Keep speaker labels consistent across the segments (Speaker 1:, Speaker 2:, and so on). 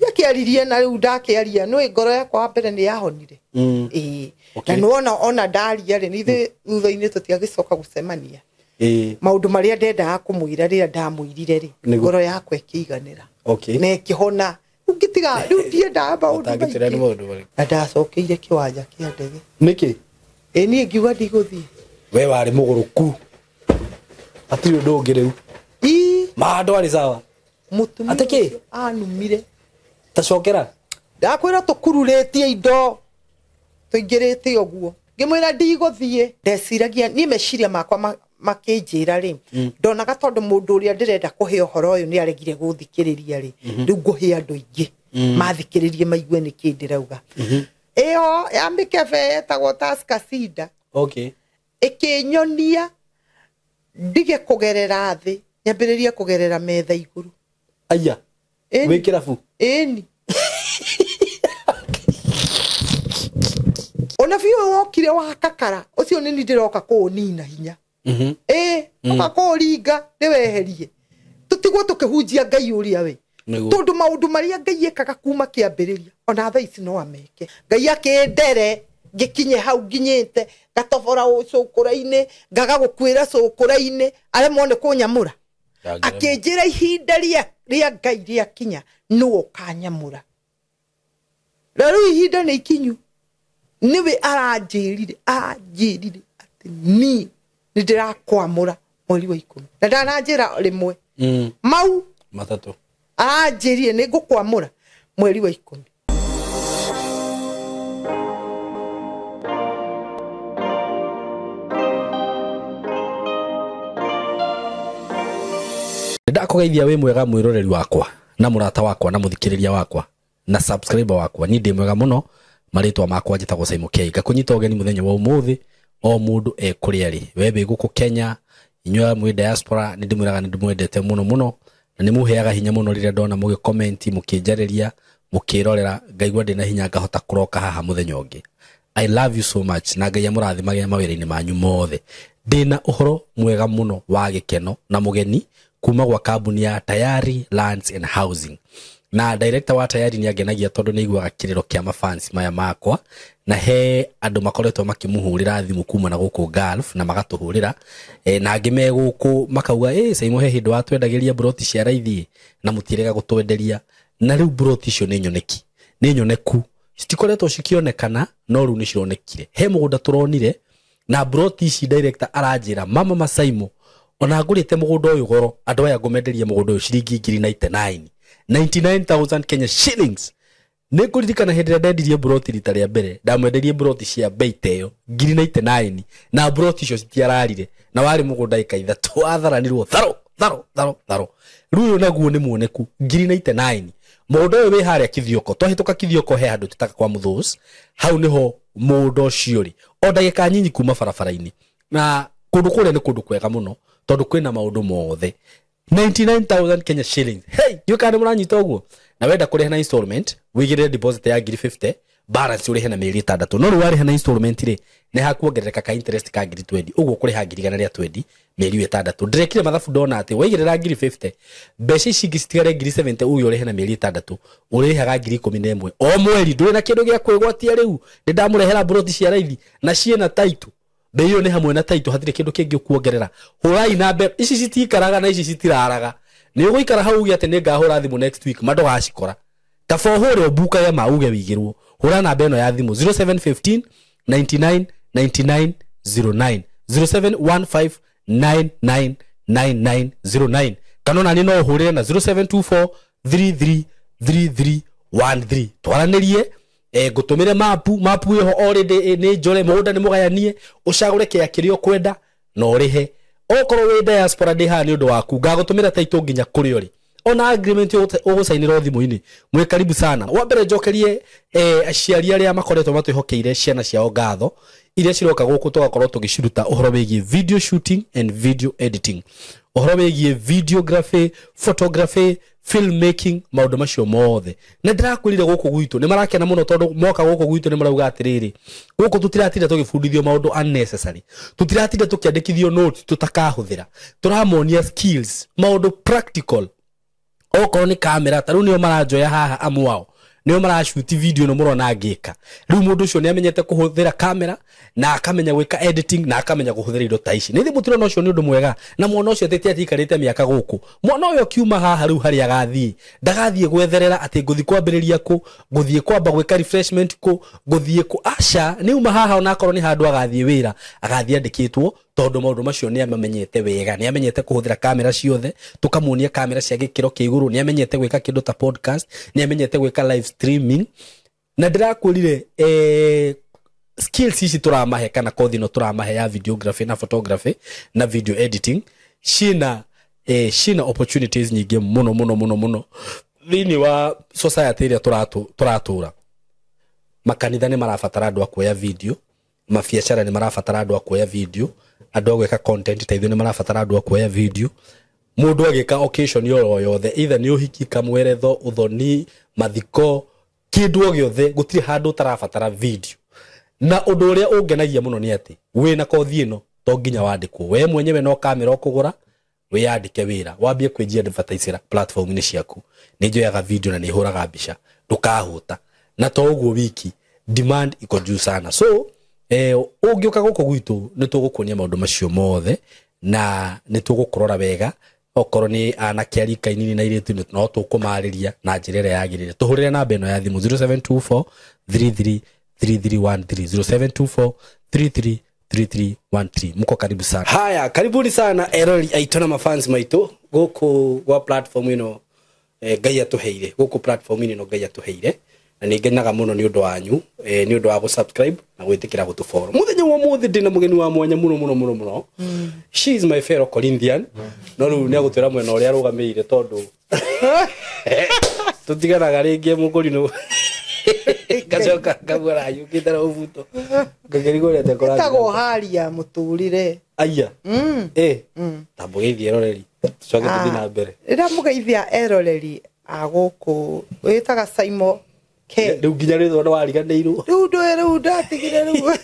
Speaker 1: Ndiakĩaririe na rĩu ndakĩaria nĩ ngoro yakwa wa mbere nĩ yahonire. Ĩĩ. Na nĩwona ona ndaria rĩ nithuĩ thutha-inĩ tũtiagĩcoka gũcemania. Maũndũ marĩa ndendaga kũmwĩra rĩrĩa ndamwĩrire rĩ ngoro yakwa ĩkĩiganĩra. Na ĩkĩhona. Ũngĩtiga rĩu ndiendaga maũndũ maingĩ. Na ndacokeire kĩwanja kĩa ndege.
Speaker 2: Nĩkĩ?
Speaker 1: Ĩ niĩ ngiuga ndigũthiĩ.
Speaker 2: We warĩ mũgũrũku. Hatirĩ ũndũ ũngĩ rĩu.
Speaker 1: Ii.
Speaker 2: Ma ndwarĩ sawa.
Speaker 1: Mũtumia
Speaker 2: Atĩ kĩ?
Speaker 1: ũcio anumire.
Speaker 2: Tacokera.
Speaker 1: Ndakwĩra tũkururĩtie indo. Tũingĩrĩte ũguo. Ngĩmwĩra ndigũthiĩ. Ndeciragia niĩ meciria makwa makĩnjĩra rĩ ndonaga tondũ mũndũ ũrĩa ndĩrenda kũhe ũhoro ũyũ nĩ aregire gũthikĩrĩria rĩ rĩu ngũhe andũ aingĩ mathikĩrĩrie maigue nĩkĩ ndĩrauga. Ĩyo ya mĩkebe yetagwo Tusker Cider. Ĩkĩnyonia ndige kũgerera thĩ nyambĩrĩrie kũgerera metha igũrũ.
Speaker 2: Aya. Wĩ kĩrabu?
Speaker 1: Ĩni. Ona biũ wokire wa kakara ũcio nĩ niĩ ndĩroka kũũnina hinya. Ĩĩ, oka kũũringa ndĩweherie. Tũtigwo tũkĩhunjia Ngai ũrĩa we. Tondũ maũndũ marĩa Ngai ekaga kuma kĩambĩrĩria ona thaa ici no ameke. Ngai akĩndere ngĩkinye hau nginyĩte ngatobora cũkũra-inĩ ngaga gũkuĩra cũkũra-inĩ aremwo nĩ kũnyamũra. Akĩnjĩra ihinda rĩa Ngai rĩakinya nĩwe ũkanyamũra. Na rĩu ihinda nĩ ikinyu. Nĩwe aranjĩrire atĩ niĩ nĩ ndĩrakwamũra mweri wa 10. Na ndananjĩra rĩmwe. Mau
Speaker 2: matatũ.
Speaker 1: Aranjĩrire nĩ ngũkwamũra mweri wa 10.
Speaker 2: Ndakũgeithia wĩ mwega mwĩroreri wakwa na mũrata wakwa na mũthikĩrĩria wakwa na subscriber wakwa. Niĩ ndĩ mwega mũno, marĩtwa makwa njĩtagwo Simon K. Ngakũnyita ũgeni mũthenya wa ũmũthĩ o mũndũ e kũrĩa arĩ. We wĩ gũkũ Kenya, inyuĩ mwĩ diaspora, nĩ ndĩmwĩraga nĩ ndĩmwendete mũno mũno na nĩ mũheaga hinya mũno rĩrĩa ndona mũgĩ-comment, mũkĩnjarĩria, mũkĩrorera, ngaigua ndĩna hinya ngahota kũroka haha mũthenya ũngĩ. I love you so much na Ngai amũrathimage mawĩra-inĩ manyu mothe. Ndĩna ũhoro mwega mũno wa gĩkeno na mũgeni kuma gwa kambuni ya Tayari Lands and Housing. Na director wa Tayari nĩ angenagia tondũ nĩ aiguaga kĩrĩro kĩa mafans maya makwa na he andũ makoretwo makĩmũhũrĩra thimũ kuma na gũkũ Gulf na magatũhũrĩra na angĩ me gũkũ makauga Simon he hĩndĩ watwendagĩria broti cia raithi na mũtirega gũtwenderia na rĩu broti icio nĩ nyoneki nĩ nyoneku citikoretwo cikĩonekana no rĩu nĩ cironekire. He mũgũnda tũronire na broti ici director aranjĩra mama Masaimo ona ngũrĩte mũgũnda ũyũ goro andũ aya ngũmenderia mũgũnda ũyũ ciringi ngiri 99 99,000 Kenya shillings. Nĩ ngũririkana hĩndĩ ĩrĩa ndendirie broti rita rĩa mbere ndamwenderie broti cia bei ta ĩyo ngiri 99 na broti icio citiararire na warĩ mũgũnda ĩka ithatũ watharanirwo tharo tharo tharo tharo. Rĩu ũyũ naguo nĩ muoneku ngiri 99. Mũgũnda ũyũ wĩ harĩa Kithioko, twahĩtũka Kithioko he handũ tũtaga kwa Mũthũs, hau nĩho mũgũnda ũcio ũrĩ o ndagĩka nyinyi kuma barabara-inĩ na kũndũ kũrĩa nĩ kũndũ kwega mũno tondũ kwĩna maũndũ mothe. 99,000 Kenya shillings. Hey, ndiũĩ kana nĩmũranyita ũguo. Na wenda kũrĩha na installment, wĩigĩrĩre deposit ya ngiri 50, balance ũrĩhe na mĩeri 6. No rĩu warĩha na installment rĩ, nĩ hakuongerereka ka interest ka ngiri 20. Ũguo ũkũrĩha ngiri igana rĩa 20 mĩeri 6. Ndĩrekire mathabu ndona atĩ waigĩrĩra ngiri 50, mbeca ici ingĩ citigare ngiri 70 uge ũrĩhe na mĩeri 6, ũrĩhaga ngiri 11 o mweri. Ndũrĩ na kĩndũ gĩa kwĩgwatia rĩu. Nĩ ndamũrehera broti cia raithi na ciĩna title. Bei ĩyo nĩ hamwe na title, hatirĩ kĩndũ kĩngĩ ũkuongerera. Hũrai na mbere, ici citikaraga na ici citiraraga. Nĩ ũgũikara hau uge atĩ nĩ ngahũra thimũ next week, ma ndũgacikora. Kaba ũhũre ũmbukage ma uge wĩigĩrwo. Hũra namba ĩno ya thimũ 0715 99 99 09, 0715 99 99 09. Kana ona niĩ no ũhũrĩre na 0724 33 33 13. Twaranĩrie. Ngũtũmĩre mapu, mapu ĩho already nĩ njore, mũgũnda nĩ mũgayanie, ũcagũre kĩa kĩrĩa ũkwenda na ũrĩhe. Okorwo wĩ diaspora ndĩ haha nĩ ũndũ waku, ngagũtũmĩra title nginya kũrĩa ũrĩ. Ona agreement ũgũcainĩra thimũ-inĩ. Mwĩ karibu sana. Wa mbere njokerie aciari arĩa makoretwo matwĩhokeire ciana ciao ngatho iria ciroka gũkũ tũgakorwo tũgĩciruta ũhoro wĩgiĩ video shooting and video editing, ũhoro wĩgiĩ videography, photography, filmmaking, maũndũ macio mothe. Na ndĩrakwĩrire gũkũ gwitũ nĩ marakena mũno tondũ moka gũkũ gwitũ nĩ marauga atĩrĩrĩ, gũkũ tũtiratinda tũgĩbundithio maũndũ unnecessary, tũtiratinda tũkĩandĩkithio notes tũtakahũthĩra, tũramonia skills, maũndũ practical. Okorwo nĩ kamera ta rĩu nĩo maranjoya haha amu ao nĩo marashuti video ĩno mũrona ngĩka. Rĩu mũndũ ũcio nĩ amenyete kũhũthĩra kamera na akamenya gwĩka editing na akamenya kũhũthĩra indo ta ici. Nĩ mũtirona ũcio nĩ ũndũ mwega, na mwana ũcio atĩ atiikarĩte mĩaka gũkũ. Mwana ũyũ akiuma haha rĩu harĩa agathiĩ, ndagathiĩ gwetherera atĩ ngũthiĩ kwambĩrĩria kũ, ngũthiĩ kwamba gwĩka refreshment kũ, ngũthiĩ kũ. Aca, nĩ uma haha onakorwo nĩ handũ agathiĩ wĩra, agathiĩ andĩkĩtwo, tondũ maũndũ macio nĩ amamenyete wega, nĩ amenyete kũhũthĩra kamera ciothe, tũkamuonia kamera cia gĩkĩro kĩa igũrũ, nĩ amenyete gwĩka kĩndũ ta podcast, nĩ amenyete gwĩka live streaming. Na ndĩrakwĩrire skills ici tũramahe kana kothi ĩno tũramahe ya videography na photography na video editing ciĩna opportunities nyingĩ mũno mũno mũno mũno thĩinĩ wa society ĩrĩa tũratũra. Makanitha nĩ marabatara andũ a kuoya video, mabiacara nĩ marabatara andũ a kuoya video, andũ a gwĩka content ta ithuĩ nĩ marabatara andũ a kuoya video. Mũndũ agĩka occasion oro yothe, either nĩ ũhiki, kamweretho, ũthoni, mathiko, kĩndũ o gĩothe, gũtirĩ handũ ũtarabatara video. Na ũndũ ũrĩa ũngenagia mũno nĩ atĩ wĩna kothi ĩno to nginya wandĩkwo, we mwenyewe no kamera ũkũgũra wĩyandĩke wĩra, wambie kwĩnjia advertise platform-inĩ ciaku. Nĩ njoyaga video na nĩ hũraga mbica, ndũkahũta. Na to ũguo wiki, demand iko juu sana. So ũngĩũka gũkũ gwitũ nĩ tũgũkuonia maũndũ macio mothe na nĩ tũgũkũrora wega. Okorwo nĩ anake a rika inini na airĩtu no tũkũmarĩria na njĩra ĩrĩa yagĩrĩire. Tũhũrĩre namba ĩno ya thimũ 0724 33 3313, 0724 33 3313. Mko karibu sana. Haya, karibuni sana erori aitũ na mafans maitũ gũkũ gwa platform ĩno Ngai atũheire, gũkũ platform ĩno Ngai atũheire, na nĩ ngenaga mũno nĩ ũndũ wanyu, nĩ ũndũ wa gũ-subscribe na gwĩtĩkĩra gũtũ-follow. Mũthenya wa ũmũthĩ ndĩna mũgeni wa mwanya mũno mũno mũno mũno. She is my fellow Corinthian. No rĩu nĩ agũtwĩra mwena ũrĩa arũgamĩire tondũ tũtiganaga rĩngĩ mũkũrinũ. Ngacoka ngamuona yũkĩte na ũbuto. Ngakĩrigwo ũrĩa atekũrathiĩ.
Speaker 1: Ĩtagwo haria mũtũrĩre.
Speaker 2: Aya. Ta mũgeithie eroreri. Tũcoke tũthiĩ na mbere.
Speaker 1: Rĩrĩa mũgeithia eroreri a gũkũ wĩtaga Simon K.
Speaker 2: Rĩu nginya rĩtwa nĩ wariganĩirwo.
Speaker 1: Rĩu ndũĩ, rĩu ndatigire rĩu.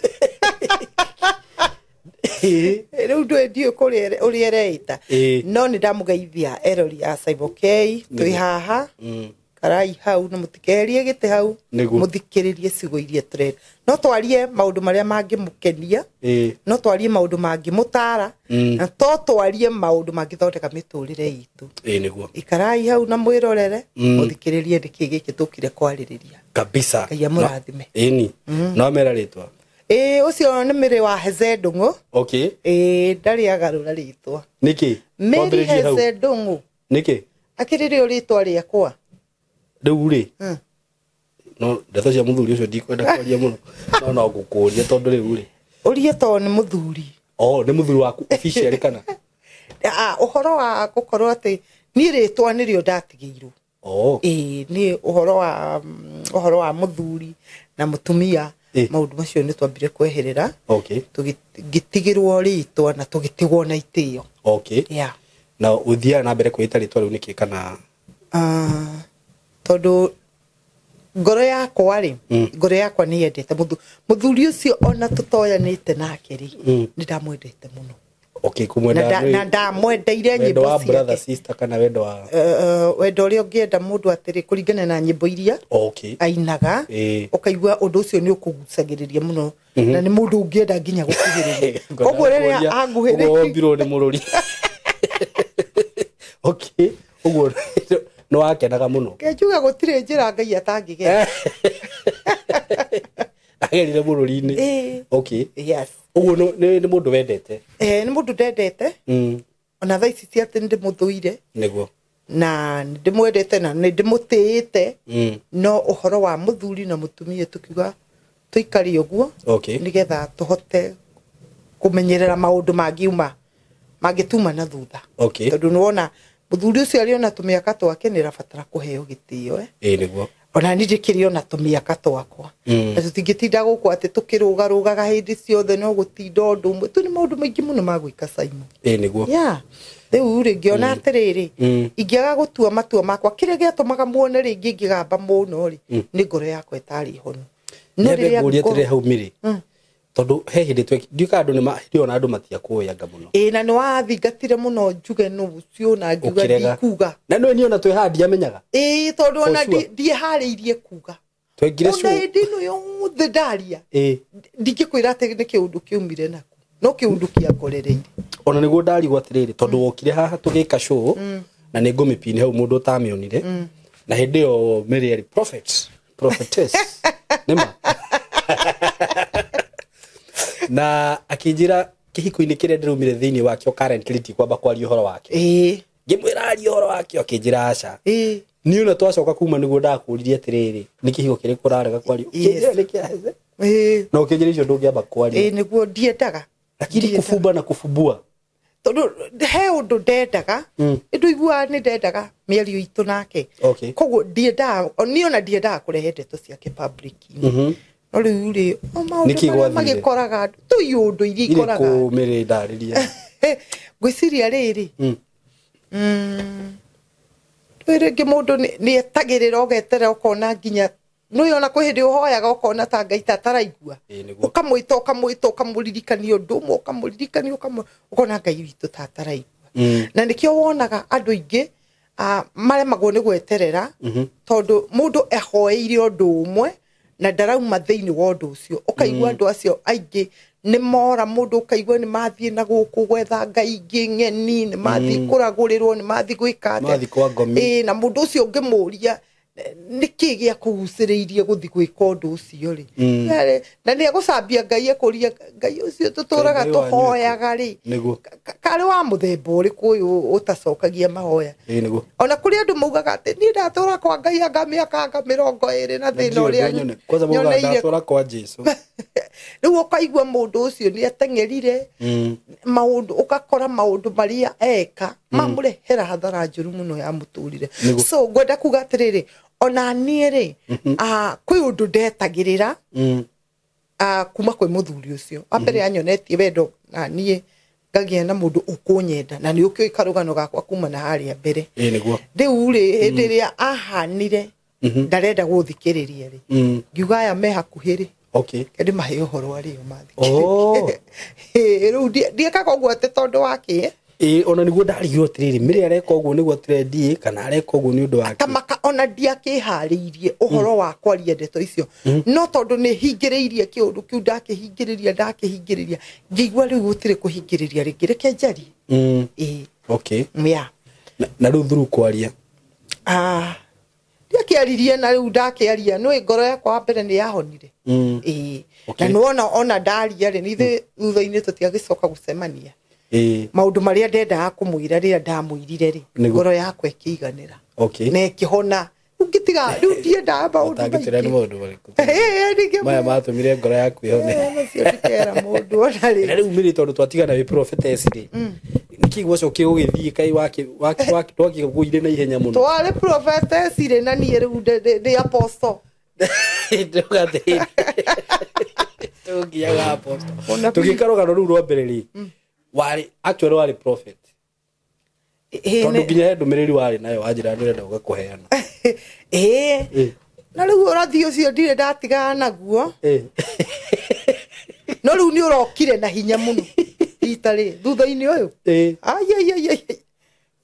Speaker 1: Rĩu ndũĩ ndiũĩ kũrĩa ũrĩa ereita. No nĩ ndamũgeithia erori a Simon K. Twĩ haha. Karai hau na mũtikeherie gĩtĩ hau, mũthikĩrĩrie ciugo iria tũrenda. No twarie maũndũ marĩa mangĩmũkenia, no twarie maũndũ mangĩmũtara, na to twarie maũndũ mangĩthondeka mĩtũrĩre itũ.
Speaker 2: Nĩguo.
Speaker 1: Ikarai hau na mwĩrorere, mũthikĩrĩrie nĩkĩ gĩkĩ tũkire kwarĩrĩria.
Speaker 2: Kabisa.
Speaker 1: Ngai amũrathime.
Speaker 2: Ĩni. No mera rĩtwa.
Speaker 1: Ũcio nĩ Mary wa Heze Ndung'u.
Speaker 2: Okay.
Speaker 1: Ndarĩ agarũra rĩtwa.
Speaker 2: Nĩkĩ?
Speaker 1: Mary Heze Ndung'u.
Speaker 2: Nĩkĩ?
Speaker 1: Akĩrĩ rĩo rĩtwa rĩakwa.
Speaker 2: Rĩu rĩ, no ndeto cia mũthuri ũcio ndikwenda kwaria mũno, no ngũkũria tondũ rĩu rĩ.
Speaker 1: Ũrie tondũ nĩ mũthuri.
Speaker 2: Oh, nĩ mũthuri waku officially kana?
Speaker 1: Ũhoro wa gũkorwo atĩ niĩ rĩtwa nĩrĩo ndatigĩirwo. Nĩ ũhoro wa mũthuri na mũtumia, maũndũ macio nĩ twambire kweherera.
Speaker 2: Okay.
Speaker 1: Tũgĩtigĩrwo rĩtwa na tũgĩtigwo na itĩo.
Speaker 2: Okay.
Speaker 1: Yeah.
Speaker 2: Na ũthiaga na mbere kwĩta rĩtwa rĩu nĩkĩ kana?
Speaker 1: Tondũ ngoro yakwa rĩ, ngoro yakwa nĩ yendete mũthuri ũcio ona tũtoyanĩte nake rĩ, nĩ ndamwendete mũno.
Speaker 2: Okay, kumwenda
Speaker 1: na ndamwendeire nyĩmbo
Speaker 2: wendo wa
Speaker 1: ciake.
Speaker 2: Brother sister kana wendo wa
Speaker 1: wendo ũrĩa ũngĩenda mũndũ atĩrĩ kũringana na nyĩmbo iria ainaga, ũkaigua ũndũ ũcio nĩ ũkũgucagĩrĩria mũno, na nĩ mũndũ ũngĩenda nginya gũkuhĩrĩria. Koguo rĩrĩa anguhĩrĩirie,
Speaker 2: ũguo wombirwo nĩ mũrũri. Okay, ũguo no wakenaga mũno.
Speaker 1: Njuga gũtirĩ njĩra Ngai atangĩgera.
Speaker 2: Agerire mũrũri-inĩ. Okay.
Speaker 1: Yes.
Speaker 2: Ũguo nĩ mũndũ wendete.
Speaker 1: Nĩ mũndũ ndendete. Ona thaa ici ti atĩ nĩ ndĩmũthũire.
Speaker 2: Nĩguo.
Speaker 1: Na nĩ ndĩmwendete na nĩ ndĩmũtĩĩte. No ũhoro wa mũthuri na mũtumia tũkiuga tũikare ũguo.
Speaker 2: Okay.
Speaker 1: Nĩgetha tũhote kũmenyerera maũndũ mangiuma mangĩtuma na thutha.
Speaker 2: Okay.
Speaker 1: Tondũ nĩwona mũthuri ũcio arĩ ona tũmĩaka twake nĩ arabatara kũheo gĩtĩo.
Speaker 2: Nĩguo.
Speaker 1: Ona niĩ ndĩkĩrĩ ona tũmĩaka twakwa. Na tũtingĩtinda gũkũ atĩ tũkĩrũgarũgaga hĩndĩ ciothe no gũtinda ũndũ ũmwe. Tu nĩ maũndũ maingĩ mũno ma gwĩka Simon.
Speaker 2: Nĩguo.
Speaker 1: Yeah. Rĩu rĩ ngĩona atĩrĩrĩ, ingĩaga gũtua matua makwa, kĩrĩa gĩatũmaga muone rĩngĩ ngĩgamba mũno rĩ, nĩ ngoro yakwa ĩtarĩ honu. No
Speaker 2: Nyambe
Speaker 1: rĩrĩa
Speaker 2: ngũrie
Speaker 1: ngoro
Speaker 2: atĩrĩ hau Mary. Tondu he hindi tweki ndiuka andu nĩ ndiona andu matiakũyanga mũno.
Speaker 1: Ĩĩ na nĩ wathingatire mũno njuge nũ ũcio na ngiuga ndikuga.
Speaker 2: Na nĩ niĩ ona twĩ haha ndiamenyaga.
Speaker 1: Ĩĩ tondũ ona ndieharĩirie kuga.
Speaker 2: Twengire
Speaker 1: show. Ona hĩndĩ ĩno yothe ndaria.
Speaker 2: Ĩĩ.
Speaker 1: Ndingĩkwĩra atĩ nĩ kĩũndũ kĩumire naku. No kĩũndũ kĩangorereire.
Speaker 2: Ona nĩguo ndarigwo atĩrĩrĩ tondũ wokire haha tũgĩka show na nĩ ngũmĩpini hau mũndũ ũtamĩonire. Na hĩndĩ ĩyo Mary arĩ prophet, prophetess. Nĩma. Na akinjira kihiko-inĩ kĩrĩa ndĩraumire thĩinĩ wakĩo currently ndikwamba kwaria ũhoro wake.
Speaker 1: Ĩĩ.
Speaker 2: Ngĩmwĩra arie ũhoro wakĩo akĩnjĩra aca.
Speaker 1: Ĩĩ.
Speaker 2: Niĩ ona twacoka kuma nĩguo ndakũririe atĩrĩrĩ nĩ kĩhiko kĩrĩkũ ũrarega kwaria. Ũkĩnjĩra nĩ kĩa Heze.
Speaker 1: Ĩĩ.
Speaker 2: Na ũkĩnjĩra icio ndũngĩamba kwaria.
Speaker 1: Ĩĩ nĩguo ndiendaga.
Speaker 2: Lakini kũbumba na kũbumbua.
Speaker 1: Tondũ he ũndũ ndendaga. Nĩndũiguaga nĩ ndendaga mĩario itũ nake.
Speaker 2: Okay.
Speaker 1: Koguo ndiendaga niĩ ona ndiendaga kũrehe ndeto ciake public-inĩ. No rĩu rĩ o maũndũ marĩa magĩkoraga andũ tũ iũndũ iria ikoraga.
Speaker 2: Irĩkũ Mary ndarĩria.
Speaker 1: Ngwĩciria rĩrĩ. Rĩu rĩngĩ mũndũ nĩ etagĩrĩra ũgeterera ũkona nginya nĩ ona kwĩ hĩndĩ ũhoyaga ũkona ta Ngai ta ataraigua. Ũkamwĩta ũkamwĩta ũkamũririkania ũndũ ũmwe ũkamũririkania ũkona Ngai witũ ta ataraigua. Na nĩkĩo wonaga andũ aingĩ maremagwo nĩ gweterera tondũ mũndũ ehoeire ũndũ ũmwe na ndarauma thĩinĩ wa ũndũ ũcio. Ũkaigua andũ acio aingĩ nĩ mora mũndũ ũkaigua nĩ mathiĩ na gũkũ gwetha ngai ingĩ ng'eni nĩ mathiĩ kũragũrĩrwo nĩ mathiĩ gwĩka atĩa.
Speaker 2: Mathiĩ kwa ngomi.
Speaker 1: Ĩĩ na mũndũ ũcio ũngĩmũria nĩkĩ gĩa kũgucĩrĩirie gũthiĩ gwĩka ũndũ ũcio rĩ. Na nĩ egũcambia Ngai ekũria Ngai ũcio tũtũraga tũhoyaga rĩ. Karĩ wa mũthemba ũrĩkũ ũyũ ũtacokagia mahoya. Ona kũrĩ andũ maugaga atĩ niĩ ndatũra kwa Ngai anga mĩaka anga 20 na thĩna ũrĩa
Speaker 2: kwanza maugaga ndatũra kwa Jesu.
Speaker 1: Rĩu ũkaigua mũndũ ũcio nĩ ateng'erire maũndũ ũgakora maũndũ marĩa eka mamũrehera hathara njũru mũno ya mũtũrĩre. So ngwenda kuga atĩrĩrĩ ona niĩ rĩ kwĩ ũndũ ndetagĩrĩra kuma kwĩ mũthuri ũcio. Wa mbere anyonetie wendo na niĩ ngagĩa na mũndũ ũkũnyenda na nĩ ũkĩũĩ karũgano gakwa kuma na harĩa mbere. Rĩu rĩ hĩndĩ ĩrĩa ahanire ndarenda gũthikĩrĩria rĩ ngiuga aya me hakuhĩ rĩ.
Speaker 2: Okay.
Speaker 1: Kendi mahe ũhoro arĩo mathikĩrĩrie. Rĩu ndiĩkaga ũguo atĩ tondũ wa kĩ.
Speaker 2: Ĩĩ ona nĩguo ndarigirwo atĩrĩrĩ Mary areka ũguo nĩguo trendi kana areka ũguo nĩ ũndũ wake.
Speaker 1: Kamaka ona ndiakĩharĩirie ũhoro wa kwaria ndeto icio. No tondũ nĩ hingĩrĩirie kĩũndũ kĩu ndakĩhingĩrĩria ngĩigua rĩu gũtirĩ kũhingĩrĩria rĩngĩ reke njarie. Ĩĩ.
Speaker 2: Okay.
Speaker 1: Yeah.
Speaker 2: Na rĩu through kwaria.
Speaker 1: Ndiakĩaririe na rĩu ndakĩaria nĩ ngoro yakwa mbere nĩ yahonire. Ĩĩ. Na nĩwona ona ndaria rĩ nithe thutha-inĩ tũtiagĩcoka gũcemania. Maũndũ marĩa ndendaga kũmwĩra rĩrĩa ndamwĩrire rĩ ngoro yakwa ĩkĩiganĩra.
Speaker 2: Okay.
Speaker 1: Na ĩkĩhona. Ũngĩtiga rĩu ndiendaga maũndũ
Speaker 2: maingĩ. Nĩ maũndũ marĩkũ? Maya matũmire ngoro yaku ĩhone.
Speaker 1: Macio ndikera mũndũ ona rĩ.
Speaker 2: Na rĩu Mary tondũ twatigana wĩ prophetess rĩ. Nĩkĩ gwacokire gũgĩthiĩ kai wakĩgũire na ihenya mũno.
Speaker 1: Twarĩ prophetess rĩ na niĩ rĩu ndĩ apostle.
Speaker 2: Ndũgathĩĩ. Tũngiaga apostle. Tũgĩka rũgano rũu rwa mbere rĩ. Warĩ actually warĩ prophet. Tondũ nginya he ndũmĩrĩri warĩ nayo wanjĩra ndũrenda gũka kũheana.
Speaker 1: Ĩĩ. Na rĩu ũrathi ũcio ndirĩ ndatigana naguo. No rĩu nĩ ũrokire na hinya mũno rita rĩ thutha-inĩ ũyũ. Ai.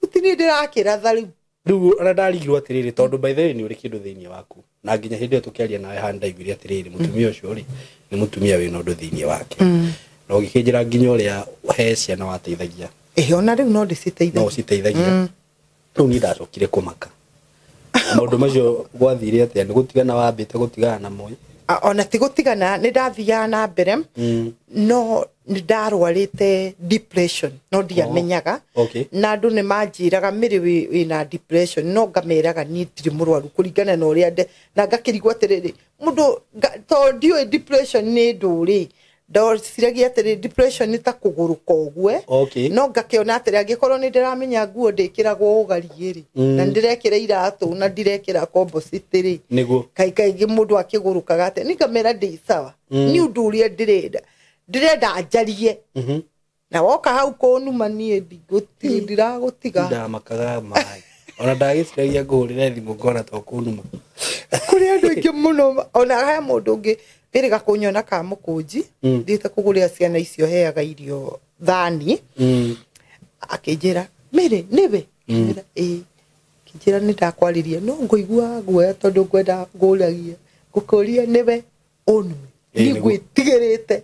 Speaker 1: Gũtirĩ ndĩrakĩratha rĩu.
Speaker 2: Rĩu ona ndarigirwo atĩrĩrĩ tondũ by the way nĩ ũrĩ kĩndũ thĩinĩ waku. Na nginya hĩndĩ ĩyo tũkĩaria nawe haha ndaiguire atĩrĩrĩ mũtumia ũcio rĩ nĩ mũtumia wĩna ũndũ thĩinĩ wake. Na ũgĩkĩnjĩra nginya ũrĩa he ciana wateithagia.
Speaker 1: Ĩĩ ona rĩu no ndĩciteithagia.
Speaker 2: No ũciteithagia. Rĩu niĩ ndacokire kũmaka. Maũndũ macio gwathire atĩa nĩ gũtigana wambĩte gũtigana namo?
Speaker 1: Ona ti gũtigana nĩ ndathiaga na mbere no nĩ ndarwarĩte depression no ndiamenyaga. Na andũ nĩ manjĩraga Mary wĩna depression no ngameraga niĩ ndirĩ mũrwaru kũringana na ũrĩa na ngakĩrigwo atĩrĩrĩ mũndũ tondũ ndiũĩ depression nĩ ndũ rĩ ndociragia atĩrĩ depression nĩ ta kũgũrũka ũguo. No ngakĩona atĩrĩ angĩkorwo nĩ ndĩramenya nguo ndĩkĩragwo ũgariĩ rĩ na ndĩrekĩra iratũ na ndirekĩra composite rĩ kaingĩ mũndũ akĩgũrũkaga atĩ nĩ ngamera ndĩ sawa nĩ ũndũ ũrĩa ndĩrenda njarie. Na woka hau kũnuma niĩ ndiragũtiga.
Speaker 2: Ndamakaga maĩ. Ona ndagĩciragia ngũhũrĩre thimũ ngona to kũnuma.
Speaker 1: Kũrĩ andũ aingĩ mũno ona he mũndũ ũngĩ Wĩrĩga kũnyona ka mũkũnji thiĩte kũgũrĩra ciana icio heaga irio thani. Akĩnjĩra Mary nĩwe? Ngĩmwĩra ĩĩ. Akĩnjĩra nĩ ndakwarĩria no ngũigua guoya tondũ ngwenda ngũragia ngũkũria nĩwe ũnume. Niĩ ngwĩtigĩrĩte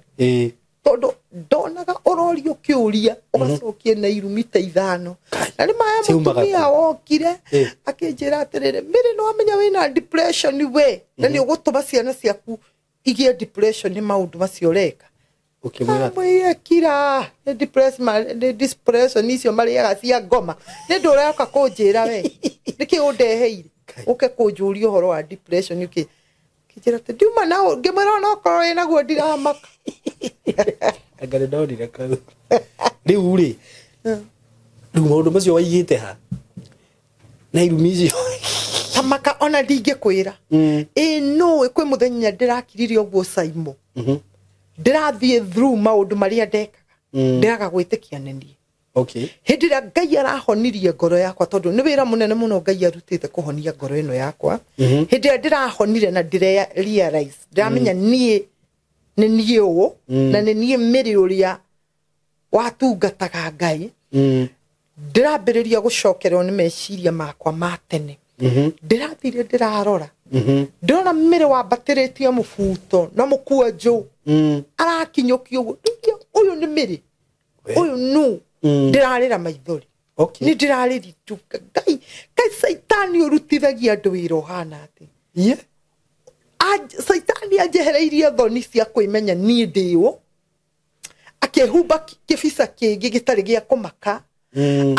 Speaker 1: tondũ ndonaga ũrorio kĩũria ũgacokia na irumi ta 5. Na nĩ maya mũtumia wokire akĩnjĩra atĩrĩrĩ, Mary nĩ wamenya wĩna depression we na nĩ ũgũtũma ciana ciaku igĩe depression nĩ maũndũ macio ũreka. Ũkĩmwĩra kira nĩ depression icio marĩaga cia ngoma nĩ ndũ ũroka kũnjĩra we nĩkĩ ũndeheire ũke kũnjũria ũhoro wa depression ũkĩ kĩnjĩra atĩ ndiuma na ngĩmwĩra ona okorwo wĩnaguo ndiramaka.
Speaker 2: Anga nĩ ndonire kau. Rĩu rĩ rĩu maũndũ macio waigĩte ha na irumi icio
Speaker 1: tamaka ona ndingĩkwĩra. Ĩ nũĩ kwĩ mũthenya ndĩrakirire ũguo Saimo ndĩrathiĩ through maũndũ marĩa ndekaga ndĩraga gwĩtĩkia nĩ niĩ.
Speaker 2: Okay.
Speaker 1: Hĩndĩ ĩrĩa Ngai arahonirie ngoro yakwa tondũ nĩ wĩra mũnene mũno Ngai arutĩte kũhonia ngoro ĩno yakwa. Hĩndĩ ĩrĩa ndĩrahonire na ndĩre realize ndĩramenya niĩ nĩ niĩ ũũ na nĩ niĩ Mary ũrĩa watungataga Ngai. Ndĩrambĩrĩria gũcokerwo nĩ meciria makwa ma tene. Ndĩrathire ndĩrarora ndĩrona Mary wambatĩrĩtie mũbuto na mũkwanjũ arakinyũkio ũguo ũyũ nĩ Mary ũyũ nũ ndĩrarĩra maithori. Nĩ ndĩrarĩri tu Ngai Ngai Saitani ũrutithagia andũ wĩra ũhana atĩ. Saitani anjehereirie thoni cia kwĩmenya niĩ ndĩũ akĩhumba kĩbica kĩngĩ gĩtarĩ gĩa kũmaka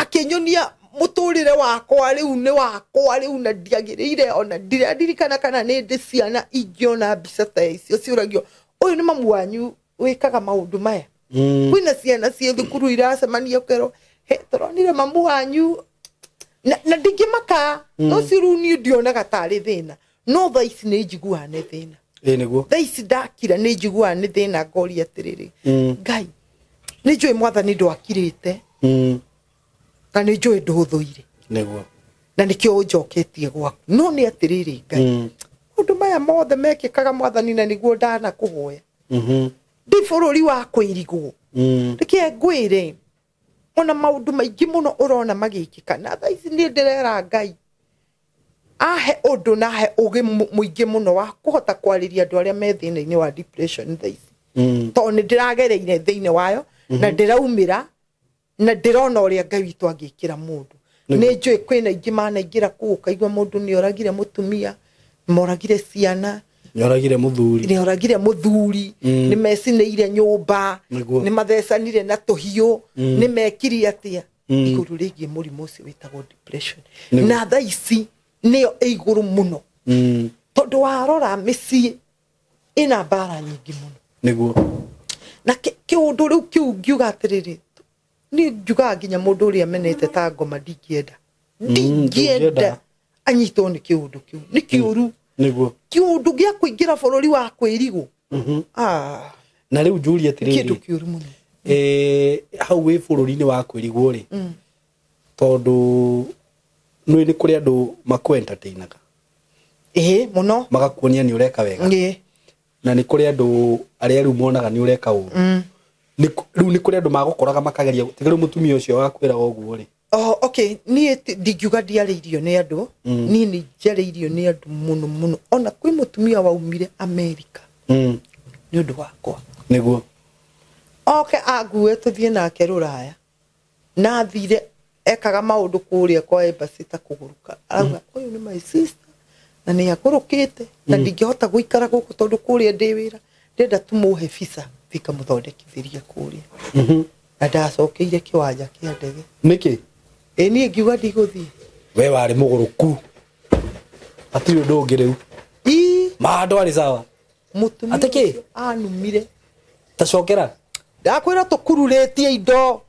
Speaker 1: akĩnyonia mũtũrĩre wakwa rĩu nĩ wakwa rĩu na ndiagĩrĩire ona ndirandirikana kana nĩ ndĩ ciana ingĩona mbica ta icio ciũragio ũyũ nĩ mamu wanyu wĩkaga maũndũ maya. Kwĩna ciana ciĩ thukuru iracemania ũkerwo he tũronire mamu wanyu na ndingĩmaka no cio rĩu niĩ ndionaga tarĩ thĩna no thaa ici nĩ njiguaga nĩ thĩna. Thaa ici ndakira nĩ njiguaga nĩ thĩna ngoria atĩrĩrĩ Ngai nĩ njũĩ mwathani ndwakirĩte na nĩ njũĩ ndũthũire
Speaker 2: nĩguo
Speaker 1: na nĩkĩo ũnjoketie gwaku no nĩ atĩrĩrĩ Ngai maũndũ maya mothe mekĩkaga mwathani na nĩguo ndanakũhoya ndĩ bũrũri wa kwĩrigwo reke ngwĩre ona maũndũ maingĩ mũno ũrona magĩkĩka na thaa ici niĩ ndĩrera Ngai ahe ũndũ na ahe ũgĩ mũingĩ mũno wa kũhota kwarĩria andũ arĩa me thĩna-inĩ wa depression thaa ici tondũ nĩ ndĩragereire thĩinĩ wayo na ndĩraumĩra na ndĩrona ũrĩa Ngai witũ angĩkĩra mũndũ. Nĩ njũĩ kwĩna aingĩ manaingĩra kũu ũkaigua mũndũ nĩ oragire mũtumia moragire ciana
Speaker 2: nĩ oragire mũthuri
Speaker 1: nĩ oragire mũthuri nĩ mecinĩire nyũmba nĩ mathecanire na tũhiũ nĩ mekire atĩa igũrũ rĩgiĩ mũrimũ ũcio wĩtagwo depression. Na thaa ici nĩyo ĩ igũrũ mũno tondũ warora mĩciĩ ĩna mbara nyingĩ mũno
Speaker 2: nĩguo
Speaker 1: na kĩũndũ rĩu kĩu ngiuga atĩrĩrĩ niĩ njugaga nginya mũndũ ũrĩa menete ta ngoma ndingĩenda ndingĩenda anyitwo nĩ kĩũndũ kĩu nĩ kĩũru
Speaker 2: nĩguo
Speaker 1: kĩũndũ gĩa kũingĩra bũrũri wa kwĩrigwo.
Speaker 2: Na rĩu njũrie atĩrĩrĩ
Speaker 1: kĩndũ kĩũru mũno
Speaker 2: hau wĩ bũrũri-inĩ wa kwĩrigwo rĩ tondũ nĩ nĩ kũrĩ andũ makũ-entertainaga
Speaker 1: ĩĩ mũno
Speaker 2: magakuonia nĩ ũreka wega na nĩ kũrĩ andũ arĩa rĩu monaga nĩ ũreka ũru rĩu nĩ kũrĩ andũ magũkoraga makageria tiga rĩu mũtumia ũcio wakwĩraga ũguo rĩ.
Speaker 1: Oh, okay niĩ ndingiuga ndiarĩirio nĩ andũ niĩ nĩ njarĩirio nĩ andũ mũno mũno ona kwĩ mũtumia waumire Amerika nĩ ũndũ wakwa
Speaker 2: nĩguo
Speaker 1: oke angue tũthiĩ nake rũraya na athire ekaga maũndũ kũrĩa kwa embassy ta kũgũrũka arauga ũyũ nĩ my sister na nĩ agũrũkĩte na ndingĩhota gũikara gũkũ tondũ kũrĩa ndĩ wĩra ndĩrenda tũmũhe visa thikamũthondekithĩria kũrĩa na ndacokeire kĩwanja kĩa ndege
Speaker 2: nĩkĩ
Speaker 1: ĩ niĩ ngiuga ndigũthiĩ
Speaker 2: we warĩ mũgũrũku hatirĩ ũndũ ũngĩ rĩu ma ndwarĩ sawa
Speaker 1: mũtumia
Speaker 2: Atĩ kĩ?
Speaker 1: anumire
Speaker 2: tacokera
Speaker 1: ndakwĩra tũkururĩtie indo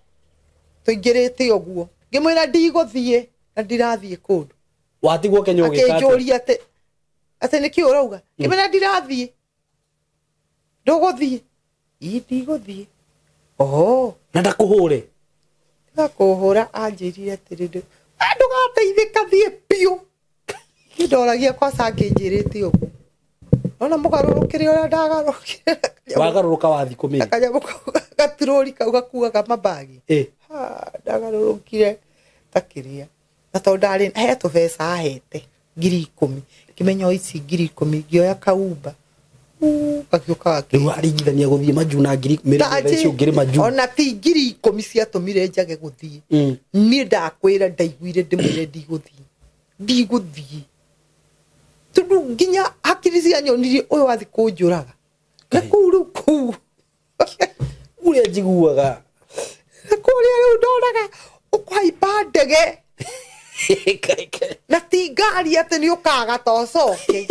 Speaker 1: tũingĩrĩte ũguo ngĩmwĩra ndigũthiĩ na ndirathiĩ kũndũ
Speaker 2: watigwo Kenya ũgĩka atĩa?
Speaker 1: Akĩnjũria atĩ nĩkĩ ũrauga ngĩmwĩra ndirathiĩ ndũgũthiĩ ii ndigũthiĩ oho
Speaker 2: na ndakũhũre
Speaker 1: tiga kũhũra anjĩrire atĩrĩrĩ ndũgateithĩka thiĩ biũ niĩ ndoragia kwaca angĩnjĩrĩte ũguo Nona mũgarũrũkĩre ũrĩa ndagarũrũkire.
Speaker 2: Wagarũrũka wathi kũmĩrĩ.
Speaker 1: Kanyamũ kau gaturũri kau gakuaga mabagi. Ndagarũrũkire ta kĩrĩa. Na tondũ ndarĩ he tũbeca ahete 10,000. Ngĩmenya o ici 10,000 ngĩoya kaumba. Gagĩũka
Speaker 2: Rĩu waringithania gũthiĩ majuu na ngiri mĩrĩ icio ngiri majuu.
Speaker 1: Ona ti 10,000 ciatũmire njage gũthiĩ. Niĩ ndakwĩra ndaiguire ndĩmwĩre ndigũthiĩ. Ndigũthiĩ. Tondũ nginya hakiri cianyonirie ũyũ wathi kũnjũraga. Na kũu rĩu kũu.
Speaker 2: Ũrĩa njiguaga.
Speaker 1: Na kũrĩa rĩu ndonaga ũkũhaimba ndege. Na ti ngari atĩ nĩ ũkaga ta ũcoke.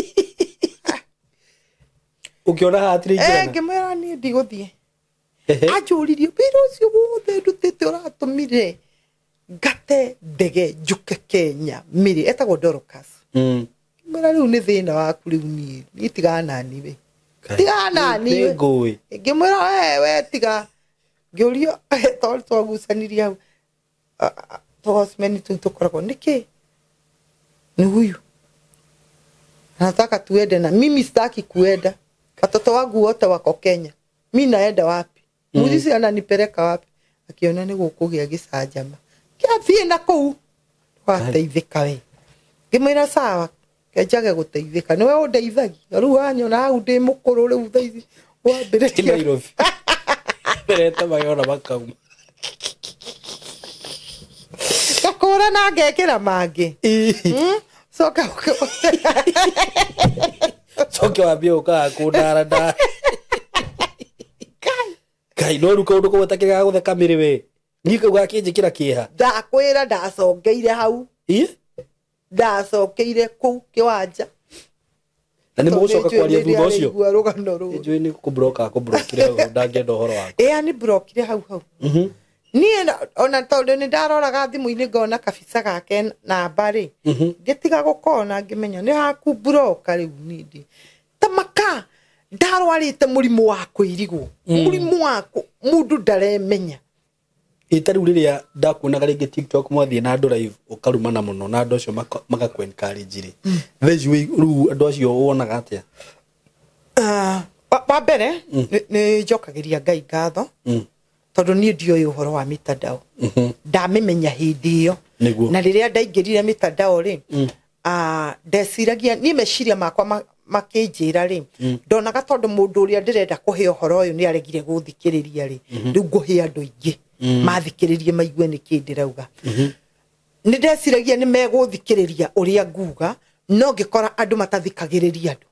Speaker 2: Ũkĩona hatirĩ ingĩrana.
Speaker 1: Ngĩmwĩra niĩ ndigũthiĩ. Anjũririe wĩra ũcio wothe ndutĩte ũratũmire ngate ndege njũke Kenya mĩrĩ etagwo Dorcas. Ngĩmwĩra rĩu nĩ thĩna waku rĩu niĩ niĩ tigana nani we. Tigana nani we.
Speaker 2: Ngũĩ.
Speaker 1: Ngĩmwĩra we tiga. Ngĩũrio tondũ twagucanirie hau. Tũhosmeni tũu tũkoragwo nĩkĩ? Nĩ huyu. Nataka tuende na mimi sitaki kuenda. Watoto wangu wote wako Kenya. Mi naenda wapi? Muzici ananipeleka wapi? Akiona nĩ gũkũgĩa gĩcanjama. Kĩathiĩ na kũu. Wateithĩka we. Ngĩmwĩra sawa. Kenjage gũteithĩka. Nĩwe ũndeithagia. Rĩu wanyona hau ndĩ mũkũrũ rĩu thaa ici. Wambĩrĩria.
Speaker 2: Nairobi. Merete magona makauma.
Speaker 1: Ngakũra na ngekĩra mangĩ. Coka
Speaker 2: Coke wambie ũkaga kũndara ndara. Ngai no rĩu kaũndũ kau gatakĩrĩ ga gũtheka mĩrĩ we. Niĩ kau gakĩnjĩkĩra kĩeha.
Speaker 1: Ndakwĩra ndacongeire hau. Ndacokeire kũu kĩwanja.
Speaker 2: Na nĩ mũgũcoka kwaria thutha ũcio?
Speaker 1: Nĩngũigua rũgano rũu.
Speaker 2: Njũĩ nĩ kũbroka akũbrokire hau ndangĩenda ũhoro waku.
Speaker 1: Ĩĩ anibrokire hau hau. Niĩ ona tondũ nĩ ndaroraga thimũ-inĩ ngona kabica gake namba rĩ. Ngĩtiga gũkona ngĩmenya nĩ haku broka rĩu niĩ ndĩ. Ta maka ndarwarĩte mũrimũ wa kwĩrigwo. Mũrimũ wa mũndũ ndaremenya.
Speaker 2: Ĩ ta rĩu rĩrĩa ndakuonaga rĩngĩ TikTok mwathiĩ na andũ live ũkarumana mũno na andũ acio magakũ encourage rĩ. Thaa ici rĩu andũ acio wonaga atĩa?
Speaker 1: Wa mbere nĩ njokagĩria Ngai ngatho. Tondũ niĩ ndioĩ ũhoro wa mitandao. Ndamĩmenya hĩndĩ ĩyo. Na rĩrĩa ndaingĩrire mitandao rĩ, ndeciragia niĩ meciria makwa makĩnjĩra rĩ, ndonaga tondũ mũndũ ũrĩa ndĩrenda kũhe ũhoro ũyũ nĩ aregire gũthikĩrĩria rĩ, rĩu ngũhe andũ aingĩ mathikĩrĩrie maigue nĩkĩ ndĩrauga. Nĩ ndeciragia nĩ megũthikĩrĩria ũrĩa nguga, no ngĩkora andũ matathikagĩrĩria andũ.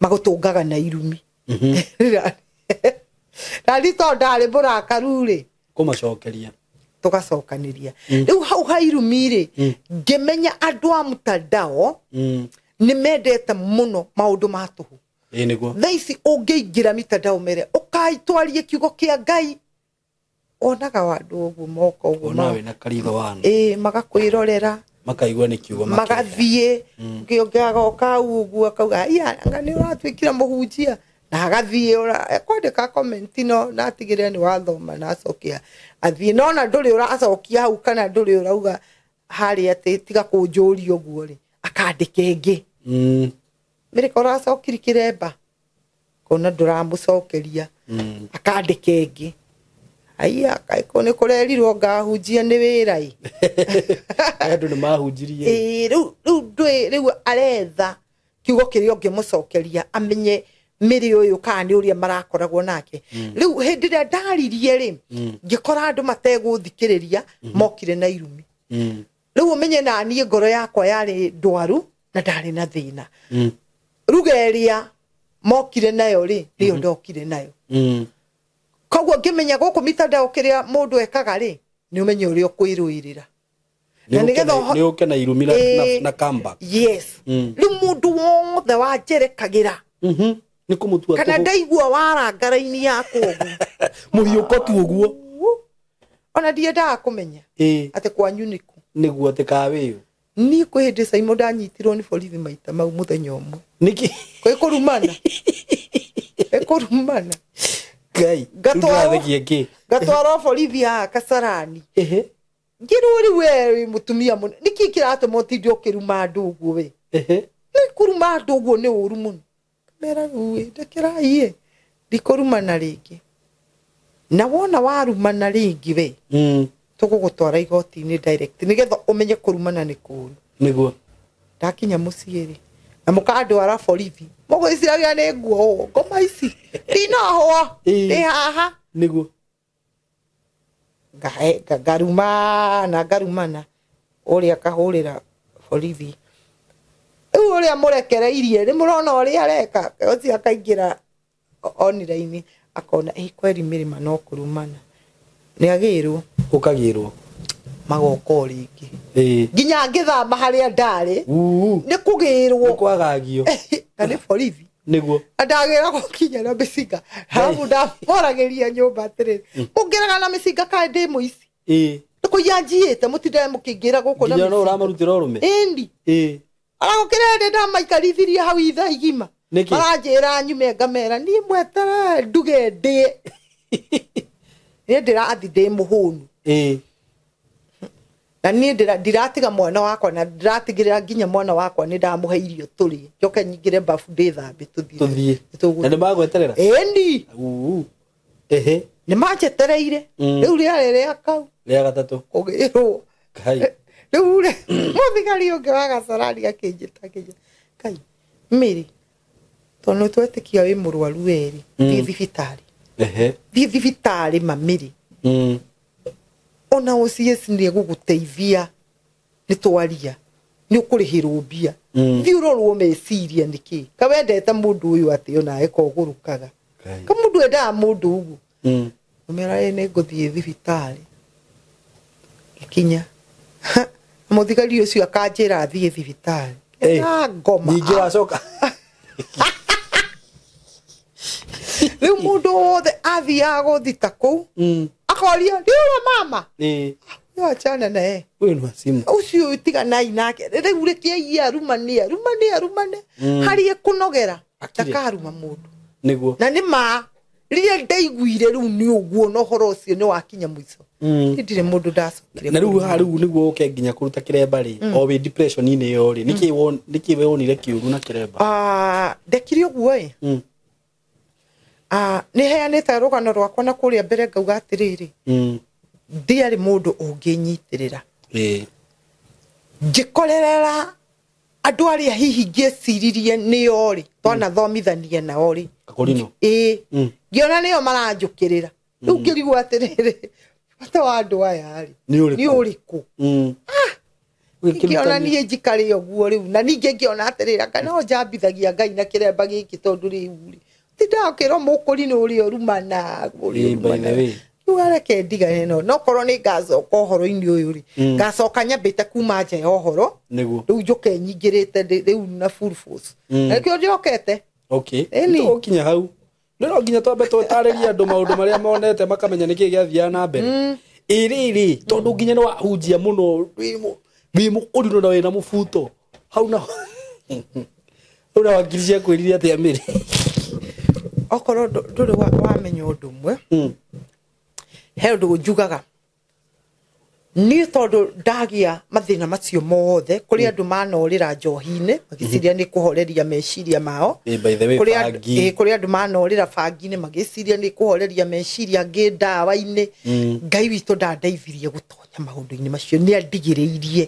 Speaker 1: Magũtũngaga na irumi. Na niĩ tondũ ndarĩ mũrakaru rĩ,
Speaker 2: Kũmacokeria.
Speaker 1: Tũgacokanĩria. Rĩu hau ha irumi rĩ, ngĩmenya andũ a mtandao nĩ mendete mũno maũndũ ma tũhũ.
Speaker 2: Ĩĩ nĩguo.
Speaker 1: Thaa ici ũngĩingĩra mitandao mere, ũkai twarie kiugo kĩa Ngai. Onaga andũ ũguo moka ũguo.
Speaker 2: Ona wĩna karitho wano.
Speaker 1: Ĩĩ, magakwĩrorera.
Speaker 2: Makaigua nĩ kiugo makĩenda.
Speaker 1: Magathiĩ. Ũngĩ agoka hau ũguo akauga, haiya, anga nĩ ũratuĩkire mũhunjia. Na agathiĩ ekwandĩka comment no na atigĩrĩre nĩ wathoma na acokia. Athiĩ no ona ndũrĩ ũracokia hau kana ndũrĩ ũrauga harĩa atĩ tiga kũnjũria ũguo rĩ, akandĩka ĩngĩ. Mĩrĩka ũracokiri kĩremba. Kona ndũramũcokeria. Akandĩka ĩngĩ. Haiya, kaĩ kũu nĩ kũrerirwo ngahunjia nĩ wĩra ĩ.
Speaker 2: Andũ nĩ mahunjirie.
Speaker 1: Ĩĩ, rĩu ndũĩ, rĩu aretha kiugo kĩrĩa ũngĩmũcokeria amenye mĩrĩ ũyũ kana nĩ ũrĩa marakoragwo nake. Rĩu hĩndĩ ĩrĩa ndaririe rĩ, ngĩkora andũ mategũthikĩrĩria, mokire na irumi. Rĩu ũmenye na niĩ ngoro yakwa yarĩ ndwaru na ndarĩ na thĩna. Ruga ĩrĩa mokire nayo rĩ, nĩyo ndokire nayo. Koguo ngĩmenya gũkũ mitandao kĩrĩa mũndũ ekaga rĩ, nĩ ũmenye ũrĩa ũkwĩrũĩrĩra. Na nĩgetha
Speaker 2: Nĩ ũke na irumi na comeback.
Speaker 1: Yes. Rĩu mũndũ wothe wanjerekagĩra.
Speaker 2: Nĩ kũmũtua
Speaker 1: Kana
Speaker 2: tũhũ.
Speaker 1: ndaigua waranga raini yakwa ũguo.
Speaker 2: Mũhiũko tu ũguo.
Speaker 1: Ona ndiendaga kũmenya. Atĩ kwanyu nĩ kũ.
Speaker 2: Nĩguo atĩ kawĩyo.
Speaker 1: Niĩ kwĩ hĩndĩ Simon ndanyitirwo nĩ borithi maita mau mũthenya ũmwe.
Speaker 2: Nĩkĩ?
Speaker 1: Kwĩ kũrumana. Kwĩ kũrumana.
Speaker 2: Ngai. Ndũrathekia kĩ?
Speaker 1: Ngatwarwo borithi haha Kasarani. Ngĩrwo rĩu we wĩ mũtumia mũnene. Nĩkĩ kĩratũma ũtinde ũkĩruma andũ ũguo we? Nĩ kũruma andũ ũguo nĩ ũru mũno. Ngamera rĩu ndekerai ndikũrumana rĩngĩ. Na wona warumana rĩngĩ we tũgũgũtwara igoti-inĩ direct nĩgetha ũmenye kũrumana nĩ kũũru.
Speaker 2: Nĩguo.
Speaker 1: Ndakinya mũciĩ rĩ na mũkandwara borithi mũgwĩciragia nĩ nguohwo ngoma ici ndinohwo ndĩ haha.
Speaker 2: Nĩguo.
Speaker 1: Ngarumana ngarumana ũrĩa akahũrĩra borithi rĩu ũrĩa mũrekereirie nĩ mũrona ũrĩa areka ũcio akaingĩra online akona kweri mĩrĩma no kũrumana nĩ agĩrwo
Speaker 2: ũkagĩrwo
Speaker 1: magoka o rĩngĩ nginya ngĩthama harĩa ndarĩ nĩ kũgĩrwo
Speaker 2: nĩ kwagagio
Speaker 1: na nĩ borithi
Speaker 2: nĩguo
Speaker 1: ndagĩragwo kinya na mĩcinga arabu ndamoragĩria nyũmba atĩrĩrĩ mũngĩraga na mĩcinga kaĩ ndĩ mũici nĩ kũiya njiĩte mũtindae mũkĩngĩra gũkũ na
Speaker 2: nginya no ũramarutĩra ũrũme
Speaker 1: ĩndi aragũkĩra hĩndĩ ndamaikarithirie hau ithaa igima maranjĩra nyume ngamera niĩ mweterere nduge ndĩe niĩ ndĩrathi ndĩ mũhũnu na niĩ ndiratiga mwana wakwa na ndĩratigĩrĩra nginya mwana wakwa nĩ ndamũhe irio tũrĩe njoke nyingĩre bafu ndĩthambe
Speaker 2: tũthiĩ na nĩ magweterera
Speaker 1: ĩni nĩ manjetereire rĩu rĩarĩ rĩa kau
Speaker 2: rĩa gatatũ
Speaker 1: kũgĩrwo rĩu rĩ mũthigari ũngĩ wa Gacarani akĩnjĩta akĩnjĩra Ngai Mary tondũ twetĩkia wĩ mũrwaru werĩ thiĩ thibitarĩ thiĩ thibitarĩ mamĩrĩ ona OCS nĩ egũgũteithia nĩ twaria nĩ ũkũrĩhĩrwo mbia thiĩ ũrorwo meciria nĩkĩ kawendete mũndũ ũyũ atĩ onawe kogũrũkaga ka mũndũ endaga mũndũ ũguo ũmera ĩ nĩ ngũthiĩ thibitarĩ ngĩkinya mũthigari ũcio akanjĩra thiĩ thibitarĩ na ngoma
Speaker 2: ningĩ wacoka
Speaker 1: rĩu mũndũ wothe athiaga gũthita kũu akoria ndiũra mama achana naye
Speaker 2: huyu ni wasimu
Speaker 1: ucio tiganai nake rĩu rĩkĩaiye arumane arumane arumane harĩ ekũnogera ndakaruma mũndũ
Speaker 2: nĩguo
Speaker 1: na nĩ ma rĩrĩa ndaiguire rĩu nĩ ũguo na ũhoro ũcio nĩ wakinya mũico ndirĩ mũndũ ndacokire
Speaker 2: na rĩu haha rĩu nĩguo ũke nginya kũruta kĩremba rĩ o wĩ depression-inĩ ĩyo rĩ nĩkĩ we wonire kĩũru na kĩremba
Speaker 1: ndekire ũguo ĩ nĩ heanĩte rũgano rwakwa na kũrĩa mbere ngauga atĩrĩrĩ ndiarĩ mũndũ ũngĩnyitĩrĩra ngĩkorerera andũ arĩa hihi ngĩeciririe nĩo rĩ twanathomithania nao rĩ ĩĩ ngĩona nĩo maranjũkĩrĩra rĩu ngĩrigwo atĩrĩrĩ bata wa andũ aya rĩ nĩ ũrĩkũ ngĩona niĩ njikare ũguo rĩu na ningĩ ngĩona atĩrĩrĩ anga no njambithagia Ngai na kĩremba gĩkĩ tondũ rĩu rĩ tindakĩrwo mũkũri nĩ ũrĩa ũrumana rĩu reke ndigane no nokorwo nĩ ngacoka ũhoro-inĩ ũyũ rĩ ngacoka nyambĩte kuma nja ya ũhoro rĩu njũke nyingĩrĩte rĩu na full force na nĩkĩo njokete
Speaker 2: tũgũkinya hau nĩ no nginya twambe tũtarĩrie andũ maũndũ marĩa monete makamenya nĩkĩĩ gĩathiaga na mbere ĩ rĩrĩ tondũ nginya nĩ wahunjia mũno wĩ mũkũrinũ na wĩna mũbuto hau na ũrĩa wakiri ciakwĩrire atĩa Mary
Speaker 1: okorwo ndũrĩ wamenya ũndũ ũmwe he ũndũ njugaga niĩ tondũ ndagĩa mathĩna macio mothe kũrĩ andũ manorĩra njohi-inĩ magĩciria nĩ kũhoreria meciria mao kũrĩ andũ manorĩra bangi-inĩ magĩciria nĩ kũhoreria meciria angĩ ndawa-inĩ Ngai witũ ndandeithirie gũtonya maũndũ-inĩ macio nĩ andigĩrĩirie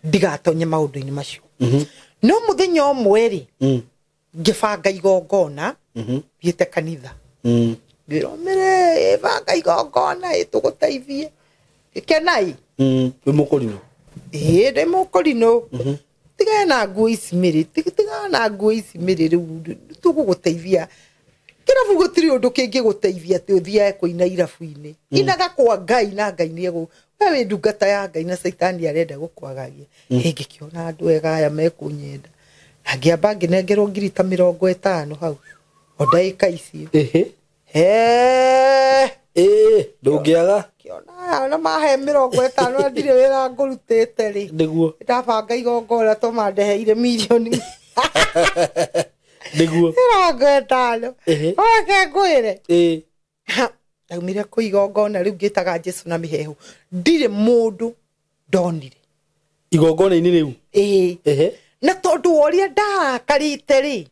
Speaker 1: ndigatonye maũndũ-inĩ macio no mũthenya ũmwe rĩ ngĩbanga igongona thiĩte kanitha ngĩrwo Mary banga igongona tũgũteithie gĩkenai
Speaker 2: wĩ mũkũrinũ
Speaker 1: ĩĩ ndĩ mũkũrinũ tigana na nguo ici Mary tigana na nguo ici Mary rĩu tũgũgũteithia kĩrabu gũtirĩ ũndũ kĩngĩgũteithia atĩ ũthiage kũina irabu-inĩ inaga kwa Ngai na Ngai nĩ egũ we wĩ ndungata ya Ngai na caitani arenda gũkwagagia ngĩkĩona andũ ega aya mekũnyenda na ngĩamba ngĩnengerwo ngiri ta 50 hau o ndagĩka icio
Speaker 2: ndũngĩaga
Speaker 1: kĩona aya na mahe 50 na ndirĩ wĩra ngũrutĩte rĩ
Speaker 2: nĩguo
Speaker 1: ndabanga igongona tũmandeheire mirioni
Speaker 2: nĩguo
Speaker 1: 50 reke ngwĩre ndaumire kũ igongona rĩu ngĩtaga Jesũ na mĩhehu ndirĩ mũndũ ndonire
Speaker 2: igongona-inĩ rĩu
Speaker 1: ĩĩ na tondũ wa ũrĩa ndarakarĩte rĩ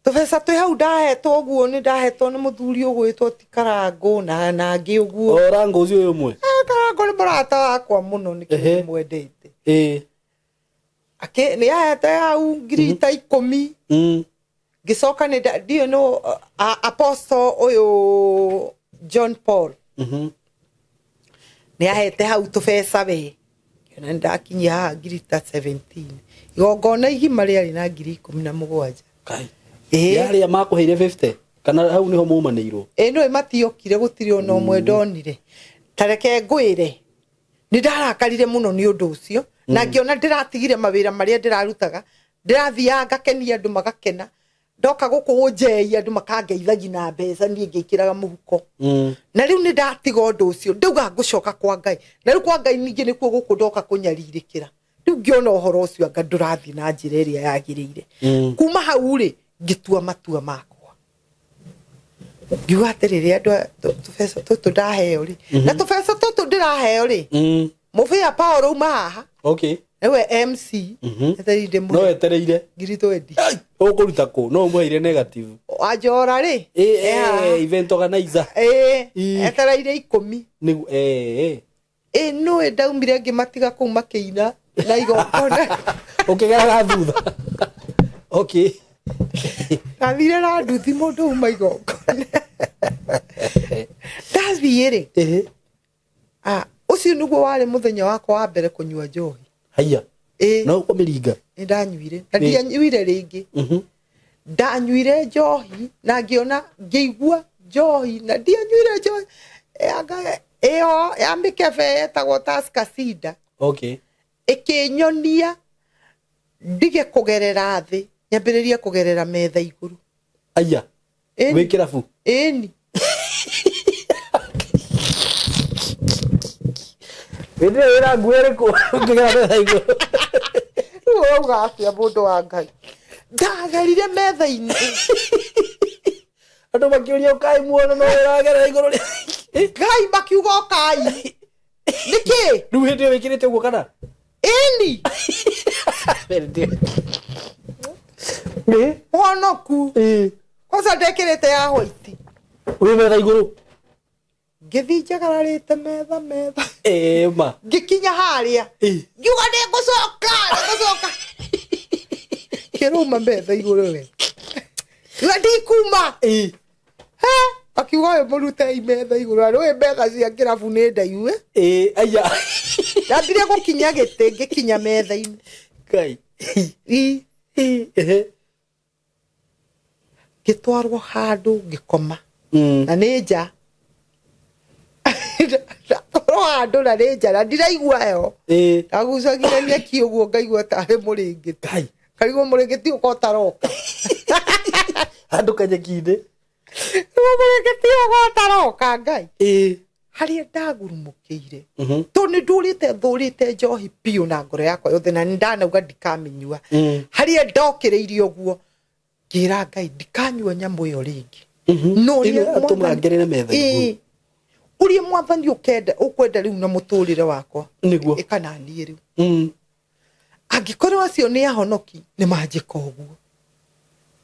Speaker 1: Tũbeca twĩ hau ndahetwo ũguo nĩ ndahetwo nĩ mũthuri ũgwĩtwo ti Karangũ na nangĩ ũguo.
Speaker 2: O Rango ũcio ũyũ ũmwe.
Speaker 1: Karangũ nĩ mũrata wakwa mũno nĩkĩo ndĩmwendete. Akĩ nĩ ahete hau ngiri ta 10. Ngĩcoka nĩ ndiũĩ nũ apostle ũyũ John Paul. Nĩ ahete hau tũbeca we. Ngĩona nĩ ndakinyia haha ngiri ta 17. Igongona igima rĩarĩ na ngiri 17.
Speaker 2: Kai. Yarĩa makũheire 50 kana hau niho mumanĩirwo.
Speaker 1: Ĩno matiokire gũtirĩ ona ũmwe ndonire. Ta reke ngwĩre nĩ ndarakarire mũno nĩ ũndũ ũcio na ngĩona ndĩratigire mawĩra marĩa ndĩrarutaga, ndĩrathiaga ngakenia andũ magakena, ndoka gũkũ gũnjei andũ makangeithagia na mbeca niĩ ngĩkĩraga mũhuko. Na rĩu nĩ ndatiga ũndũ ũcio ndauga ngũcoka kwa Ngai, na rĩu kwa Ngai ningĩ nĩkuo gũkũ ndoka kũnyarirĩkĩra. Rĩu ngĩona ũhoro ũcio anga ndũrathiĩ na njĩra ĩrĩa yagĩrĩire. Kuma hau rĩ ngĩtua matua makwa, ngiuga atĩrĩrĩ andũ tũbeca tũtũ ndaheo rĩ, na tũbeca tũtũ ndĩraheo rĩ, mũbĩa Paul auma haha.
Speaker 2: Okay.
Speaker 1: Nĩwe MC. Etereire
Speaker 2: No etereire
Speaker 1: ngiri 20.
Speaker 2: Ũkũruta kũ? No ũmũheire negative.
Speaker 1: Wanjora rĩ
Speaker 2: event organizer.
Speaker 1: Etereire 10.
Speaker 2: Nĩguo
Speaker 1: Nĩũĩ ndaumire ngĩmatiga kũu makĩina na igongona.
Speaker 2: Ũkĩgeraga thutha. Okay.
Speaker 1: Ndathire na nduthi mũndũ uma igongona. Ndathiĩ rĩ, ũcio nĩguo warĩ mũthenya wakwa wa mbere kũnyua njohi.
Speaker 2: Haiya. No ũkũmĩringa?
Speaker 1: Nĩ ndanyuire. Na ndianyuire rĩngĩ. Ndanyuire njohi na ngĩona ngĩigua njohi na ndianyuire njohi. Ĩyo ya mĩkebe yetagwo Tusker Cider.
Speaker 2: Okay.
Speaker 1: Ĩkĩnyonia ndige kũgerera thĩ, nyambĩrĩrie kũgerera metha igũrũ.
Speaker 2: Aya. Wĩ kĩrabu?
Speaker 1: Ĩni.
Speaker 2: Wĩndire wĩra nguo ĩrĩkũ ũkĩgera metha igũrũ?
Speaker 1: Rĩu ũrauga atĩa mũndũ wa Ngai? Ndagerire metha-inĩ.
Speaker 2: Andũ makĩũria ũkai muono no ũragerera igũrũ rĩa
Speaker 1: Ngai makiuga ũkai. Nĩkĩ?
Speaker 2: Rĩu hĩndĩ ĩyo wĩkĩrĩte ũguo kana?
Speaker 1: Ĩni. Mũhonoku. Kwanza ndekĩrĩte ya white.
Speaker 2: Wĩ metha igũrũ.
Speaker 1: Ngĩthiĩ njagararĩte metha metha.
Speaker 2: Ma.
Speaker 1: Ngĩkinya harĩa. Ngiuga nĩngũcoka, nĩngũcoka. Kĩrũma metha igũrũ we. Ngiuga ndikuma. Akiuga ũyũ mũrutei metha igũrũ. Na nĩũĩ metha cia kĩrabu nĩ ndaihu.
Speaker 2: Aya.
Speaker 1: Ndambire gũkinya gĩtĩ ngĩkinya metha-inĩ.
Speaker 2: Ngai.
Speaker 1: Ngĩtwarwo handũ ngĩkoma. Na nĩ nja. Ndatwarwo handũ na nĩ nja na ndiraigua heho. Ndagucagia nyeki ũguo ngaigua tarĩ mũrĩngĩti. Ngarigwo mũrĩngĩti ũka ũtaroka.
Speaker 2: Handũ kanyeki-inĩ.
Speaker 1: Mũrĩngĩti ũka ũtaroka Ngai. Harĩa ndagurumũkĩire. Tondũ nĩ ndũrĩte thũrĩte njohi biũ na ngoro yakwa yothe na nĩ ndanauga ndikamĩnyua. Harĩa ndokĩrĩirie ũguo ngĩra Ngai ndikanyua nyamũ ĩyo rĩngĩ. No ũrĩa mwathani ũkenda ũkwenda rĩu na mũtũrĩre wakwa.
Speaker 2: Nĩguo.
Speaker 1: Ĩka na niĩ rĩu. Angĩkorwo acio nĩ ahonoki nĩ manjĩka ũguo.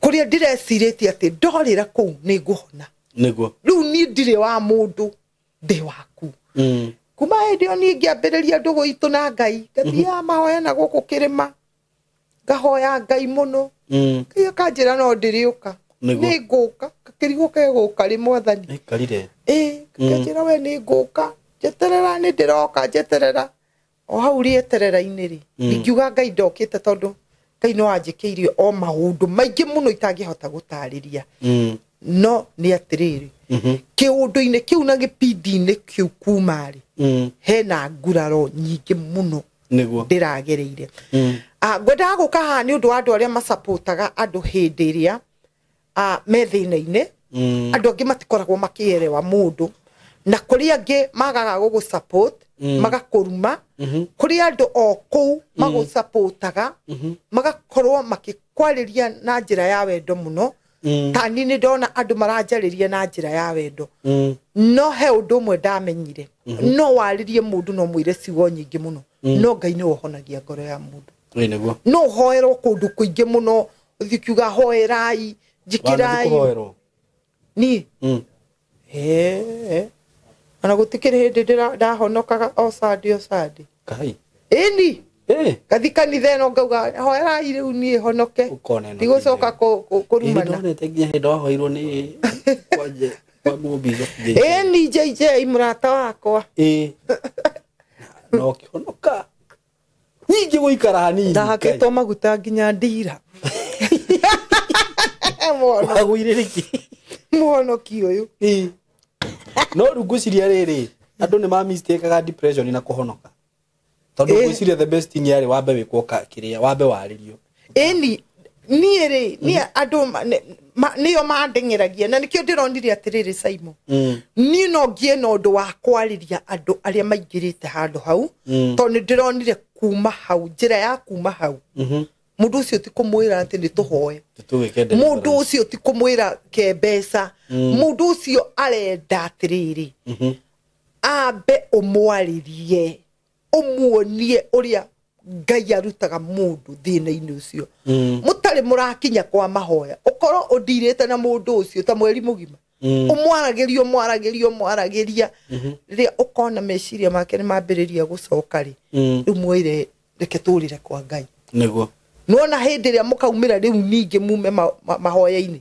Speaker 1: Kũrĩa ndĩrecirĩtie atĩ ndorĩra kũu nĩ ngũhona.
Speaker 2: Nĩguo.
Speaker 1: Rĩu niĩ ndirĩ wa mũndũ, ndĩ waku. Kuma hĩndĩ ĩyo niĩ ngĩambĩrĩria ndũgũ itũ na Ngai, ngathiaga mahoya na gũkũ kĩrĩma, ngahoya Ngai mũno. Ngai akanjĩra no ndĩrĩũka. Nĩ ngũka, gakĩrigwo kegũka rĩ mwathani.
Speaker 2: Nĩkarire.
Speaker 1: Akanjĩra we nĩ ngũka, njeterera nĩ ndĩroka, njeterera. O hau rĩeterera-inĩ rĩ, ingiuga Ngai ndokĩte tondũ Ngai no anjĩkĩire o maũndũ maingĩ mũno itangĩhota gũtarĩria. No nĩ atĩrĩrĩ, kĩũndũ-inĩ kĩu na gĩbindi-inĩ kĩu kuma rĩ, hena nguraro nyingĩ mũno ndĩragereire. Ngwendaga gũka haha nĩ ũndũ wa andũ arĩa macapotaga andũ hĩndĩ ĩrĩa me thĩna-inĩ. Andũ angĩ matikoragwo makĩerewa mũndũ, na kũrĩ angĩ magaga gũgũ support, magakũruma. Kũrĩ andũ o kũu magũcapotaga, magakorwo makĩkwarĩria na njĩra ya wendo mũno. Ta niĩ nĩ ndona andũ maranjarĩria na njĩra ya wendo. No he ũndũ ũmwe ndamenyire. No warĩrie mũndũ no mwĩre ciugo nyingĩ mũno. No Ngai nĩwe ũhonagia ngoro ya mũndũ.
Speaker 2: Nĩguo.
Speaker 1: No ũhoerwo kũndũ kũingĩ mũno, ũthiĩ ũkiuga hoerai, Njĩkĩrai. Niĩ. Ona gũtikĩrĩ hĩndĩ ndahonokaga o Sunday o Sunday.
Speaker 2: Kai.
Speaker 1: Ĩni. Ngathi kanitha ĩno ngauga hoerai rĩu niĩ honoke. Ndigũcoka kũrumana.
Speaker 2: Ndonete nginya hĩndĩ wahoirwo nĩ kwa mũmbico.
Speaker 1: Ĩni JJ mũrata wakwa.
Speaker 2: Na ũkĩhonoka. Ningĩ gũikara hanini.
Speaker 1: Ndahakĩtwo maguta nginya ndira.
Speaker 2: Wagũire rĩkĩ?
Speaker 1: Mũhonoki ũyũ.
Speaker 2: No rĩu ngwĩciria rĩrĩ, andũ nĩ ma-mistake-aga depression na kũhonoka. Tondũ ngwĩciria the best thing yarĩ wambe wĩkwo kĩrĩa, wambe warĩrio.
Speaker 1: Ĩni, niĩ rĩ, niĩ andũ nĩo mandeng'eragia na nĩkĩo ndĩronire atĩrĩrĩ Simon. Niĩ no ngĩe na ũndũ wa kwarĩria andũ arĩa maingĩrĩte handũ hau, tondũ nĩ ndĩronire kuma hau, njĩra ya kuma hau. Mũndũ ũcio ti kũmwĩra atĩ nĩ tũhoe. Mũndũ ũcio ti kũmwĩra ke mbeca. Mũndũ ũcio arenda atĩrĩrĩ, ambe ũmwarĩrie, ũmuonie ũrĩa Ngai arutaga mũndũ thĩna-inĩ ũcio. Mũtarĩ mũrakinya kwa mahoya, ũkorwo ũndirĩte na mũndũ ũcio ta mweri mũgima. Ũmwaragĩria, ũmwaragĩria, ũmwaragĩria. Rĩrĩa ũkona meciria make nĩ mambĩrĩria gũcoka rĩ, rĩu mwĩre reke tũrĩre kwa Ngai.
Speaker 2: Nĩguo.
Speaker 1: Nĩwona hĩndĩ ĩrĩa mũkaumĩra rĩu ningĩ mume mahoya-inĩ.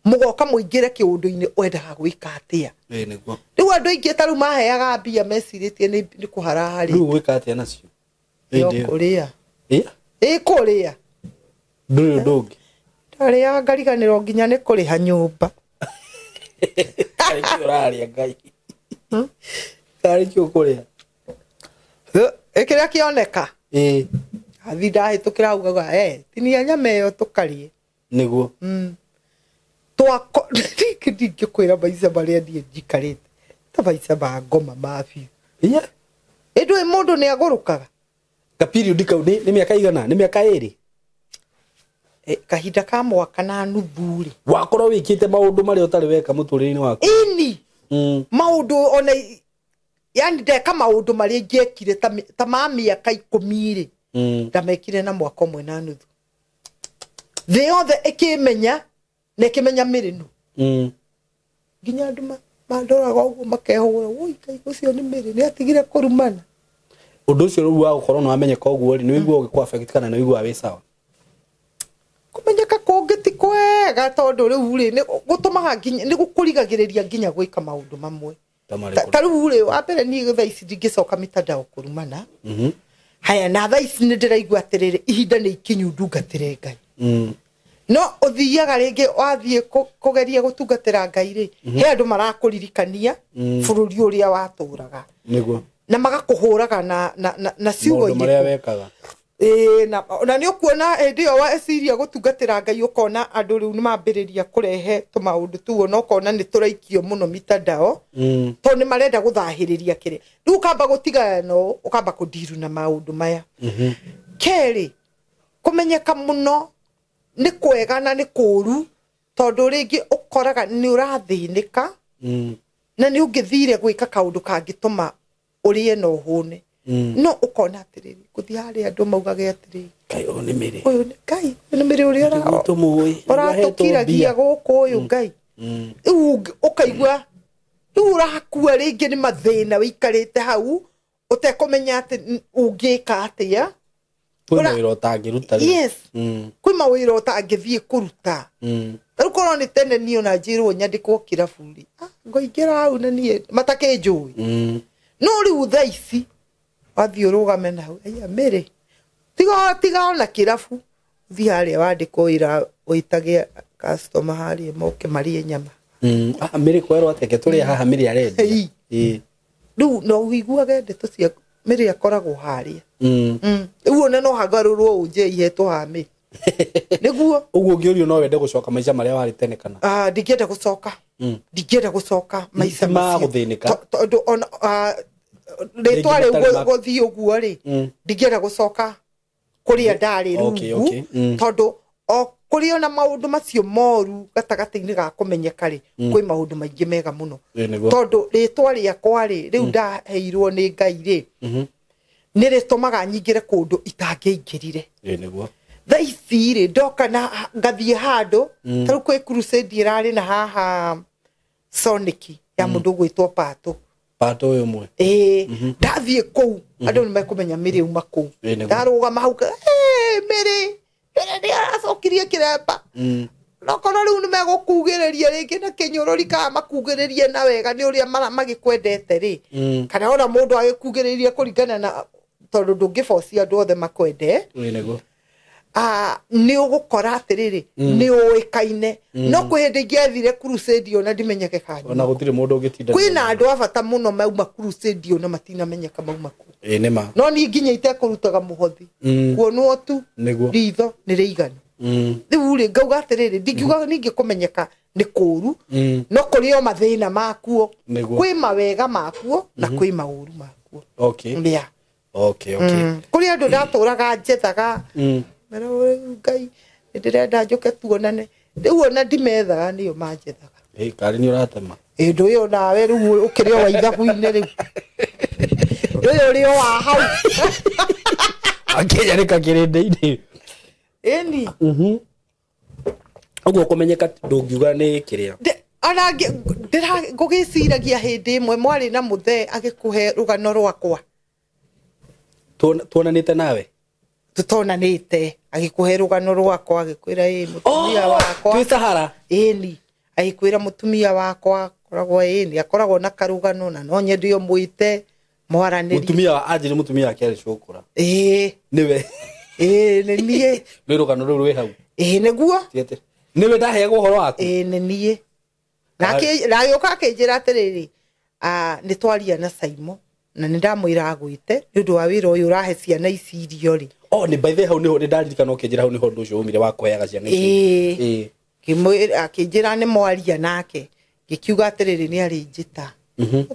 Speaker 1: Mũgoka mũingĩre kĩũndũ-inĩ wendaga gwĩka atĩa.
Speaker 2: Nĩguo.
Speaker 1: Rĩu andũ aingĩ ta rĩu maheaga mbia mecirĩtie nĩ kũharaharĩ.
Speaker 2: Rĩu gwĩka atĩa nacio?
Speaker 1: Kũrĩa. Ĩ kũrĩa.
Speaker 2: Ndũrĩ ũndũ ũngĩ.
Speaker 1: Ndarĩaga ngariganĩrwo nginya nĩ kũrĩha nyũmba.
Speaker 2: Karĩ kĩ ũrarĩa Ngai? Karĩ kĩ ũkũrĩa?
Speaker 1: Ĩ kĩrĩa kĩoneka? Athi ndahĩtũkĩra hau ngauga, tinia nyama ĩyo tũkarĩe.
Speaker 2: Nĩguo.
Speaker 1: Twako ndingĩkwĩra maica marĩa niĩ njikarĩte. Ta maica ma ngoma ma biũ. Ĩ ndũĩ mũndũ nĩ agũrũkaga?
Speaker 2: Ka period kau nĩ mĩaka igana? Nĩ mĩaka ĩrĩ?
Speaker 1: Kahinda ka mwaka na nuthu rĩ.
Speaker 2: Wakorwo wĩkĩte maũndũ marĩa ũtarĩ weka mũtũrĩre-inĩ waku.
Speaker 1: Ĩni. Maũndũ ona yani ndeka maũndũ marĩa ingĩekire ta ma mĩaka 10 rĩ. Ndamekire na mwaka ũmwe na nuthu. Thĩ yothe ĩkĩmenya na ĩkĩmenya mĩrĩnu. Nginya andũ mandoraga ũguo makehũgũra, woi Ngai ũcio nĩ mĩrĩ, nĩ atigire kũrumana.
Speaker 2: Ũndũ ũcio rĩu wa gũkorwo nĩ wamenyeka ũguo rĩ, nĩ ũiguaga ũgĩkũ affect kana nĩ ũiguaga wĩ sawa?
Speaker 1: Kũmenyeka kũngĩ ti kwega tondũ rĩu rĩ, nĩ gũtũmaga nginya, nĩ gũkũrigagĩrĩria nginya gwĩka maũndũ mamwe. Ta rĩu rĩ, wa mbere niĩ thaa ici ndingĩcoka mitandao kũrumana. Haya, na thaa ici nĩ ndĩraigua atĩrĩrĩ, ihinda nĩ ikinyu ndungatĩre Ngai. No ũthiaga rĩngĩ wathiĩ kũgeria gũtungatĩra Ngai rĩ, he andũ marakũririkania bũrũri ũrĩa watũraga.
Speaker 2: Nĩguo.
Speaker 1: Na magakũhũraga na ciugo
Speaker 2: Maũndũ marĩa wekaga.
Speaker 1: Na nĩ ũkuona hĩndĩ ĩyo weciria gũtungatĩra Ngai ũkona andũ rĩu nĩ mambĩrĩria kũrehe tũmaũndũ tũu, na ũkona nĩ tũraikio mũno mitandao, tondũ nĩ marenda gũthahĩrĩria kĩrĩa. Rĩu ũkamba gũtigana no, ũkamba kũndiru na maũndũ maya. Kerĩ, kũmenyeka mũno nĩ kwega na nĩ kũũru, tondũ rĩngĩ ũkoraga nĩ ũrathĩnĩka, na nĩ ũngĩthire gwĩka kaũndũ kangĩtũma ũrĩe na ũhũne. No ũkona atĩrĩrĩ, gũthiĩ harĩa andũ maugage atĩrĩrĩ,
Speaker 2: Ngai ũyũ nĩ mĩrĩ.
Speaker 1: Ũyũ nĩ Ngai, ũyũ nĩ mĩrĩ ũrĩa ũratũkiragia gũkũ ũyũ Ngai. Rĩu ũkaigua, rĩu ũrakua rĩngĩ nĩ mathĩna wĩikarĩte hau, ũtekũmenya atĩ ũngĩka atĩa.
Speaker 2: Kwĩ mawĩra ũtangĩruta rĩu.
Speaker 1: Yes. Kwĩ mawĩra ũtangĩthiĩ kũruta. Rĩu korwo nĩ tene niĩ ona njĩrwo nyandĩkwo kĩrabu rĩ, ngoingĩra hau na niĩ matakĩnjũĩ. No rĩu thaa ici wathiĩ ũrũgame na hau, aya mĩrĩ. Tiga ona kĩrabu, ũthiĩ harĩa wandĩkwo wĩra wĩtage customer harĩa moke marĩe nyama.
Speaker 2: Mĩrĩ kwerwo atĩ reke tũrĩe haha mĩrĩ arendia.
Speaker 1: Rĩu no ũiguage ndeto cia mĩrĩ akoragwo harĩa. Rĩu ona no hagarũrwo ũnje ihetwo ha mĩrĩ. Nĩguo.
Speaker 2: Ũguo ũngĩũrio no wende gũcoka maica marĩa warĩ tene kana?
Speaker 1: Ndingĩenda gũcoka. Ndingĩenda gũcoka maica
Speaker 2: macio. Gũthĩnĩka.
Speaker 1: Tondũ ona rĩtwa rĩu gũthiĩ ũguo rĩ, ndingĩenda gũcoka kũrĩa ndarĩ rungu, tondũ o kũrĩ ona maũndũ macio moru gatagatĩ-inĩ ga kũmenyeka rĩ, kwĩ maũndũ maingĩ mega mũno. Tondũ rĩtwa rĩakwa rĩ, rĩu ndaheirwo nĩ Ngai rĩ, nĩ rĩtũmaga nyingĩre kũndũ itangĩingĩrire. Thaa ici rĩ ndoka na ngathiĩ handũ ta rĩu kwĩ crusade ĩrarĩ na haha Sonic ya mũndũ ũgwĩtwo Pato.
Speaker 2: Pato ũyũ ũmwe.
Speaker 1: Ĩĩ, ndathiĩ kũu andũ nĩ mekũmenya Mĩrĩ uma kũu. Ndarũgama hau Mĩrĩ Mĩrĩ nĩ aracokirie kĩremba. Nokorwo rĩu nĩ megũkugĩrĩria rĩngĩ na kĩnyũrũri kana makugĩrĩrie na wega nĩ ũrĩa magĩkwendete rĩ. Kana ona mũndũ agĩkugĩrĩria kũringana na tondũ ndũngĩbocia andũ othe makwende.
Speaker 2: Nĩguo.
Speaker 1: Nĩ ũgũkora atĩrĩrĩ nĩ ũĩkaine. No kwĩ hĩndĩ ingĩathire crusade ona ndimenyeke kanyu.
Speaker 2: Ona gũtirĩ mũndũ ũngĩtinda.
Speaker 1: Kwĩna andũ a bata mũno mauma crusade ona matinamenyeka mauma kũ.
Speaker 2: Ĩĩ nĩ ma.
Speaker 1: No niĩ nginya itekũrutaga mũhothi. Kuonwo tu ritho nĩ rĩiganu. Rĩu rĩ ngauga atĩrĩrĩ ndingiuga ningĩ kũmenyeka nĩ kũũru no kũrĩ o mathĩna makuo. Kwĩ mawega makuo na kwĩ maũru makuo.
Speaker 2: Okay.
Speaker 1: Yeah.
Speaker 2: Okay, okay.
Speaker 1: Kũrĩ andũ ndatũraga njethaga mera Ngai ndĩrenda njũke tuonane. Rĩu ona ndimethaga nĩo manjethaga.
Speaker 2: Ĩ karĩ nĩ ũratema.
Speaker 1: Ĩ ndũyũ nawe rĩu ũkĩrĩ o wa ithabu-inĩ rĩu. Ndũyũ ũrĩ o wa hau.
Speaker 2: Akenya nĩ kakĩrĩndĩ-inĩ.
Speaker 1: Ĩni.
Speaker 2: Ũguo kũmenyeka ndũngiuga nĩ kĩrĩa.
Speaker 1: Ona ngũgĩciragia hĩndĩ ĩmwe mwarĩ na mũthee agĩkũhe rũgano rwakwa.
Speaker 2: Tuonanĩte nawe?
Speaker 1: Tũtonanĩte agĩkũhe rũgano rwakwa agĩkwĩra ĩ mũtumia wakwa.
Speaker 2: Twĩ Sahara.
Speaker 1: Ĩni. Agĩkwĩra mũtumia wakwa akoragwo ĩni akoragwo na karũgano na no nyende ũmwĩte mwaranĩrie.
Speaker 2: Mũtumia wa anjĩrĩ mũtumia wake arĩ cũkũra.
Speaker 1: Ĩĩ.
Speaker 2: Nĩwe.
Speaker 1: Ĩĩ nĩ niĩ.
Speaker 2: Nĩ rũgano rũu rwĩ hau.
Speaker 1: Ĩĩ nĩguo.
Speaker 2: Nĩwe ndaheagwo ũhoro waku.
Speaker 1: Ĩĩ nĩ niĩ. Na agĩũka akĩnjĩra atĩrĩrĩ nĩ twaria na Saimo na nĩ ndamwĩra agwĩte nĩ ũndũ wa wĩra ũyũ ũrahe ciana ici irio rĩ.
Speaker 2: Oh nĩ by the hau nĩho nĩ ndaririkana ũkĩnjĩra hau nĩho ũndũ ũcio umire wa kũheaga ciana ici.
Speaker 1: Ĩĩ. Akĩnjĩra nĩ mwaria nake ngĩkiuga atĩrĩrĩ nĩ arĩnjĩta.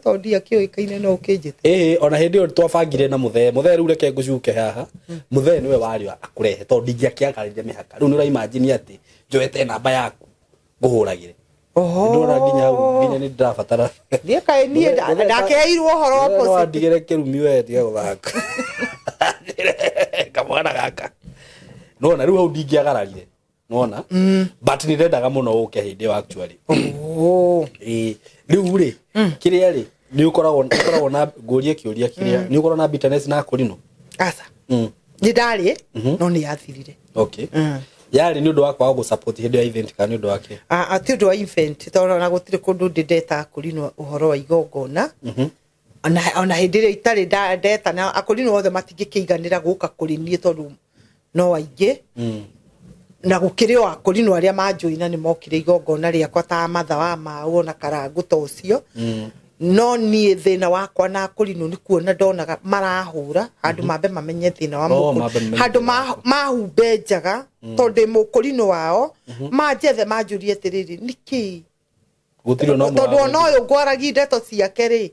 Speaker 1: Tondũ ndiakĩũĩkaine no ũkĩnjĩta.
Speaker 2: Ĩĩ ona hĩndĩ ĩyo twabangire na mũthee. Mũthee rĩu reke ngũcuke haha. Mũthee nĩwe warĩ akũrehe tondũ ndingĩakĩagarĩire mĩhaka. Rĩu nĩ ũraimagine atĩ njoete namba yaku ngũhũragĩre. Ndona nginya hau nginya nĩ ndĩrabatara.
Speaker 1: Niĩ kaĩ niĩ ndakĩheirwo ũhoro opposite.
Speaker 2: No andigĩre kĩrumi we tiga gũthaka. Kamwana gaka. Nona rĩu hau ndingĩagararire. Nona? But nĩ ndendaga mũno ũke hĩndĩ ĩyo actually. Ĩĩ rĩu rĩ kĩrĩa rĩ nĩ ũkoragwo na ngũrie kĩũria kĩrĩa nĩ ũkoragwo na bitterness na Akũrinũ?
Speaker 1: Aca. Nĩ ndarĩ no nĩ yathirire.
Speaker 2: Okay. Yarĩ nĩ ũndũ wa kwaga gũ-support hĩndĩ ya event kana nĩ ũndũ wake?
Speaker 1: Ti ũndũ wa event tondũ ona gũtirĩ kũndũ ndĩ ndeta Akũrinũ ũhoro wa igongona. Ona hĩndĩ ĩrĩa itarĩ ndeta na Akũrinũ othe matingĩkĩiganĩra gũka kũrĩ niĩ tondũ no aingĩ. Na gũkĩrĩ o Akũrinũ arĩa manjoina nĩ mokire igongona rĩakwa ta Matha wa Mau ona Karangũ ta ũcio. No niĩ thĩna wakwa na Akũrinũ nĩ kuona ndonaga marahũra handũ mambe mamenye thĩna wa mũkũrinũ handũ mahumbe njaga tondũ ndĩ mũkũrinũ wao manjethe manjũrie atĩrĩrĩ nĩkĩ tondũ ona ũyũ ngwaragia ndeto ciake rĩ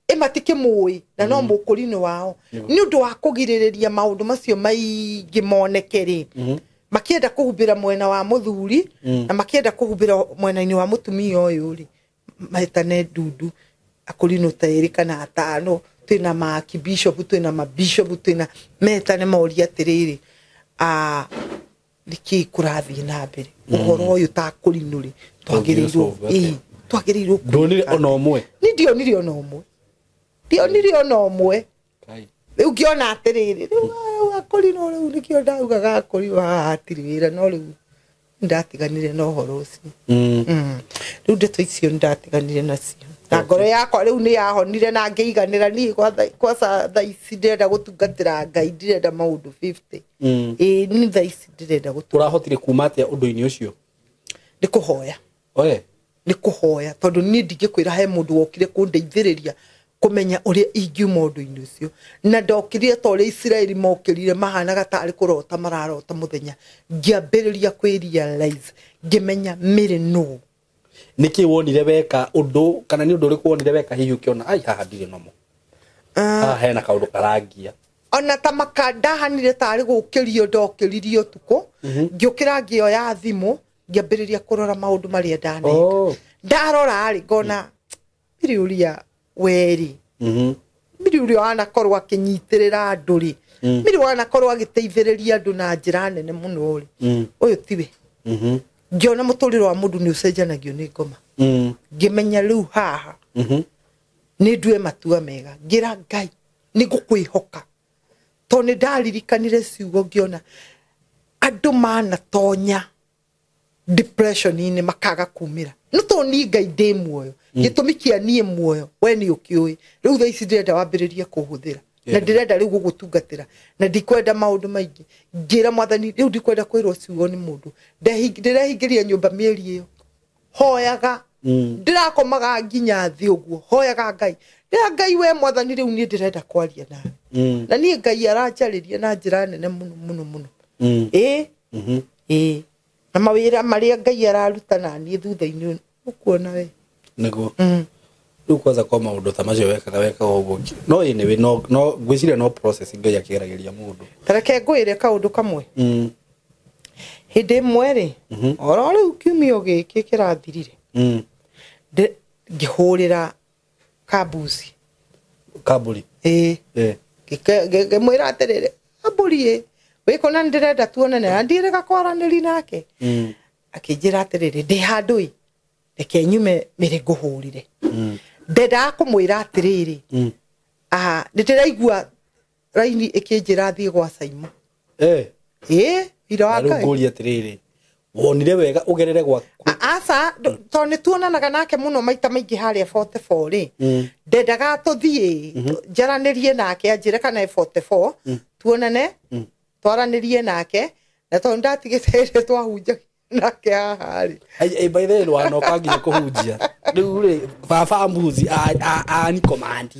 Speaker 1: ĩmatikĩmũĩ na no mũkũrinũ wao nĩ ũndũ wa kũgirĩrĩria maũndũ macio maingĩ moneke rĩ makĩenda kũhumbĩra mwena wa mũthuri na makĩenda kũhumbĩra mwena-inĩ wa mũtumia ũyũ rĩ mahetane ndundu Akũrinũ ta erĩ kana atano twĩna maakibishop twĩna mabishop twĩna metane moria atĩrĩrĩ nĩkĩĩ kũrathiĩ na mbere ũhoro ũyũ ta Akũrinũ rĩ twagĩrĩirwo
Speaker 2: ndonire ona ũmwe.
Speaker 1: Ni ndionire ona ũmwe. Ndionire ona ũmwe. Rĩu ngĩona atĩrĩrĩ rĩu Akũrinũ rĩu nĩkĩo ndaugaga Akũrinũ haha hatirĩ wĩra no rĩu ndatiganire na ũhoro ũcio. Rĩu ndeto icio ndatiganire nacio. Na ngoro yakwa rĩu nĩ yahonire na ngĩiganĩra niĩ kwa thaa ici ndĩrenda gũtungatĩra Ngai ndirenda maũndũ 50. Ĩĩ niĩ thaa ici ndĩrenda gũtungatĩra.
Speaker 2: Ũrahotire kuma atĩa ũndũ-inĩ ũcio?
Speaker 1: Nĩ kũhoya.
Speaker 2: Oe.
Speaker 1: Nĩ kũhoya tondũ niĩ ndingĩkwĩra he mũndũ wokire kũndeithĩrĩria kũmenya ũrĩa ingiuma ũndũ-inĩ ũcio. Na ndokire ta ũrĩa Isiraeli mokĩrire mahanaga tarĩ kũrota mararota mũthenya. Ngĩambĩrĩria kwĩ-realize ngĩmenya Mĩrĩ nũ.
Speaker 2: Nĩkĩ wonire weka ũndũ kana nĩ ũndũ ũrĩkũ wonire weka hihi ũkĩona ai haha ndirĩ nomo. Haha hena kaũndũ karangia.
Speaker 1: Ona ta makandahanire tarĩ gũkĩrio ndokĩririe ũtukũ ngĩũkĩra ngĩoya thimũ ngĩambĩrĩria kũrora maũndũ marĩa ndaneka. Ndarora rĩ ngona Mĩrĩ ũrĩa werĩ. Miri ũrĩa wanakorwo akĩnyitĩrĩra andũ rĩ, Miri wanakorwo agĩteithĩrĩria andũ na njĩra nene mũno rĩ, ũyũ tiwe. Ngĩona mũtũrĩre wa mũndũ nĩ ũcenjanagio nĩ ngoma. Ngĩmenya rĩu haha nĩ ndue matua mega. Ngĩra Ngai nĩ ngũkwĩhoka, tondũ nĩ ndaririkanire ciugo ngĩona andũ manatonya depression-inĩ makaga kumĩra. No tondũ niĩ Ngai ndĩ muoyo, gĩtũmi kĩa niĩ muoyo we nĩ ũkĩũĩ. Rĩu thaa ici ndĩrenda wambĩrĩrie kũhũthĩra, na ndĩrenda rĩu gũgũtungatĩra, na ndikwenda maũndũ maingĩ. Ngĩra Mwathani rĩu ndikwenda kwĩrwo ciugo nĩ mũndũ. Ndĩrehingĩria nyũmba mĩeri ĩyo, hoyaga, ndĩrakomaga nginya thĩ ũguo, hoyaga Ngai. Ndĩra Ngai we Mwathani rĩu niĩ ndĩrenda kwaria nawe. Na niĩ Ngai aranjarĩria na njĩra nene mũno mũno mũno. Ĩĩ. Na mawĩra marĩa Ngai araruta na niĩ thutha-inĩ ũkuona we.
Speaker 2: Nĩguo. Rĩu kwanza kwa maũndũ ta macio wekaga ũguo. No anyway, no ngwĩciria no process Ngai akĩgeragĩria mũndũ.
Speaker 1: Ta reke ngwĩre kaũndũ kamwe. Hĩndĩ ĩmwe rĩ, oro rĩu kiumia gĩkĩ kĩrathirire. Ngĩhũrĩra kambuci.
Speaker 2: Kamburi?
Speaker 1: Ĩĩ. Ngĩmwĩra atĩrĩrĩ, kamburi ĩ, wĩkũ na ndĩrenda tuonane, na ndiĩrĩga kwaranĩria nake. Akĩnjĩra atĩrĩrĩ, ndĩ handũ ĩ, reke nyume mĩrĩ ngũhũrĩre. Ndendaga kũmwĩra atĩrĩrĩ, nĩ ndĩraigua raini ĩkĩnjĩra thiĩ gwa Saimo. Ĩĩ, wĩra wa
Speaker 2: Rĩu
Speaker 1: Ngai.
Speaker 2: ngũrie atĩrĩrĩ, wonire wega ũgerere gwa
Speaker 1: Aca, tondũ nĩ tuonanaga nake mũno maita maingĩ harĩa 44 rĩ. Ndendaga tũthiĩ njaranĩrie nake, anjĩre kana e 44, tuonane, twaranĩrie nake, na tondũ ndatigĩte hĩndĩ twahunjagia nake haha rĩ.
Speaker 2: Ai, by the way, wanoka nginya kũhunjia. Rĩu rĩ, baba mbuzi ani command.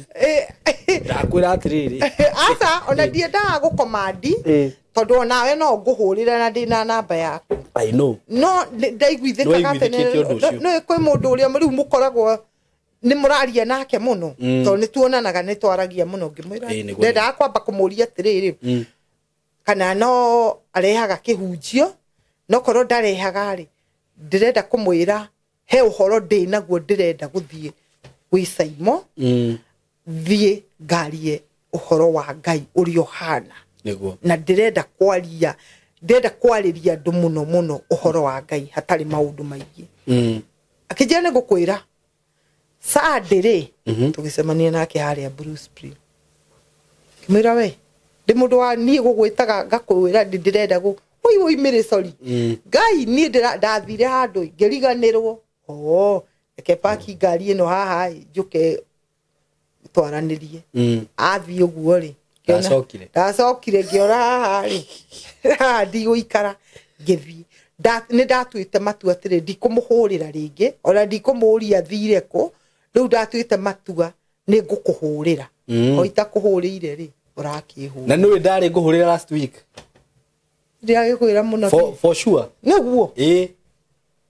Speaker 2: Ndakwĩra atĩrĩrĩ.
Speaker 1: Aca, ona ndiendaga gũkomandi, tondũ onawe no ngũhũrĩre na ndĩna namba yaku.
Speaker 2: I know.
Speaker 1: No ndaiguithĩkaga atĩ
Speaker 2: Nĩwaiguithĩkĩte ũndũ ũcio.
Speaker 1: nĩ kwĩ mũndũ ũrĩa rĩu mũkoragwo nĩ mũraria nake mũno, tondũ nĩ tuonanaga, nĩ twaragia mũno. Ngĩmwĩra ndendaga kwamba kũmũria atĩrĩrĩ, kana no arehaga kĩhunjio, no korwo ndarehaga rĩ, ndĩrenda kũmwĩra he ũhoro ndĩ naguo ndĩrenda gũthiĩ gwĩ Saimo, thiĩ ngarie ũhoro wa Ngai ũrĩa ũhana. Na ndĩrenda kwaria, ndĩrenda kwarĩria andũ mũno mũno ũhoro wa Ngai hatarĩ maũndũ maingĩ. Akĩnjĩra nĩ ngũkwĩra Sunday rĩ, tũgĩcemania nake harĩa Blue Spring. Ngĩmwĩra we, ndĩ mũndũ wa niĩ gũgwĩtaga ngakwĩra ndĩrenda oi oi mĩrĩ sorry. Ngai niĩ ndathire handũ ngĩriganĩrwo. Oh, reke paki ngari ĩno haha njũke twaranĩrie. Athiĩ ũguo rĩ, ndacokire ngĩona haha rĩ, haha ndigũikara, ngĩthiĩ. Nĩ ndatuĩte matua atĩrĩ, ndikũmũhũrĩra rĩngĩ, ona ndikũmũũria thire kũ, rĩu ndatuĩte matua nĩ ngũkũhũrĩra. O itakũhũrĩire rĩ, ũrakĩhũra.
Speaker 2: Na nĩwe ndarĩ ngũhũrĩra last week.
Speaker 1: Ndĩragĩkwĩra mũno.
Speaker 2: For sure.
Speaker 1: Nĩguo.
Speaker 2: Ĩĩ.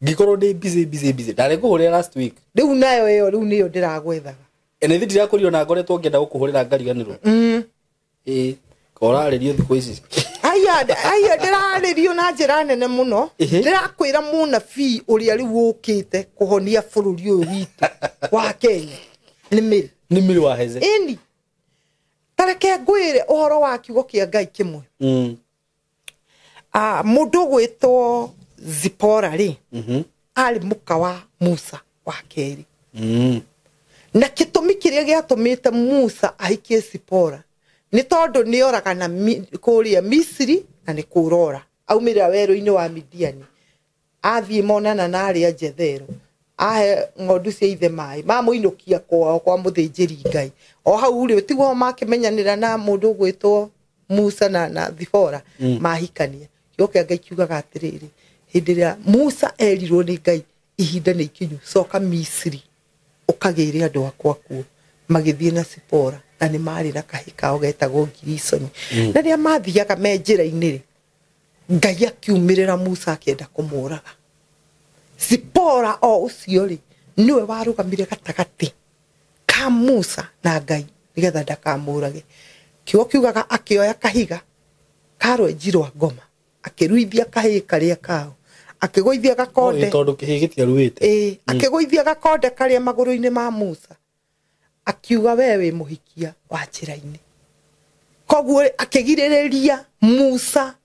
Speaker 2: Ngĩkorwo ndĩ busy. Ndarĩ ngũhũrĩra last week.
Speaker 1: Rĩu nayo ĩyo rĩu nĩyo ndĩragwethaga.
Speaker 2: Na ithuĩ ndirakorirwo na ngoretwo ngĩenda gũkũhũrĩra ngariganĩrwo. Ĩĩ. Korarĩrio thikũ ici.
Speaker 1: Aya, ndĩrarĩrio na njĩra nene mũno. Ndĩrakwĩra mũnabii ũrĩa rĩu ũkĩte kũhonia bũrũri ũyũ witũ wa Kenya. Nĩ Mĩrĩ.
Speaker 2: Nĩ Mĩrĩ wa Heze.
Speaker 1: Ĩni. Ta reke ngwĩre ũhoro wa kiugo kĩa Ngai kĩmwe. Mũndũ ũgwĩtwo Zipora rĩ, arĩ mũka wa Musa wa kerĩ. Na gĩtũmi kĩrĩa gĩatũmĩte Musa ahikie Zipora nĩ tondũ nĩ oraga na kũrĩa Misiri na nĩ kũrora. Aumĩrĩra werũ-inĩ wa Midiani. Athiĩ monana na arĩa Jethero. Ahe ng'ondu cia ithe maĩ, mamũinũkia kwao kwa mũthĩnjĩri Ngai. O hau rĩ, tiguo makĩmenyanĩra na mũndũ ũgwĩtwo Musa na Zipora, mahikania. Kiugo kĩa Ngai kiugaga atĩrĩrĩ, hĩndĩ ĩrĩa Musa erirwo nĩ Ngai ihinda nĩ ikinyu, coka Misiri ũkagĩre andũ akwa kuo. Magĩthiĩ na Zipora, na nĩ marĩ na kahĩ kao getagwo Girisoni. Na rĩrĩa mathiaga me njĩra-inĩ rĩ, Ngai akiumĩrĩra Musa akĩenda kũmũraga. Zipora o ũcio rĩ, nĩwe warũgamire gatagatĩ ka Musa na Ngai nĩgetha ndakamũrage. Kiugo kiugaga akĩoya kahiga ka rwenji rwa ngoma, akĩruithia kahĩĩ karĩa kao, akĩgũithia gakonde.
Speaker 2: Tondũ kĩhĩĩ gĩtiaruĩte.
Speaker 1: Ĩĩ, akĩgũithia gakonde karĩa magũrũ-inĩ ma Musa. Akiuga we wĩ mũhikia wa njĩra-inĩ. Koguo akĩgirĩrĩria Musa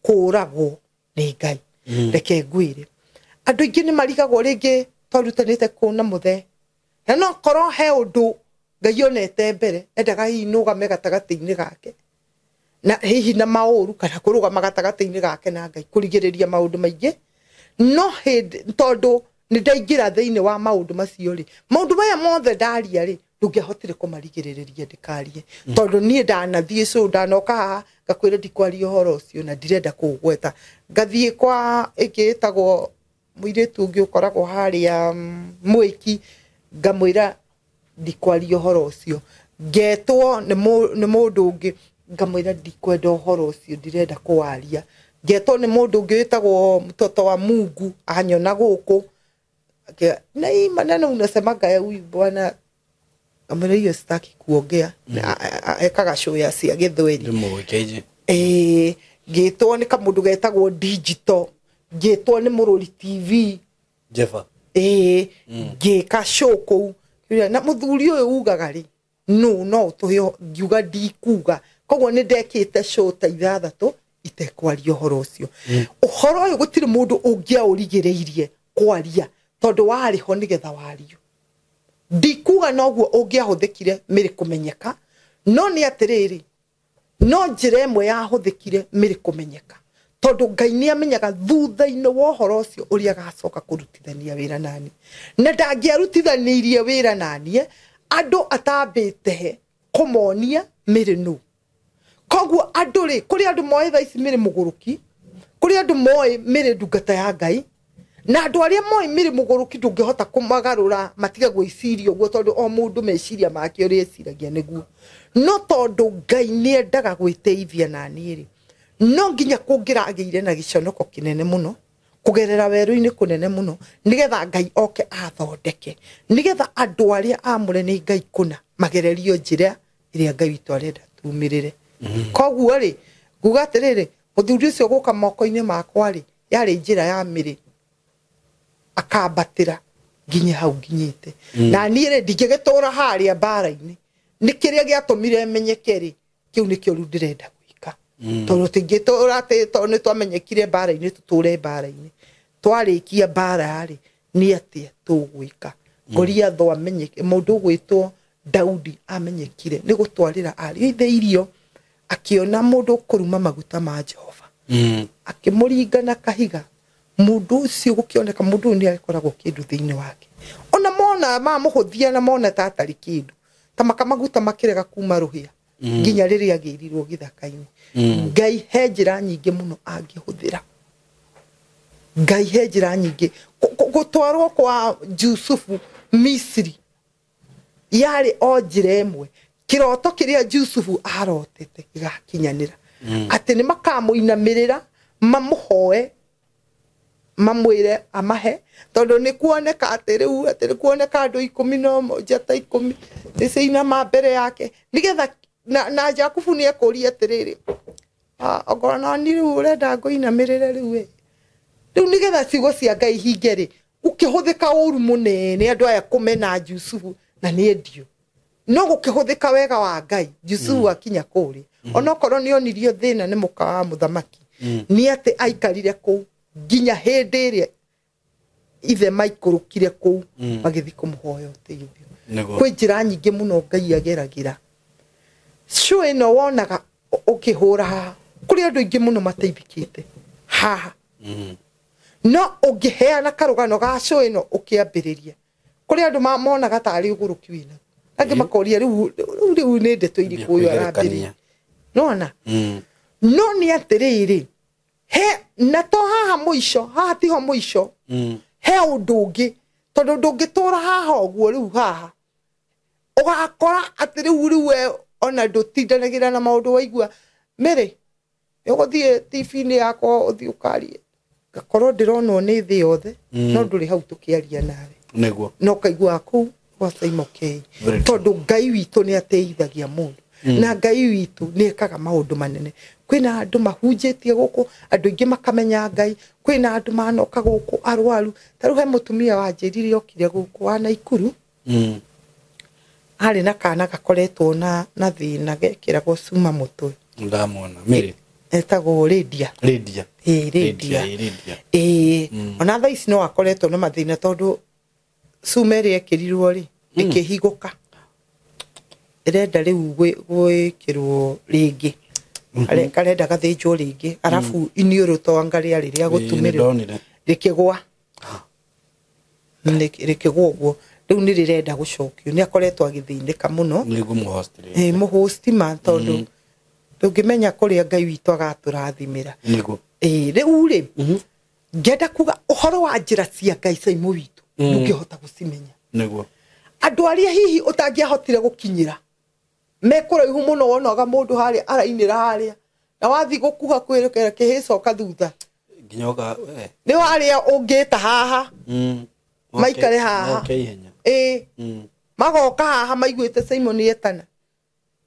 Speaker 1: kũragwo nĩ Ngai. Reke ngwĩre andũ aingĩ nĩ marigagwo rĩngĩ twarutanĩte kũu na mũthee, na no korwo he ũndũ Ngai onete mbere endaga hihi nũgame gatagatĩ-inĩ gake na hihi na maũru kana kũrũgama gatagatĩ-inĩ gake na Ngai kũrigĩrĩria maũndũ maingĩ. No hĩndĩ tondũ nĩ ndaingĩra thĩinĩ wa maũndũ macio rĩ, maũndũ maya mothe ndaria rĩ, ndũngĩahotire kũmarigĩrĩria ndĩkarie. Tondũ niĩ ndanathiĩ cũ ndanoka haha ngakwĩra ndikwaria ũhoro ũcio na ndirenda kũũgweta. Ngathiĩ kwa ĩngĩ ĩtagwo mũirĩtu ũngĩ ũkoragwo harĩa mwĩki, ngamwĩra ndikwaria ũhoro ũcio. Ngetwo nĩ mũndũ ũngĩ ngamwĩra ndikwenda ũhoro ũcio, ndirenda kũwaria. Ngetwo nĩ mũndũ ũngĩ wĩtagwo mtoto wa Mungu anyona gũkũ, na hii maneno unasemaga ya huyu bwana, ngamwĩra hiyo sitaki kuongea. Ekaga show ya cia Gĩthweri. Ngĩtwo nĩ kamũndũ getagwo digital, ngĩtwo nĩ Mũrũri TV
Speaker 2: Jefa.
Speaker 1: Ngĩka show kũu. Na mũthuri ũyũ ugaga rĩ, no ũtũhe, ngiuga ndikuga. Koguo nĩ ndekĩte show ta 6 itekwaria ũhoro ũcio. Ũhoro ũyũ gũtirĩ mũndũ ũngĩaũrigĩrĩirie kwaria tondũ warĩ ho nĩgetha wario. Ndikuga noguo ũngĩahũthĩkire mĩrĩ kũmenyeka, no nĩ atĩrĩrĩ, no njĩra ĩmwe yahũthĩkire mĩrĩ kũmenyeka, tondũ Ngai nĩ amenyaga thutha-inĩ wa ũhoro ũcio ũrĩa agacoka kũrutithania wĩra nani. Na ndangĩarutithanirie wĩra naniĩ andũ atambĩte kũmonia mĩrĩ nũ. Koguo andũ rĩ, kũrĩ andũ moĩ thaa ici mĩrĩ mũgũrũki, kũrĩ andũ moĩ mĩrĩ ndungata ya Ngai, na andũ arĩa moĩ mĩrĩ mũgũrũki ndũngĩhota kũmagarũra matige gwĩciria ũguo, tondũ o mũndũ meciria make ũrĩa eciragia nĩguo. No tondũ Ngai nĩ endaga gwĩteithia naniĩ rĩ, no nginya kũngĩragĩire na gĩconoko kĩnene mũno, kũgerera werũ-inĩ kũnene mũno, nĩgetha Ngai oke athondeke, nĩgetha andũ arĩa amũre nĩ Ngai kũna magererio njĩra ĩrĩa Ngai witũ arenda tumĩrĩre. Koguo rĩ, nguga atĩrĩrĩ, mũthuri ũcio gũka moko-inĩ makwa rĩ, yarĩ njĩra ya mĩrĩ akambatĩra nginya hau nginyĩte. Na niĩ rĩ, ndingĩgĩtũra harĩa mbara-inĩ. Nĩ kĩrĩa gĩatũmire menyeke rĩ, kĩu nĩkĩo rĩu ndĩrenda gwĩka. Tondũ tũtingĩtũra atĩ tondũ nĩ twamenyekire mbara-inĩ tũtũre mbara-inĩ. Twarĩkia mbara rĩ, nĩ atĩa tũgwĩka? Goliath amenyeke, mũndũ ũgwĩtwo Daudi amenyekire nĩ gũtwarĩra ariũ ithe irio, akĩona mũndũ ũkũruma maguta ma Jehova. Akĩmũringa na kahiga. Mũndũ ũcio gũkĩoneka mũndũ ũyũ nĩ agĩkoragwo kĩndũ thĩinĩ wake. Ona mona mamũhũthia na mona ta atarĩ kĩndũ, ta makamaguta makĩrega kuma rũhĩa nginya rĩrĩa agĩrirwo gĩthaka-inĩ. Ngai he njĩra nyingĩ mũno angĩhũthĩra. Ngai he njĩra nyingĩ. Gũtwarwo kwa Jusufu Misri yarĩ o njĩra ĩmwe. Kĩroto kĩrĩa Jusufu arotete gĩgakinyanĩra, atĩ nĩ makamũinamĩrĩra mamũhoe mamwĩre amahe, tondũ nĩ kuoneka atĩ rĩu atĩ nĩ kuoneka andũ 10 njata 10 nĩciinama mbere yake, nĩgetha na Jakubu nĩ ekũria atĩrĩrĩ, ongorwo no ni rĩu ũrenda ngũinamĩrĩre rĩu ĩ, rĩu nĩgetha ciugo cia Ngai hinge rĩ, gũkĩhũthĩka ũru mũnene andũ aya kũmena Jusufu na nĩ endio. No gũkĩhũthĩka wega wa Ngai, Jusufu akinya kũrĩa, onokorwo nĩ onirio thĩna nĩ mũka wa mũthamaki, nĩ atĩ aikarire kũu nginya hĩndĩ ĩrĩa ithe maikũrũkire kũu magĩthiĩ kũmũhoya ũteithio. Kwĩ njĩra nyingĩ mũno Ngai ageragĩra. Show ĩno wonaga ũkĩhũra haha, kũrĩ andũ aingĩ mũno mateithĩkĩte haha. No ũngĩheana karũgano ga show ĩno ũkĩambĩrĩria, kũrĩ andũ monaga tarĩ ũgũrũki wĩna, angĩ makoria rĩu rĩu nĩ ndeto irĩkũ ũyũ arambĩrĩria. Nona no nĩ atĩrĩrĩ, he na to haha mũico, haha tiho mũico, he ũndũ ũngĩ, tondũ ndũngĩtũra haha ũguo rĩu haha ũgakora atĩ rĩu rĩu we ona ndũtindanagĩra na maũndũ waigua Mary ũgũthiĩ TV-inĩ yakwa ũthiĩ ũkarie, ngakorwo ndĩronwo nĩ thĩ yothe, no ndũrĩ hau tũkĩaria nawe.
Speaker 2: Nĩguo.
Speaker 1: No kaiguaga kũu gwa Simon K. Tondũ Ngai witũ nĩ ateithagia mũndũ, na Ngai witũ nĩ ekaga maũndũ manene. Kwĩna andũ mahunjĩtie gũkũ, andũ aingĩ makamenya Ngai, kwĩna andũ manoka gũkũ arwaru. Ta rĩu he mũtumia wanjĩrire okire gũkũ wa Naikuru, Arĩ na kana gakoretwo na thĩna gekĩragwo cuma mũtwe.
Speaker 2: Ndamwona. Mary.
Speaker 1: Etagwo Lydia.
Speaker 2: Lydia.
Speaker 1: Ĩĩ Lydia. Ĩĩ. Ona thaa ici no akoretwo na mathĩna tondũ cuma ĩrĩa ĩkĩrirwo rĩ ĩkĩhingũka. Ĩrenda rĩu gwĩkĩrwo rĩngĩ. Karenda gathĩnjwo rĩngĩ. Arabu iniũrũ to anga rĩarĩ rĩa gũtumĩrĩrwo. Rĩkĩgwa. Rĩkĩgwa ũguo. Rĩu nĩ rĩrenda gũcokio. Nĩ akoretwo agĩthĩnĩka mũno.
Speaker 2: Nĩguo mũhost rĩ.
Speaker 1: Ĩĩ mũhost ma tondũ ndũngĩmenya kũrĩa Ngai witũ agatũrathimĩra.
Speaker 2: Nĩguo.
Speaker 1: Ĩĩ rĩu rĩ ngenda kuga ũhoro wa njĩra cia Ngai Saimo witũ ndũngĩhota gũcimenya.
Speaker 2: Nĩguo.
Speaker 1: Andũ arĩa hihi ũtangĩahotire gũkinyĩra mekũraihu mũno wonaga mũndũ harĩa arainĩra harĩa na wathiĩ gũkuha kwĩrĩkĩra kĩhĩcoka thutha.
Speaker 2: Nginya ũka
Speaker 1: nĩ harĩa ũngĩta haha. Maikare haha. Ĩĩ. Magoka haha maiguĩte Simon etana.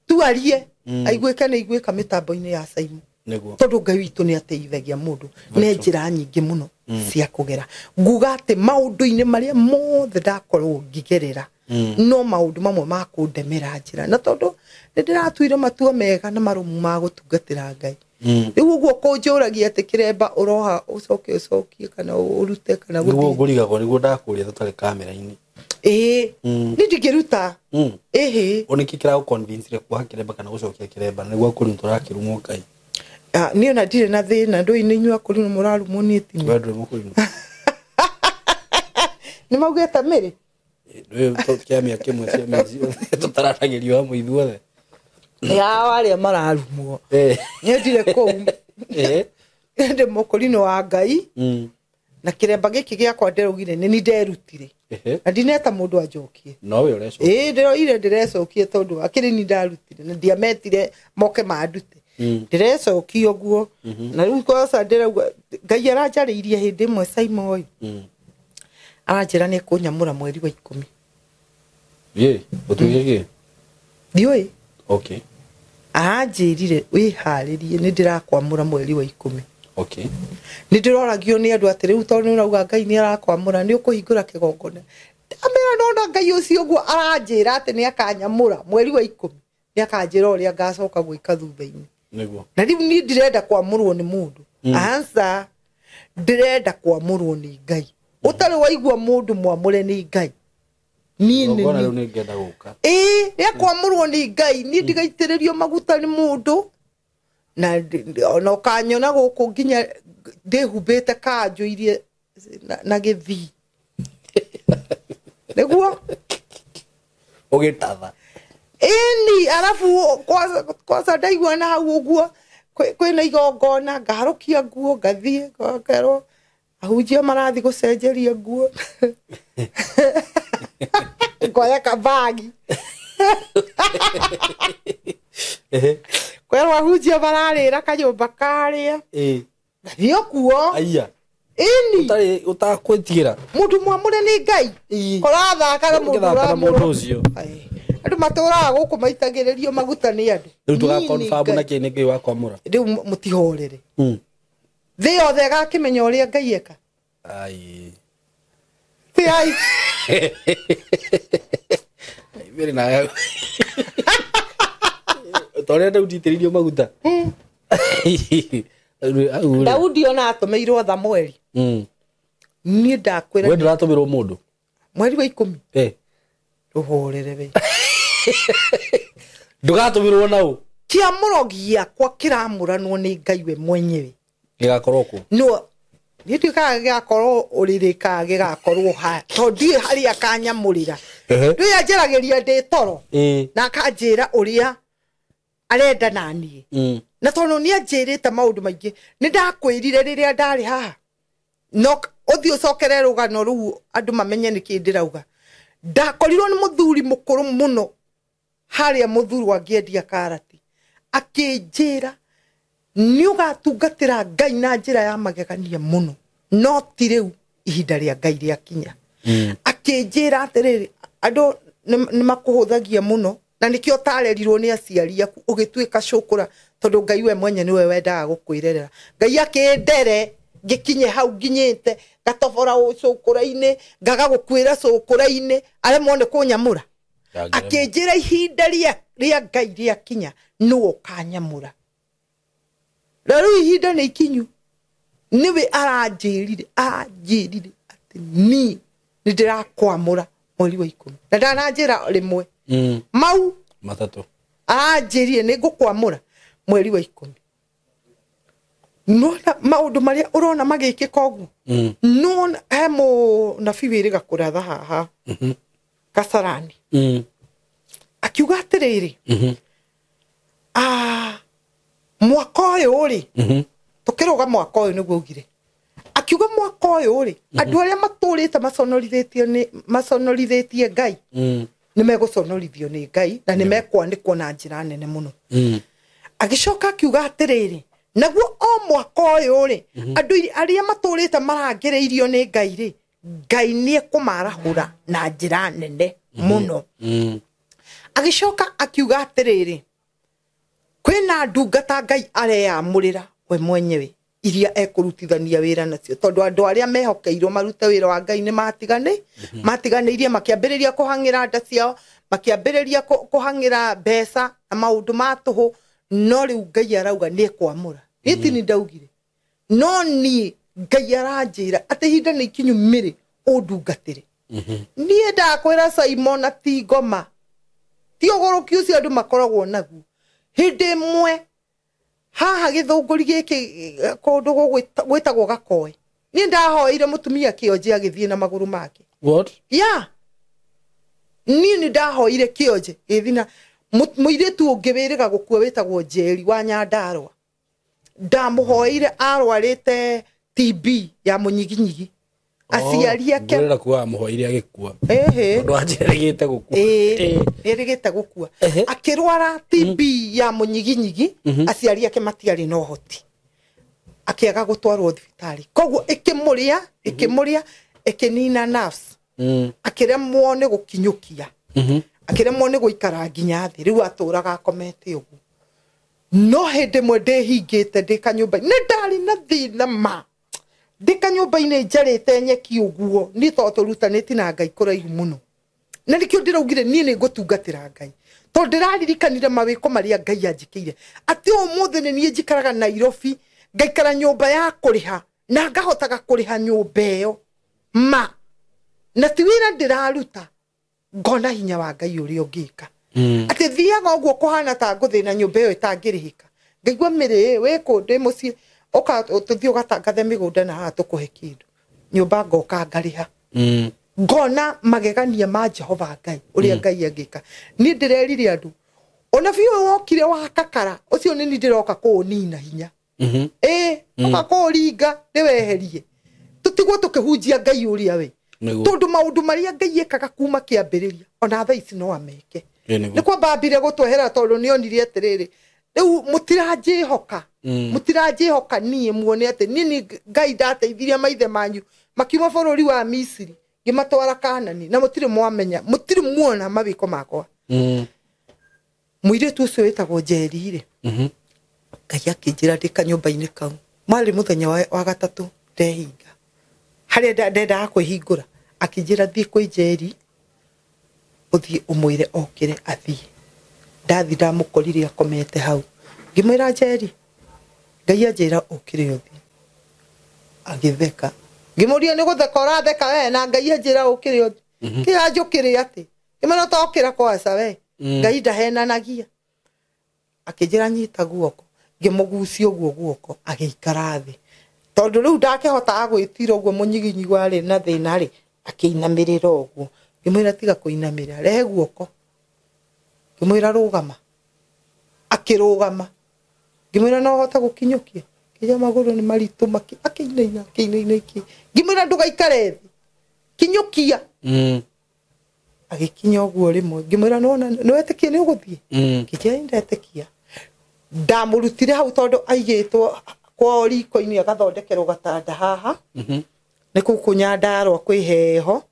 Speaker 1: Tuarie aiguĩke nĩ iguĩka mĩtambo-inĩ ya Simon.
Speaker 2: Nĩguo.
Speaker 1: Tondũ Ngai witũ nĩ ateithagia mũndũ nĩ njĩra nyingĩ mũno cia kũgera. Nguga atĩ maũndũ-inĩ marĩa mothe ndakorwo ngĩgerera no maũndũ mamwe ma kũndemera njĩra na tondũ nĩ ndĩratuire matua mega na marũmu ma gũtungatĩra Ngai. Rĩu ũguo kũnjũragia atĩ kĩremba ũroha ũcoke ũcokie kana ũrute kana
Speaker 2: gũthiĩ. Nĩguo ngũrigagwo nĩguo ndakũria tũtarĩ kamera-inĩ.
Speaker 1: Ĩĩ. Niĩ ndingĩruta. Ĩhĩ.
Speaker 2: O nĩkĩ kĩragũ-convince kuoha kĩremba kana gũcokia kĩremba nĩguo akũrinũ tũrakĩrumwo Ngai?
Speaker 1: Niĩ ona ndirĩ na thĩna ndũĩ nĩ inyuĩ akũrinũ mũrarumwo niĩ ti niĩ.
Speaker 2: We ndũrĩ mũkũrinũ.
Speaker 1: Nĩ maugĩte Mĩrĩ?
Speaker 2: Ndũĩ kĩamia kĩmwe cia mĩciĩ tũtaranagĩrio hamwe ithuothe.
Speaker 1: Yao arĩa mararumwo. Niĩ ndirĩ kũu. Ndĩ mũkũrinũ wa Ngai. Na kĩremba gĩkĩ gĩakwa ndĩraugire nĩ nderutire. Na ndineta mũndũ anjokie.
Speaker 2: No we ũrecokia.
Speaker 1: Ĩĩ ndĩroire ndĩrecokia tondũ akĩrĩ ni ndarutire na ndiametire moke mandute. Ndĩrecokia ũguo. Na rĩu kwaca ndĩrauga Ngai aranjarĩirie hĩndĩ ĩmwe Simon. Aranjĩra nĩ ekũnyamũra mweri wa 10.
Speaker 2: Ĩĩ, ũtuĩke kĩ?
Speaker 1: Ndiũĩ.
Speaker 2: Okay.
Speaker 1: Aranjĩrire wĩharĩrie nĩ ndĩrakwamũra mweri wa 10.
Speaker 2: Okay.
Speaker 1: Nĩ ndĩroragio nĩ andũ atĩ rĩu tondũ nĩ ũrauga Ngai nĩ arakwamũra nĩ ũkũhingũra kĩgongona. Ndamera nona Ngai ũcio ũguo aranjĩra atĩ nĩ akanyamũra mweri wa 10. Nĩ akanjĩra ũrĩa ngacoka gwĩka thutha-inĩ.
Speaker 2: Nĩguo.
Speaker 1: Na rĩu niĩ ndirenda kwamũrwo nĩ mũndũ. Aca ndĩrenda kwamũrwo nĩ Ngai. Ũtarĩ waigua mũndũ mwamũre nĩ Ngai. Niĩ nĩ
Speaker 2: Ngona rĩu nĩ ngenda gũka.
Speaker 1: Ĩĩ rĩa kwamũrwo nĩ Ngai niĩ ndigaitĩrĩrio maguta nĩ mũndũ. Na ona ũkanyona gũkũ nginya ndĩhumbĩte kanjũ iria na gĩthii. Nĩguo?
Speaker 2: Ũgĩtatha.
Speaker 1: Ĩni arabu kwaca ndaigua na hau ũguo kwĩna igongona ngaharũkia nguo ngathiĩ ngakerwo ahunjia marathiĩ gũcenjeria nguo. Ngoya kabagi. Kwerwo ahunjia mararĩra kanyũmba karĩa. Ngathiĩ kuo.
Speaker 2: Aya.
Speaker 1: Ĩni.
Speaker 2: Ũtarĩ ũtakwĩtigĩra.
Speaker 1: Mũndũ mwamũre nĩ Ngai. Korathaka na mũndũ
Speaker 2: ũcio.
Speaker 1: Andũ matũraga gũkũ maitagĩrĩrio maguta nĩ andũ.
Speaker 2: Rĩu tũgakonfirm na kĩ nĩ Ngai wakwamũra.
Speaker 1: Rĩu mũtihorere. Thĩ yothe ĩgakĩmenya ũrĩa Ngai eka.
Speaker 2: Ai.
Speaker 1: Thĩ ai.
Speaker 2: Mbere na Torĩa Daudi itĩrĩirio maguta.
Speaker 1: Daudi ona atũmĩirwo Thamweli. Niĩ ndakwĩra.
Speaker 2: We ndũratũmĩrwo mũndũ.
Speaker 1: Mweri wa 10. Ũhorere we.
Speaker 2: Ndũgatũmĩrwo nau.
Speaker 1: Kĩamũro gĩakwa kĩramũranwo nĩ Ngai we mwenyewe.
Speaker 2: Gĩgakorwo kũ?
Speaker 1: No niĩ ndiũĩ gĩgakorwo ũrĩrĩ kana gĩgakorwo ha. Tondũ ndiũĩ harĩa akanyamũrĩra. Rĩu anjaragĩria ndĩ toro. Na akanjĩra ũrĩa arenda na niĩ. Na tondũ nĩ anjĩrĩte maũndũ maingĩ nĩ ndakwĩrire rĩrĩa ndarĩ haha. No ũthiĩ ũcokere rũgano rũu andũ mamenye nĩkĩ ndĩrauga. Ndakorirwo nĩ mũthuri mũkũrũ mũno harĩa mũthuri angĩendia karati. Akĩnjĩra nĩ ũgatungatĩra Ngai na njĩra ya magegania mũno. No ti rĩu ihinda rĩa Ngai rĩakinya. Akĩnjĩra atĩrĩrĩ andũ nĩ makũhũthagia mũno na nĩkĩo ũtarerirwo nĩ aciari aku ũgĩtuĩka cũkũra tondũ Ngai we mwenye nĩwe wendaga gũkwĩrerera. Ngai akĩndere ngĩkinye hau nginyĩte ngatobora cũkũra-inĩ ngaga gũkuĩra cũkũra-inĩ aremwo nĩ kũnyamũra. Akĩnjĩra ihinda rĩa Ngai rĩakinya nĩwe ũkanyamũra. Na rĩu ihinda nĩ ikinyu, nĩwe aranjĩrire atĩ niĩ nĩ ndĩrakwamũra mweri wa 10. Na ndananjĩra rĩmwe. Mau
Speaker 2: matatũ.
Speaker 1: Aranjĩrire nĩ ngũkwamũra mweri wa 10. Nona maũndũ marĩa ũrona magĩkĩka ũguo. Nona he mũnabii wĩrĩga kũratha haha. Kasarani. Akiuga atĩrĩrĩ. Mwaka ũyũ rĩ, tũkĩrũga mwaka ũyũ nĩguo augire. Akiuga mwaka ũyũ rĩ, andũ arĩa matũrĩte maconorithĩtie Ngai, nĩ megũconorithio nĩ Ngai na nĩ mekwanĩkwo na njĩra nene mũno. Agĩcoka akiuga atĩrĩrĩ, naguo o mwaka ũyũ rĩ, andũ arĩa matũrĩte marangĩrĩirio nĩ Ngai rĩ, Ngai nĩ ekũmarahũra na njĩra nene mũno. Agĩcoka akiuga atĩrĩrĩ, kwĩna ndungata Ngai areyamũrĩra we mwenyewe iria ekũrutithania wĩra nacio, tondũ andũ arĩa mehokeirwo marute wĩra wa Ngai nĩ matiganĩirie, makĩambĩrĩria kũhang'ĩra nda ciao, makĩambĩrĩria kũhang'ĩra mbeca na maũndũ ma tũhũ. No rĩu Ngai arauga nĩ ekwamũra. Niĩ ti nĩ ndaugire, no niĩ Ngai aranjĩra atĩ ihinda nĩ ikinyu mĩrĩ ũndungatĩre. Niĩ ndakwĩra Simon ti ngoma, ti ũgũrũki ũcio andũ makoragwo naguo. Hĩndĩ ĩmwe haha gĩthũngũri gĩkĩ kũndũ gwĩtagwo Gakoe, niĩ ndahoeire mũtumia kĩonje agĩthiĩ na magũrũ make.
Speaker 2: What?
Speaker 1: Yeah. Niĩ nĩ ndahoeire kĩonje gĩthiĩ na mũirĩtu ũngĩ wĩrĩga gũkua wĩtagwo Njeri wa Nyandarũa. Ndamũhoeire arwarĩte TB ya mũnyiginyigi. Aciari ake
Speaker 2: ngwĩra kuwa mũhoeire agĩkua. Tondũ anjĩrĩgĩte gũkua.
Speaker 1: Nĩerĩgĩte gũkua. Akĩrwara TB ya mũnyiginyigi, aciari ake matiarĩ na ũhoti. Akĩaga gũtwarwo thibitarĩ. Koguo ĩkĩmũrĩa, ĩkĩnina nerves. Akĩremwo nĩ gũkinyũkia. Akĩremwo nĩ gũikara nginya thĩ. Rĩu atũraga akomete ũguo. No hĩndĩ ĩmwe ndĩhingĩte ndĩ kanyũmba, nĩ ndarĩ na thĩna ma. Ndĩ kanyũmba-inĩ njarĩte nyeki ũguo, niĩ tondũ tũrutanĩti na Ngai kũraihu mũno. Na nĩkĩo ndĩraugire niĩ nĩ ngũtungatĩra Ngai. Tondũ ndĩraririkanire mawĩko marĩa Ngai anjĩkĩire. Atĩ ũmũthĩ nĩ niĩ njikaraga Nairobi, ngaikara nyũmba ya kũrĩha, na ngahotaga kũrĩha nyũmba ĩyo. Ma. Na ti wĩra ndĩraruta, ngona hinya wa Ngai ũrĩa ũngĩka. Atĩ thiaga ũguo kũhana ta ngũthĩna nyũmba ĩyo ĩtangĩrĩhĩka. Ngaigua mĩrĩ, wĩ kũ ndĩ mũciĩ, ũka tũthiĩ ũgatangathe mĩgũnda na haha tũkũhe kĩndũ. Nyũmba ngoka ngarĩha. Ngona magegania ma Jehova Ngai ũrĩa Ngai angĩka. Niĩ ndĩrerire andũ, ũnabii ũyũ wokire wa kakara, ũcio nĩ niĩ ndĩroka kũũnina hinya. Ũka kũũringa ndĩweherie. Tũtigwo tũkĩhunjia Ngai ũrĩa we. Tondũ maũndũ marĩa Ngai ekaga kuma kĩambĩrĩria, ona thaa ici no ameke. Nĩ kwamba ambire gũtwehera tondũ nĩonire atĩrĩrĩ, rĩu mũtiranjĩhoka. Mũtiranjĩhoka niĩ muone atĩ niĩ nĩ Ngai ndateithirie maithe manyu makiuma bũrũri wa Misiri ngĩmatwara Kanani, na mũtirĩ mwamenya, mũtirĩ muona mawĩko makwa. Mũirĩtu ũcio wĩtagwo Njeri rĩ, Ngai akĩnjĩra ndĩ kanyũmba-inĩ kau. Marĩ mũthenya wa gatatũ ndehinga. Harĩa ndendaga kwĩhingũra, akĩnjĩra thiĩ kwĩ Njeri, ũthiĩ ũmwĩre okĩre athiĩ. Ndathi ndamũkorire akomete hau. Ngĩmwĩra Njeri, Ngai anjĩra ũkĩre ũthiĩ. Agĩtheka. Ngĩmũria nĩ gũtheka ũratheka we, na Ngai anjĩra ũkĩre ũthiĩ. Kĩranjũkĩre atĩ? Ngĩmwĩra tokĩra kwaca we. Ngai ndahenanagia. Akĩnjĩra nyita guoko. Ngĩmũgucia ũguo guoko, agĩikara thĩ. Tondũ rĩu ndakĩhotaga gwĩtira ũguo mũnyiginyi warĩ na thĩna rĩ, akĩinamĩrĩra ũguo. Ngĩmwĩra tiga kũinamĩrĩra, rehe guoko. Ngĩmwĩra rũgama. Akĩrũgama. Ngĩmwĩra no hote gũkinyũkia. Kĩrĩa magũrũ nĩ maritũ akĩinaina, akĩinaina, ngĩmwĩra ndũgaikare thĩ. Kinyũkia. Agĩkinya ũguo rĩmwe. Ngĩmwĩra nĩwona, nĩwetĩkia nĩ ũgũthiĩ? Ngĩnjĩra nĩ ndetĩkia. Ndamũrutire hau tondũ aigĩtwo kwao riko-inĩ agathondekerwo gatanda haha. Nĩ kũu kũnyandarũa kwĩ heho.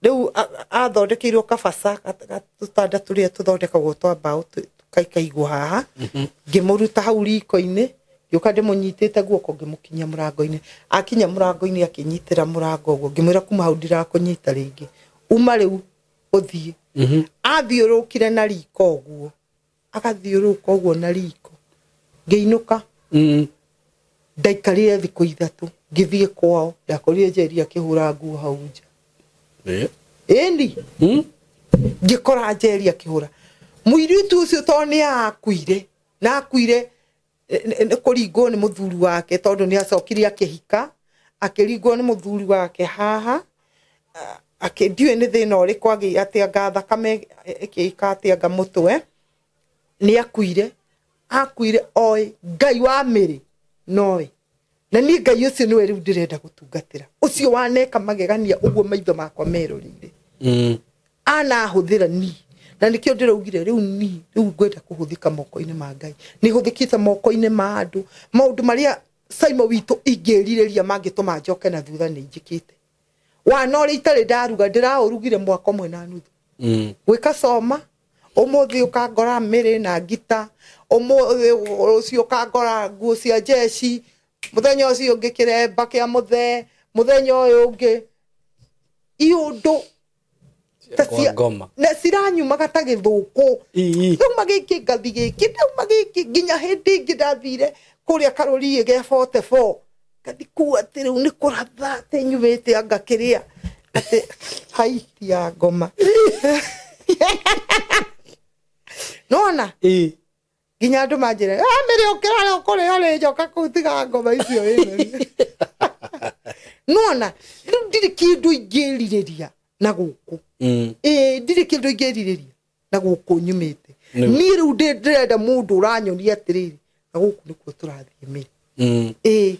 Speaker 1: Rĩu athondekeirwo kabaca, tũtanda tũrĩa tũthondekagwo twa mbaũ tũkaigwo haha. Ngĩmũruta hau riko-inĩ, ngĩũka ndĩmũnyitĩte guoko ngĩmũkinyia mũrango-inĩ. Akinya mũrango-inĩ akĩnyitĩra mũrango ũguo, ngĩmwĩra kuma hau ndirakũnyita rĩngĩ. Uma rĩu Gũthiĩ. Athiũrũkire na riko ũguo. Agathiũrũrũka ũguo na riko. Ngĩinũka. Ndaikarire thikũ 3 ngĩthiĩ kwao, ndakorire Njeri akĩhũra nguo hau nja. Ĩni. Ngĩkora Njeri akĩhũra. Mũirĩtu ũcio tondũ nĩ akuire, na akuire nĩ kũringwo nĩ mũthuri wake, tondũ nĩ acokire akĩhika, akĩringwo nĩ mũthuri wake haha. Ndiũĩ nĩ thĩna ũrĩkũ agĩ atĩ anga thakame ĩkĩika atĩ anga mũtwe. Nĩ akuire, akuire oĩ Ngai wa mĩrĩ noĩ. Na niĩ Ngai ũcio nĩwe rĩu ndĩrenda gũtungatĩra. Ũcio waneka magegania ũguo maitho makwa meroreire. Anahũthĩra niĩ. Na nĩkĩo ndĩraugire rĩu niĩ, rĩu ngwenda kũhũthĩka moko-inĩ ma Ngai. Nĩ hũthĩkĩte moko-inĩ ma andũ. Maũndũ marĩa Simon witũ ingĩrirĩria mangĩtũma njoke na thutha nĩ njĩkĩte. Wana ũrĩa itarĩ ndaruga, ndĩraũrugire mwaka ũmwe na nuthu. Gwĩka coma, ũmũthĩ ũkangora mĩrĩ na ngita, ũmũthĩ rũciũ ũkangora nguo cia jeshi, mũthenya ũcio ũngĩ kĩremba kĩa mũthee, mũthenya ũyũ ũngĩ iũndũ na ciranyumaga ta gĩthũkũ. Ndauma gĩkĩ ngathi gĩkĩ, ndauma gĩkĩ nginya hĩndĩ ĩngĩ ndathire kũrĩa karũriĩ gĩa 44 ngathi kũu atĩ rĩu nĩ kũratha atĩ nyumĩte anga kĩrĩa atĩ haiti ya ngoma. Nona nginya andũ manjĩre, mĩrĩ ũkĩra rĩu kũrĩa rĩ njoka kũu tiga ngoma icio ĩ. Nona rĩu ndirĩ kĩndũ ingĩrirĩria na gũkũ. Ndirĩ kĩndũ ingĩrirĩria na gũkũ nyumĩte. Niĩ rĩu ndĩrenda mũndũ ũranyonia atĩrĩrĩ, na gũkũ nĩkuo tũrathiĩ mĩrĩ.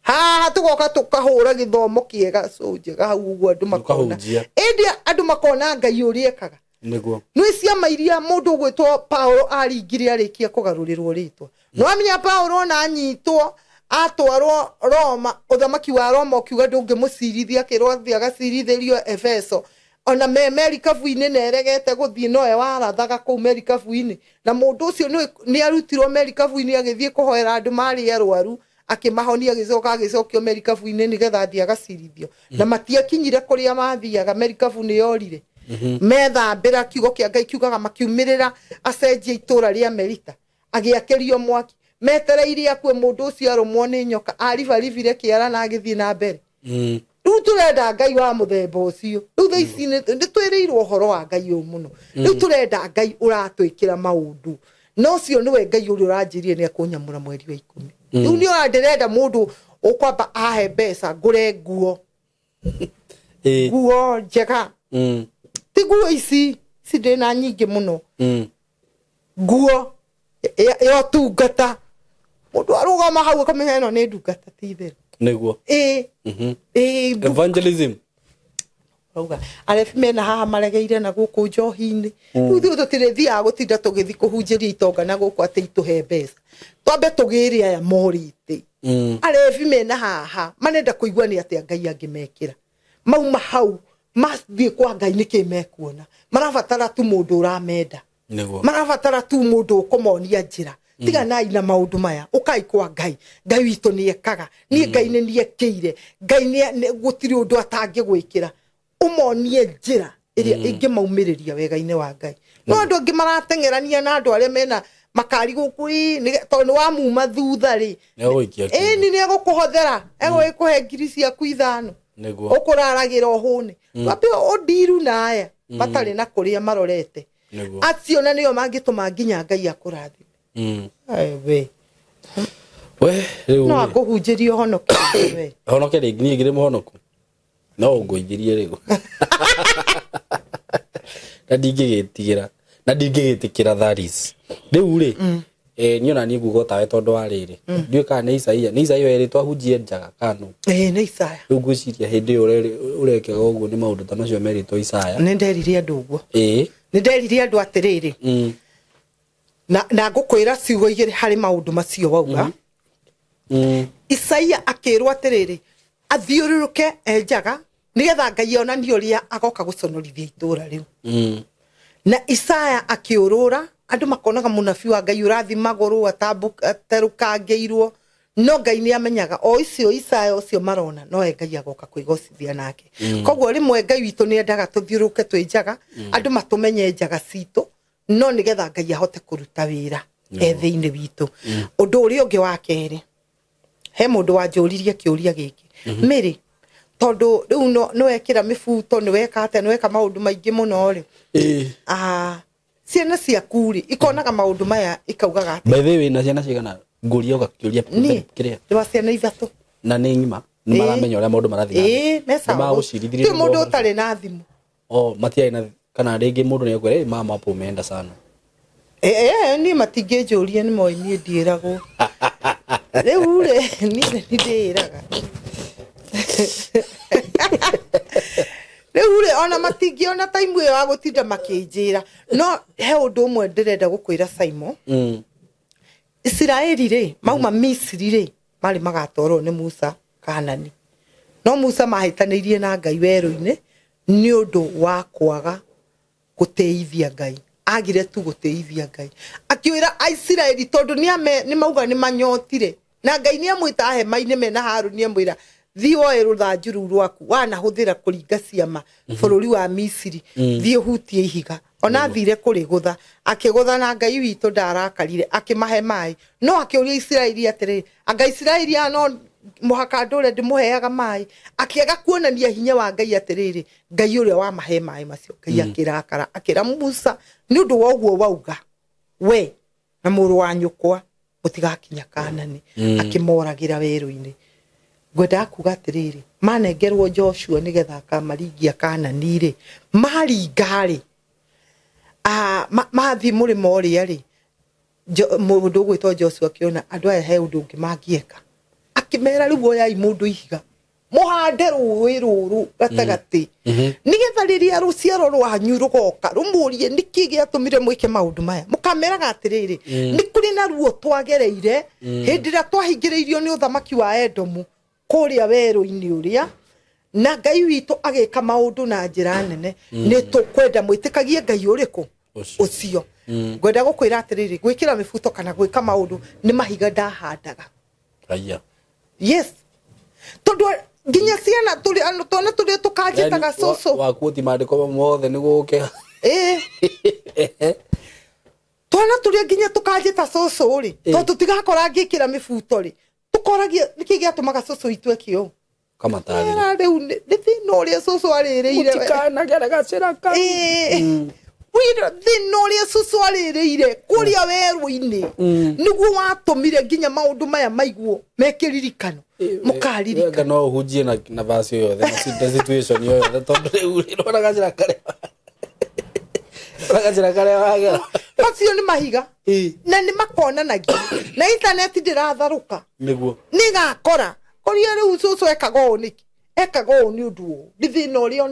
Speaker 1: Haha tũgoka tũkahũra gĩthomo kĩega njega hau ũguo andũ makona. Ĩndĩ andũ makona Ngai ũrĩa ekaga. Nĩ ciama iria mũndũ ũgwĩtwo Paulo aringire arĩkia kũgarũrĩrwo rĩtwa. Nĩwamenya Paulo ona anyitwo atwarwo Roma, ũthamaki wa Roma ũkiuga ndũngĩmũcirithia, akĩrwo athiĩ agacirithĩrio Efeso. Ona me merikabu-inĩ na eregete gũthiĩ nowe warathaga kũu merikabu-inĩ. Na mũndũ ũcio nĩ arutirwo merikabu-inĩ agĩthiĩ kũhoera andũ marĩ arwaru, akĩmahonia agĩcoka agĩcokio merikabu-inĩ nĩgetha athiĩ agacirithio. Na matiakinyire kũrĩa mathiaga, merikabu nĩ yorire. Methambĩra kiugo kĩa Ngai kiugaga makiumĩrĩra acenjie itũra rĩa Melita, agĩakĩrio mwaki. Metereire akue mũndũ ũcio arũmwo nĩ nyoka, aribaribire kĩara na agĩthiĩ na mbere. Rĩu tũrenda Ngai wa mũthemba ũcio. Rĩu thaa ici nĩ twĩrĩirwo ũhoro wa Ngai ũyũ mũno. Rĩu tũrenda Ngai ũratwĩkĩra maũndũ. Na ũcio nĩwe Ngai ũrĩa ũranjĩrire nĩ akũnyamũra mweri wa 10. Rĩu nĩ ona ndĩrenda mũndũ ũkwamba ahe mbeca ngũre nguo. Nguo njega. Ti nguo ici, ici ndĩna nyingĩ mũno. Nguo ya ũtungata. Mũndũ arũgama hau akamenya ĩno nĩ ndungata ti itherũ.
Speaker 2: Nĩguo. Evangelism.
Speaker 1: Rauga arebi mena haha maregeire na gũkũ njohi-inĩ. Rĩu ithuĩ tũtirĩthiaga gũtinda tũgĩthiĩ kũhunjĩria itonga na gũkũ atĩ itũhe mbeca. Twambe tũgĩre aya morĩte. Arebi mena haha marenda kũigua nĩ atĩa Ngai angĩmekĩra. Mauma hau mathiĩ kwa Ngai nĩkĩ mekuona. Marabatara tu mũndũ ũramenda. Marabatara tu mũndũ ũkũmonia njĩra. Tiganai na maũndũ maya, ũkai kwa Ngai. Ngai witũ nĩ ekaga. Niĩ Ngai nĩ niekĩire. Ngai nĩ gũtirĩ ũndũ atangĩgwĩkĩra. Ũmonie njĩra ĩrĩa ĩngĩmaumĩrĩria wega-inĩ wa Ngai. No andũ angĩ marateng'erania na andũ arĩa mena makari gũkũ, tondũ nĩ wamuma thutha rĩ. Ĩni nĩ egũkũhothera, egũgĩkũhe ngiri ciaku 5. Ũkũraragĩra ũhũne. Twambe ũndiru na aya matarĩ na kũrĩa marorete. Acio na nĩo mangĩtũma nginya Ngai akũrathime. We.
Speaker 2: We, rĩu.
Speaker 1: No akũhunjĩrie ũhonoke we.
Speaker 2: Honoke rĩngĩ, niĩ ngĩrĩ mũhonoku. No ũngũithirie rĩu. Na ndingĩgĩtigĩra. Na ndingĩgĩtĩkĩra that is. Rĩu rĩ, niĩ ona niĩ nguga tawe tondũ wa rĩrĩ. Ndiũĩ kana nĩ Isaia, nĩ Isaia werĩtwo ahunjie njaga kana nũ?
Speaker 1: Nĩ Isaia.
Speaker 2: Rĩu ngwĩciria hĩndĩ ĩyo ũrekaga ũguo nĩ maũndũ ta macio merĩtwo Isaia.
Speaker 1: Nĩ nderire andũ ũguo. Nĩ nderire andũ atĩrĩrĩ. Na ngũkwĩra ciugo igĩrĩ harĩ maũndũ macio wauga. Isaia akĩrwo atĩrĩrĩ, athiũrũrũke enjaga nĩgetha Ngai onanie ũrĩa agoka gũconorithia itũra rĩu. Na Isaya akĩũrũra, andũ makonaga mũnabii wa Ngai ũrathi magũrũ aterũkangĩirwo. No Ngai nĩ amenyaga o icio Isaya ũcio marona no we Ngai agoka kwĩgocithia nake. Koguo rĩmwe Ngai witũ nĩ endaga tũthiũrũke twĩ njaga, andũ matũmenye njaga citũ, no nĩgetha Ngai ahote kũruta wĩra e thĩinĩ witũ. Ũndũ ũrĩa ũngĩ wa kerĩ, he mũndũ wanjũririe kĩũria gĩkĩ, Mary, tondũ rĩu nĩ wekĩra mĩbuto, nĩ weka atĩa, nĩ weka maũndũ maingĩ mũno rĩ, ciana ciaku rĩ ikonaga maũndũ maya ikaugaga atĩa?
Speaker 2: By the way, na ciana cigana? Ngũria ũgakĩũria kĩrĩa?
Speaker 1: Nĩ wa ciana ithatũ.
Speaker 2: Na nĩ ng'ima? Nĩ maramenya ũrĩa maũndũ marathiĩ na mbere?
Speaker 1: Ĩĩ, me sawa.
Speaker 2: Nĩ magũcirithirie
Speaker 1: Ti mũndũ ũtarĩ na thimũ.
Speaker 2: Oh, matiarĩ na, kana rĩngĩ mũndũ nĩ ekwĩra, mama hapo umeenda sana.
Speaker 1: Niĩ matingĩnjũria, nĩ moĩ niĩ ndiĩragwo. Rĩu rĩ, niĩ nĩ ndĩĩraga. Rĩu rĩ, ona matingĩona time ĩyo ya gũtinda makĩnjĩra. No he ũndũ ũmwe ndĩrenda gũkwĩra Simon. Isiraeli rĩ, mauma Misiri rĩ, marĩ magatwarwo nĩ Musa Kanani. No Musa mahĩtanĩirie na Ngai werũ-inĩ nĩ ũndũ wa kwaga gũtĩithia Ngai. Agire tu gũtĩithia Ngai. Akĩũra Aisiraeli tondũ nĩ mauga nĩ manyotire. Na Ngai nĩ amwĩta hema-inĩ mena Harũni amwĩra, thiĩ woe rũthanju rũu rwaku wanahũthĩra kũringa ciama bũrũri wa Misiri, thiĩ ũhutie ihiga. Ona athire kũrĩgũtha, akĩgũtha na Ngai witũ ndarakarire, akĩmahe maĩ. No akĩũria Isiraeli atĩrĩrĩ, anga Isiraeli aya no mũhaka ndũre ndĩmũheaga maĩ? Akĩaga kuonania hinya wa Ngai atĩrĩrĩ, Ngai ũrĩa wamahe maĩ macio. Ngai akĩrakara, akĩra Musa, nĩ ũndũ wa ũguo wauga, we na mũrũ wa nyũkwa mũtigakinya Kanani. Akĩmoragĩra werũ-inĩ. Ngwendaga kuga atĩrĩrĩ, manengerwo Joshua nĩgetha akamaringia Kanani rĩ, maringa rĩ, mathiĩ mũrĩmo ũrĩa rĩ, mũndũ ũgwĩtwo Joshua akĩona andũ aya he ũndũ ũngĩ mangĩeka. Akĩmera rĩu oyai mũndũ ihiga, mũhande rũĩ rũrũ gatagatĩ, nĩgetha rĩrĩa rũciaro rwanyu rũgoka rũmũrie nĩkĩ gĩatũmire mwĩke maũndũ maya, mũkameraga atĩrĩrĩ, nĩ kũrĩ na ruo twagereire hĩndĩ ĩrĩa twahingĩrĩirio nĩ ũthamaki wa Edomu kũrĩa werũ-inĩ ũrĩa, na Ngai witũ agĩka maũndũ na njĩra nene. Nĩ tũkwenda mwĩtĩkagie Ngai ũrĩkũ? Ũcio. Ngwenda gũkwĩra atĩrĩrĩ, gwĩkĩra mĩbuto kana gwĩka maũndũ nĩ mahiga ndahandaga.
Speaker 2: Raia.
Speaker 1: Yes. Tondũ nginya ciana tũrĩ andũ twana tũrĩa tũkanjĩtaga cũcũ.
Speaker 2: Wakuo ti maandĩko mothe nĩ gũke.
Speaker 1: Twana tũrĩa nginya tũkanjĩta cũcũ rĩ, tondũ tũtigakora ngĩkĩra mĩbuto rĩ, tũkoragia nĩkĩ gĩatũmaga cũcũ witũ eke ũũ?
Speaker 2: Kamatarĩria.
Speaker 1: Rĩu nĩ thĩna ũrĩa cũcũ arĩrĩire.
Speaker 2: Mũtikanagere gacĩra kau.
Speaker 1: Thĩna ũrĩa cũcũ arĩrĩire kũrĩa werũ-inĩ nĩguo watũmire nginya maũndũ maya maiguo mekĩririkano. Mũkaririkana.
Speaker 2: No ũhunjie na verse ĩyo yothe, na situation ĩyo yothe, tondũ rĩu rĩ, ũrona gacĩra karĩa. Ũrona gacĩra karĩa wagera.
Speaker 1: Macio nĩ mahiga. Na nĩ makonanagia. Na internet ndĩratharũka.
Speaker 2: Nĩguo.
Speaker 1: Nĩ gakora. Kũrĩa rĩu cũcũ ekaga ũũ nĩkĩ? Ekaga ũũ nĩ ũndũ ũũ. Nĩ thĩna ũrĩa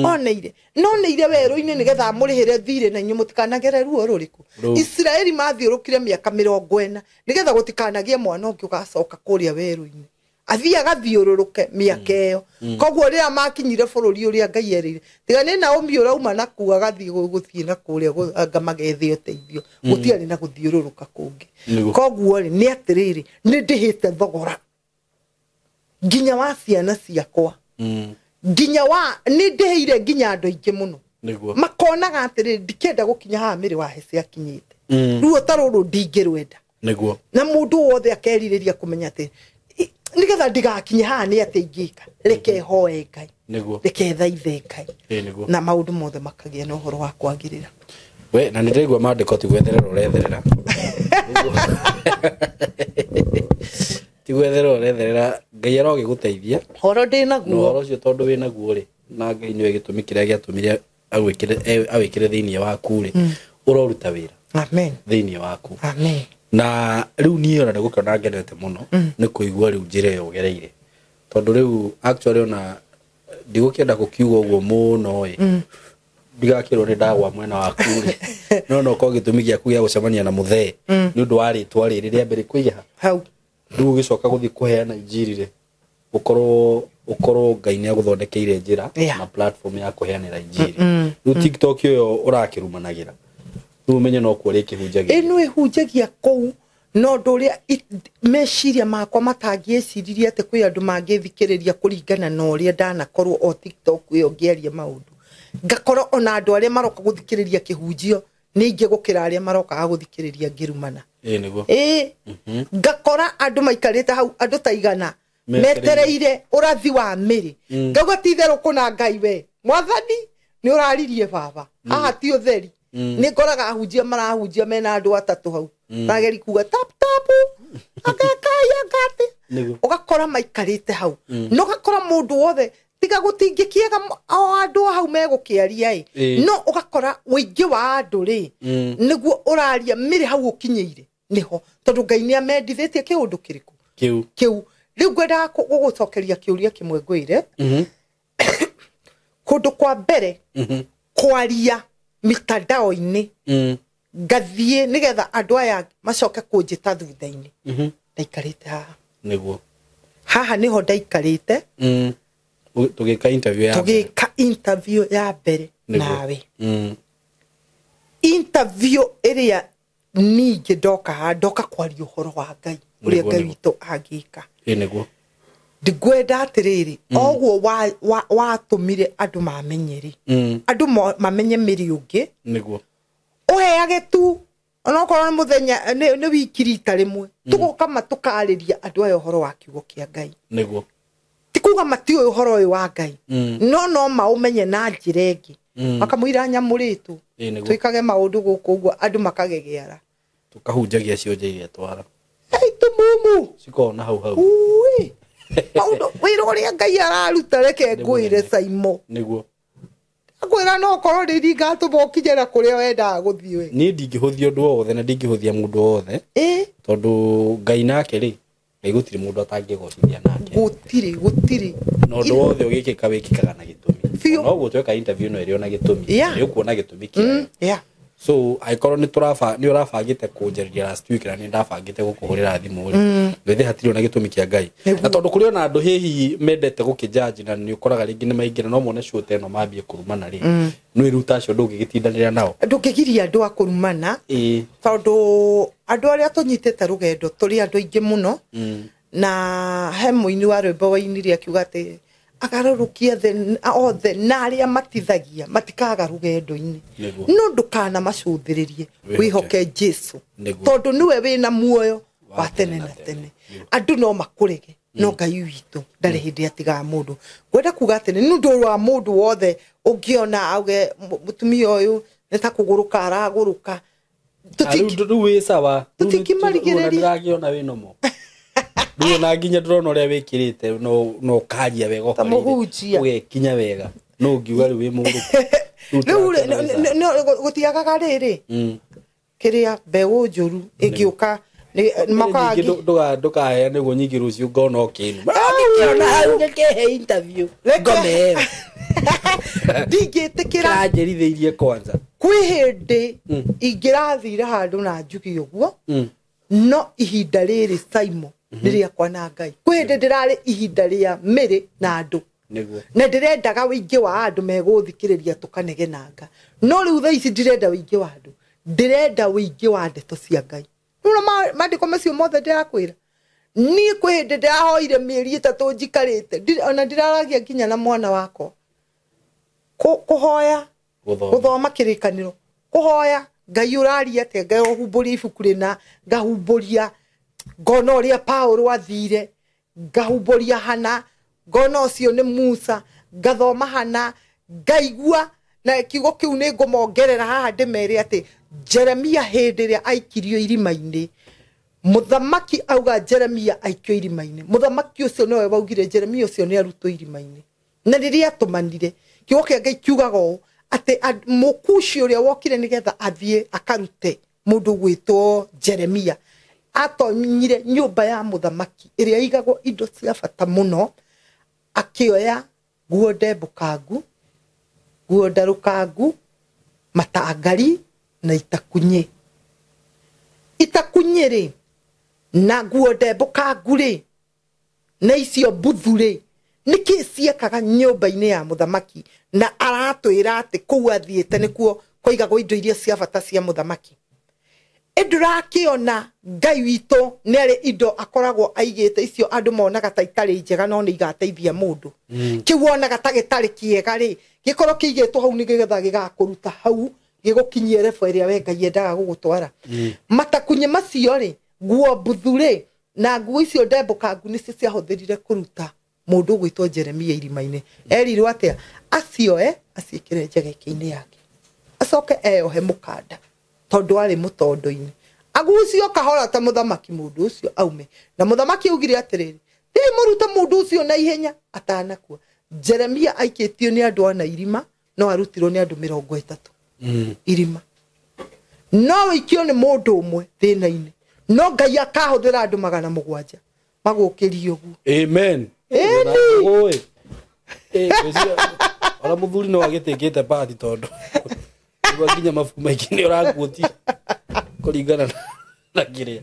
Speaker 1: oneire. No oneire werũ-inĩ nĩgetha amũrĩhĩre thirĩ na inyuĩ mũtikanagere ruo rũrĩkũ. Isiraeli mathiũrũkire mĩaka 40 nĩgetha gũtikanagĩe mwana ũngĩ ũgacoka kũrĩa werũ-inĩ. Athiĩ agathiũrũrũke mĩaka ĩyo. Koguo rĩrĩa makinyire bũrũri ũrĩa Ngai erĩire, tiga nĩ Naomi ũrauma na kũu agathiĩ gũthiĩ na kũrĩa anga magethe ũteithio. Gũtiarĩ na gũthiũrũrũka kũngĩ. Koguo rĩ, nĩ atĩrĩrĩ, nĩ ndĩhĩte thogora nginya wa ciana ciakwa. Nginya wa nĩ ndĩhĩire nginya andũ aingĩ mũno. Makonaga atĩrĩrĩ, ndikenda gũkinya haha Mĩrĩ wa Hece akinyĩte. Ruo ta rũrũ ndingĩrwenda. Na mũndũ wothe akerirĩria kũmenya atĩ nĩgetha ndigakinye haha nĩ atĩ ingĩka, reke hoe Ngai. Reke thaithe Ngai. Na maũndũ mothe makagĩa na ũhoro wa kwagĩrĩra.
Speaker 2: We, na nĩndĩraigua maandĩko ti gwetherera ũretherera. Ti gwetherera ũretherera, Ngai arogĩgũteithia.
Speaker 1: Ũhoro ndĩ naguo.
Speaker 2: Na ũhoro ũcio tondũ wĩ naguo rĩ, na Ngai nĩwe gĩtũmi kĩrĩa gĩatũmire awĩkĩre thĩinĩ waku rĩ, ũroruta wĩra.
Speaker 1: Amen.
Speaker 2: Thĩinĩ waku.
Speaker 1: Amen.
Speaker 2: Na rĩu niĩ ona nĩgũkĩona ngenete mũno nĩ kũigua rĩu njĩra ĩyo ũgereire. Tondũ rĩu actually ona ndigũkĩenda gũkiuga ũguo mũno ĩ. Ndigakĩrwo nĩ ndagwa mwena waku rĩ. No no korwo gĩtũmi gĩaku gĩa gũcemania na mũthee nĩ ũndũ wa rĩtwa rĩrĩ rĩa mbere kũiga
Speaker 1: hau.
Speaker 2: Rĩu ũgĩcoka gũthiĩ kũheana injiri rĩ, ũkorwo Ngai nĩ agũthondekeire njĩra na platform ya kũheanĩra injiri. Rĩu TikTok ĩyo ũrakĩrumanagĩra, rĩu ũmenye no kuo rĩkĩhunjagia.
Speaker 1: Ĩno ĩhunjagia kũu No ũndũ ũrĩa meciria makwa matangĩeciririe atĩ kwĩ andũ mangĩthikĩrĩria kũringana na ũrĩa ndanakorwo o TikTok ĩyo ngĩaria maũndũ. Ngakorwo ona andũ arĩa maroka gũthikĩrĩria kĩhunjio nĩ aingĩ gũkĩra arĩa marokaga gũthikĩrĩria ngĩrumana.
Speaker 2: Ĩĩ nĩguo.
Speaker 1: Ĩĩ. Ngakora andũ maikarĩte hau andũ ta igana metereire ũrathi wa mĩrĩ. Ngauga ti itherũ kũna Ngai we mwathani nĩ ũraririe baba haha ti ũtheri. Nĩ ngoraga ahunjia marahunjia mena andũ atatũ hau marageri kuga tap tap agekai agate. Ũgakora maikarĩte hau no ũgakora mũndũ wothe tiga gũtingĩkĩega o andũ hau megũkĩaria ĩ no ũgakora ũingĩ wa andũ rĩ nĩguo ũraria mĩrĩ hau ũkinyĩire nĩho tondũ Ngai nĩ amendithĩtie kĩũndũ kĩrĩkũ kĩu. Rĩu ngwendaga gũgũcokeria kĩũria kĩmwe ngwĩre. Kũndũ kwa mbere kwaria mitandao-inĩ ngathiĩ nĩgetha andũ aya macoke kũnjĩta thutha-inĩ. Ndaikarĩte haha.
Speaker 2: Nĩguo.
Speaker 1: Haha nĩho ndaikarĩte.
Speaker 2: Tũgĩka interview ya mbere.
Speaker 1: Tũgĩka interview ya mbere nawe. Interview ĩrĩa ningĩ ndoka haha ndoka kwaria ũhoro wa Ngai ũrĩa Ngai witũ angĩka.
Speaker 2: Ĩĩ nĩguo.
Speaker 1: Ndingwenda atĩrĩrĩ oguo watũmire andũ mamenye rĩ andũ mamenye mĩrĩ ũngĩ.
Speaker 2: Nĩguo.
Speaker 1: Ũheage tu onokorwo nĩ mũthenya nĩ wiki rita rĩmwe tũgoka tũkarĩria andũ aya ũhoro wa kiugo kĩa Ngai.
Speaker 2: Nĩguo.
Speaker 1: Ti kuga matiũĩ ũhoro ũyũ wa Ngai no maũmenye na njĩra ĩngĩ. Makamũira nyamũrĩtwo twĩkage maũndũ gũkũ ũguo andũ makagegeara.
Speaker 2: Tũkahunjagia cionje igetwara.
Speaker 1: Ei tumumu.
Speaker 2: Cikona hau hau.
Speaker 1: Ui. Maũndũ wĩra ũrĩa Ngai araruta reke ngwĩre Saimo.
Speaker 2: Nĩguo.
Speaker 1: Ngwĩra no korwo nĩ ndingatũma ũkinye na kũrĩa wendaga gũthiĩ we.
Speaker 2: Niĩ ndingĩhũthia ũndũ wothe na ndingĩhũthia mũndũ wothe. Tondũ Ngai nake rĩ Ngai gũtirĩ mũndũ atangĩgocithia nake.
Speaker 1: Gũtirĩ.
Speaker 2: Na ũndũ wothe ũgĩkĩka wĩkĩkaga na gĩtũmi. No ũguo tweka interview no ĩrĩ ona gĩtũmi. Nĩ ũkuona gĩtũmi kĩayo. So angĩkorwo nĩ ũrabangĩte kũnjarĩria last week na nĩ ndabangĩte gũkũhũrĩra thimũ rĩ githĩ hatirĩ ona gĩtũmi kĩa Ngai. Na tondũ kũrĩ ona andũ hihi mendete gũkĩjudge na nĩ ũkoraga rĩngĩ nĩ maingĩra no mone show ta ĩno mambie kũrumana rĩ no ĩrĩu ta acio ndũngĩgĩtindanĩra nao.
Speaker 1: Ndũngĩgiria andũ a kũrumana tondũ andũ arĩa tũnyitĩte rũgendo tũrĩ andũ aingĩ mũno na he mũini wa rwĩmbo wainire akiuga atĩ agarũrũkia othe na arĩa matithagia matikaga rũgendo-inĩ no ndũkana macũthĩrĩrie wĩhoke Jesu tondũ nĩwe wĩna muoyo wa tene na tene. Andũ no makũrege no Ngai witũ ndarĩ hĩndĩ atigaga mũndũ. Ngwenda kuga atĩ nĩ ũndũ wa mũndũ wothe ũngĩona auge mũtumia ũyũ nĩ ta kũgũrũka aragũrũka.
Speaker 2: Rĩu wĩ sawa.
Speaker 1: Tũtingĩmarigĩrĩria.
Speaker 2: Ndĩrakĩona wĩ nomo. Rĩu ona nginya ndĩrona ũrĩa wĩkĩrĩte no ũkaria wega
Speaker 1: ũgekinya
Speaker 2: ũgekinya wega no ũngiuga rĩu wĩ mũgũrũku.
Speaker 1: Rĩu gũtiagaga rĩrĩ kĩrĩa mbeũ njũru ĩngĩũka
Speaker 2: ndũkaheane ũguo nyingĩ rũciũ ngona ũkĩnu. Ndĩkĩona hau ngĩkĩhe interview ngome ĩyo.
Speaker 1: Ndingĩtĩkĩra.
Speaker 2: Kĩranjĩrithĩirie kwanza.
Speaker 1: Kwĩ hĩndĩ ingĩrathire handũ na njuge ũguo no ihinda rĩrĩ Saimo nĩ rĩakwa na Ngai. Kwĩ hĩndĩ ndĩrarĩ ihinda rĩa mĩrĩ na andũ. Na ndĩrendaga ũingĩ wa andũ megũthikĩrĩria tũkanegenanga. No rĩu thaa ici ndirenda ũingĩ wa andũ. Ndĩrenda ũingĩ wa ndeto cia Ngai. Nĩwona maandĩko macio mothe ndĩrakwĩra. Niĩ kwĩ hĩndĩ ndĩrahoire mĩeri 3 njikarĩte ona ndiraragia nginya na mwana wakwa. Kũhoya gũthoma kĩrĩkanĩro. Kũhoya Ngai ũraria atĩa Ngai ũhumbũrie ibuku rĩna ngahumbũria ngona ũrĩa Paũlũ athire ngahumbũria Hana ngona ũcio nĩ Musa ngathoma Hana ngaigua na kiugo kĩu nĩ ngũmongerera haha ndĩmere atĩ Jeremia hĩndĩ ĩrĩa aikirio irima-inĩ mũthamaki auga Jeremia aikio irima-inĩ mũthamaki ũcio nĩwe waugire Jeremia ũcio nĩ arutwo irima-inĩ na rĩrĩa atũmanire kiugo kĩa Ngai kiugaga ũũ atĩ mũkushi ũrĩa wokire nĩgetha athiĩ akarute mũndũ gwĩtwo Jeremia atonyire nyũmba ya mũthamaki ĩrĩa igagwo indo cia bata mũno akĩoya nguo ndembũkangu nguo ndarũkangu matangari na itakunyĩ. Itakunyĩ rĩ na nguo ndembũkangu rĩ na icio mbuthu rĩ nĩkĩ ciekaga nyũmba-inĩ ya mũthamaki na aratwĩra atĩ kũu athiĩte nĩkuo kwaigagwo indo iria cia bata cia mũthamaki. Ndũrakĩona Ngai witũ nĩ arĩ indo akoragwo aigĩte icio andũ monaga ta itarĩ njega no nĩ igateithia mũndũ. Kĩu wonaga ta gĩtarĩ kĩega rĩ, gĩkorwo kĩigĩtwo hau nĩgetha gĩgakũruta hau gĩgũkinyie level ĩrĩa we Ngai endaga gũgũtwara. Matakunyĩ macio rĩ, nguo mbuthu rĩ, na nguo icio ndembũkangu nĩcio ciahũthĩrire kũruta mũndũ ũgwĩtwo Jeremia irima-inĩ. Erirwo atĩa? Acioe aciĩkĩre njegeke-inĩ yake, acoke eyohe mũkanda tondũ arĩ mũtondo-inĩ, agucio kahora ta mũthamaki mũndũ ũcio aume. Na mũthamaki augire atĩrĩrĩ, thiĩ mũrute mũndũ ũcio na ihenya atanakua. Jeremia aikĩtio nĩ andũ ana irima, no arutirwo nĩ andũ 30 irima. No wĩikio nĩ mũndũ ũmwe thĩna-inĩ, no Ngai akahũthĩra andũ 700 magũkĩrie ũguo.
Speaker 2: Amen. Ona mũthuri no agĩtĩkĩte pati tondũ nĩguo nginya mabuku maingĩ nĩ ũrakuotia kũringana na kĩrĩa.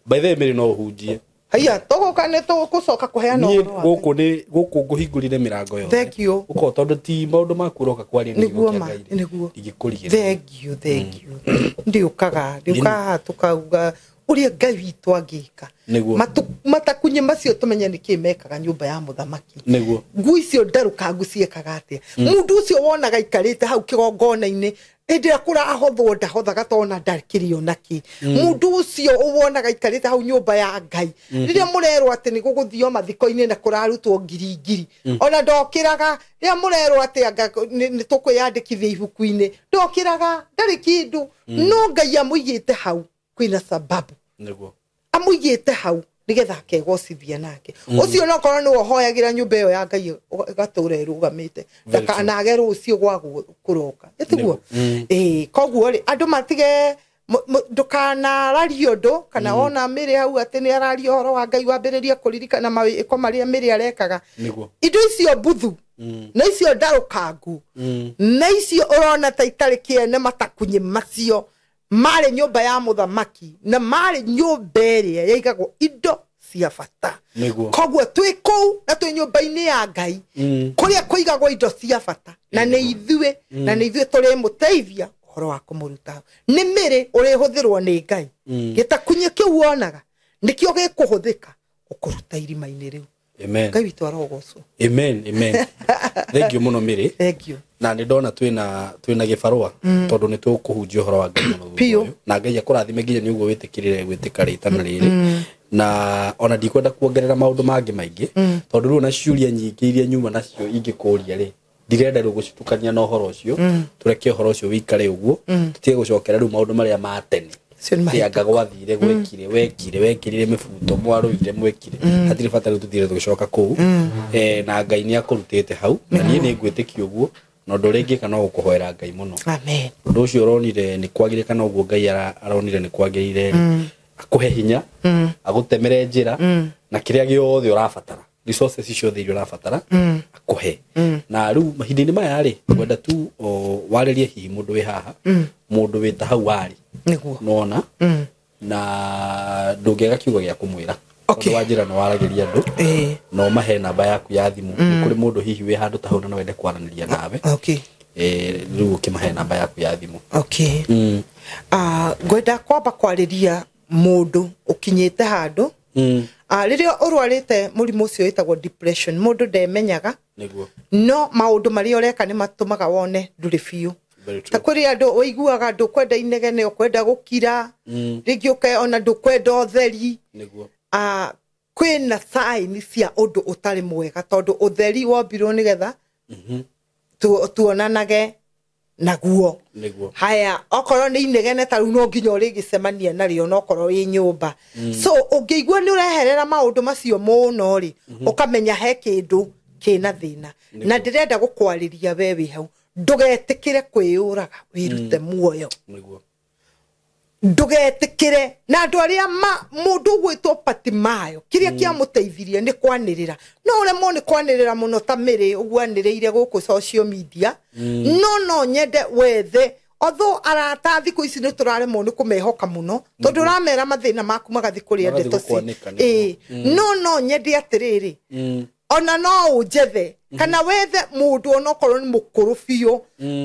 Speaker 2: By the way, Mary no ũhunjie.
Speaker 1: Haiya, tũgũka nĩ tũgũcoka kũheana ũhoro wa
Speaker 2: Gũkũ nĩ gũkũ ngũhingũrire mĩrango yothe.
Speaker 1: Thank you.
Speaker 2: Ũkorwo tondũ ti maũndũ maku ũroka kwaria nĩ
Speaker 1: Nĩguo
Speaker 2: gĩko kĩa
Speaker 1: ma,
Speaker 2: Ngai rĩ,
Speaker 1: nĩguo.
Speaker 2: ndingĩkũrigĩrĩria.
Speaker 1: Thank you, thank you. Ndiũkaga, ndiũkaga haha tũkauga ũrĩa Ngai witũ angĩka.
Speaker 2: Nĩguo.
Speaker 1: Matakunyĩ macio tũmenye nĩkĩ mekaga nyũmba ya mũthamaki.
Speaker 2: Nĩguo.
Speaker 1: Nguo icio ndarũkangu ciekaga atĩa? Mũndũ ũcio wonaga aikarĩte hau kĩgongona-inĩ hĩndĩ ĩrĩa kũrahothwo ndahothaga tona ndakĩrĩ ona kĩ. Mũndũ ũcio wonaga aikarĩte hau nyũmba ya Ngai rĩrĩa mũrerwo atĩ nĩ gũgũthio mathiko-inĩ na kũrarutwo ngiri ngiri, ona ndokĩraga. Rĩrĩa mũrerwo atĩ anga nĩ tũkwĩyandĩkithia ibuku-inĩ, ndokĩraga, ndarĩ kĩndũ. No Ngai amũigĩte hau kwĩna sababu.
Speaker 2: Nĩguo.
Speaker 1: Amũigĩte hau nĩgetha akegocithia nake. Ũcio no korwo nĩwe ũhoyagĩra nyũmba ĩyo ya Ngai ĩgatũra ĩrũgamĩte, ndakanage rũciũ gwa kũroka. Ĩtiguo? Koguo rĩ, andũ matige ndũkanararie ũndũ kana wona Mary hau atĩ nĩ araria ũhoro wa Ngai wambĩrĩrie kũririkana mawĩko marĩa Mary arekaga.
Speaker 2: Nĩguo.
Speaker 1: Indo icio mbuthu na icio ndarũkangu na icio ũrona ta itarĩ kĩene, matakunyĩ macio marĩ nyũmba ya mũthamaki na marĩ nyũmba ĩrĩa yaigagwo indo cia bata.
Speaker 2: Nĩguo.
Speaker 1: Koguo twĩ kũu na twĩ nyũmba-inĩ ya Ngai kũrĩa kũigagwo indo cia bata, na nĩ ithuĩ, na nĩ ithuĩ tũrĩmũteithia ũhoro wa kũmũruta. Nĩ Mary ũrĩhũthĩrwo nĩ Ngai. Gĩtakunyĩ kĩu wonaga nĩkĩo gĩkũhũthĩka gũkũruta irima-inĩ rĩu.
Speaker 2: Amen.
Speaker 1: Ngai witũ arogocwo.
Speaker 2: Amen, amen. Thank you mũno Mary.
Speaker 1: Thank you.
Speaker 2: Na nĩ ndona twĩna gĩbarũa tondũ nĩ tũkũhunjia ũhoro wa Ngai mũno thutha
Speaker 1: Piũ.
Speaker 2: ũyũ. Na Ngai akũrathime nginya nĩ ũguo wĩtĩkĩrire gwĩtĩka rĩtana rĩrĩ. Na ona ndikwenda kuongerera maũndũ mangĩ maingĩ tondũ rĩu ona ciũria nyingĩ iria nyuma nacio ingĩkũria rĩ, ndirenda rĩu gũcitukania na ũhoro ũcio. Tũreke ũhoro ũcio wĩikare ũguo, tũtige gũcokera rĩu maũndũ marĩa ma tene.
Speaker 1: Ũcio nĩ mahĩtũku.
Speaker 2: Anga gwathire, gwekire, wekire, wekirire mĩbuto, mwarũire, mwekire. Hatirĩ bata rĩu tũthire tũgĩcoka kũu. Na Ngai nĩ akũrutĩte hau, na niĩ nĩ ngwĩtĩkia ũguo, na ũndũ ũrĩa ingĩka no gũkũhoera Ngai mũno.
Speaker 1: Amen.
Speaker 2: Ũndũ ũcio ũronire nĩ kwagĩrĩire kana ũguo Ngai aronire nĩ kwagĩrĩire rĩ, akũhe hinya, agũtemere njĩra, na kĩrĩa gĩothe ũrabatara, resources ciothe iria ũrabatara, akũhe. Na rĩu mahinda-inĩ maya rĩ, ngwenda tu warĩrie hihi mũndũ wĩ haha, mũndũ wĩ ta hau warĩ.
Speaker 1: Nĩguo.
Speaker 2: Nona na ndũngĩaga kiugo gĩa kũmwĩra.
Speaker 1: Okay.
Speaker 2: Tondũ wa njĩra nĩ waragĩria andũ, na ũmahe namba yaku ya thimũ. Nĩ kũrĩ mũndũ hihi wĩ handũ ta hau na no wende kwaranĩria nawe.
Speaker 1: Okay.
Speaker 2: Rĩu ũkĩmahe namba yaku ya thimũ.
Speaker 1: Okay. Ngwenda kwamba kwarĩria mũndũ ũkinyĩte handũ. Rĩrĩa ũrwarĩte mũrimũ ũcio wĩtagwo depression, mũndũ ndemenyaga.
Speaker 2: Nĩguo.
Speaker 1: No maũndũ marĩa ũreka nĩ matũmaga wone ndũrĩ biũ.
Speaker 2: Very true.
Speaker 1: Ta kũrĩ andũ ũiguaga ndũkwenda inegene, ũkwenda gũkira, rĩngĩ ũke ona ndũkwenda ũtheri.
Speaker 2: Nĩguo.
Speaker 1: Kwĩna sign cia ũndũ ũtarĩ mwega tondũ ũtheri wombirwo nĩgetha tuonanage naguo.
Speaker 2: Nĩguo.
Speaker 1: Haya, okorwo nĩ inegene ta rĩu no nginya ũrĩgĩcemania narĩo no okorwo wĩ nyũmba. So ũngĩigua nĩ ũreherera maũndũ macio mũno rĩ, ũkamenya he kĩndũ kĩna thĩna. Na ndĩrenda gũkwarĩria we wĩ hau, ndũgetĩkĩre kwĩyũraga, wĩrute muoyo.
Speaker 2: Nĩguo.
Speaker 1: Ndũgetĩkĩre. Na andũ arĩa mũndũ ũgwĩtwo Patimayo, kĩrĩa kĩamũteithirie nĩ kwanĩrĩra. No ũremwo nĩ kwanĩrĩra mũno ta Mary ũguo anĩrĩire gũkũ social media. No no nyende wethe. Although arata thikũ ici nĩ tũraremwo nĩ kũmehoka mũno, tondũ ũramera mathĩna maku magathiĩ kũrĩa
Speaker 2: Magathiĩ
Speaker 1: ndeto ci.
Speaker 2: gũkwanĩka, nĩguo.
Speaker 1: No no nyende atĩrĩrĩ, ona no ũnjethe. Kana wethe mundu onokorwo ni mukuru biũ,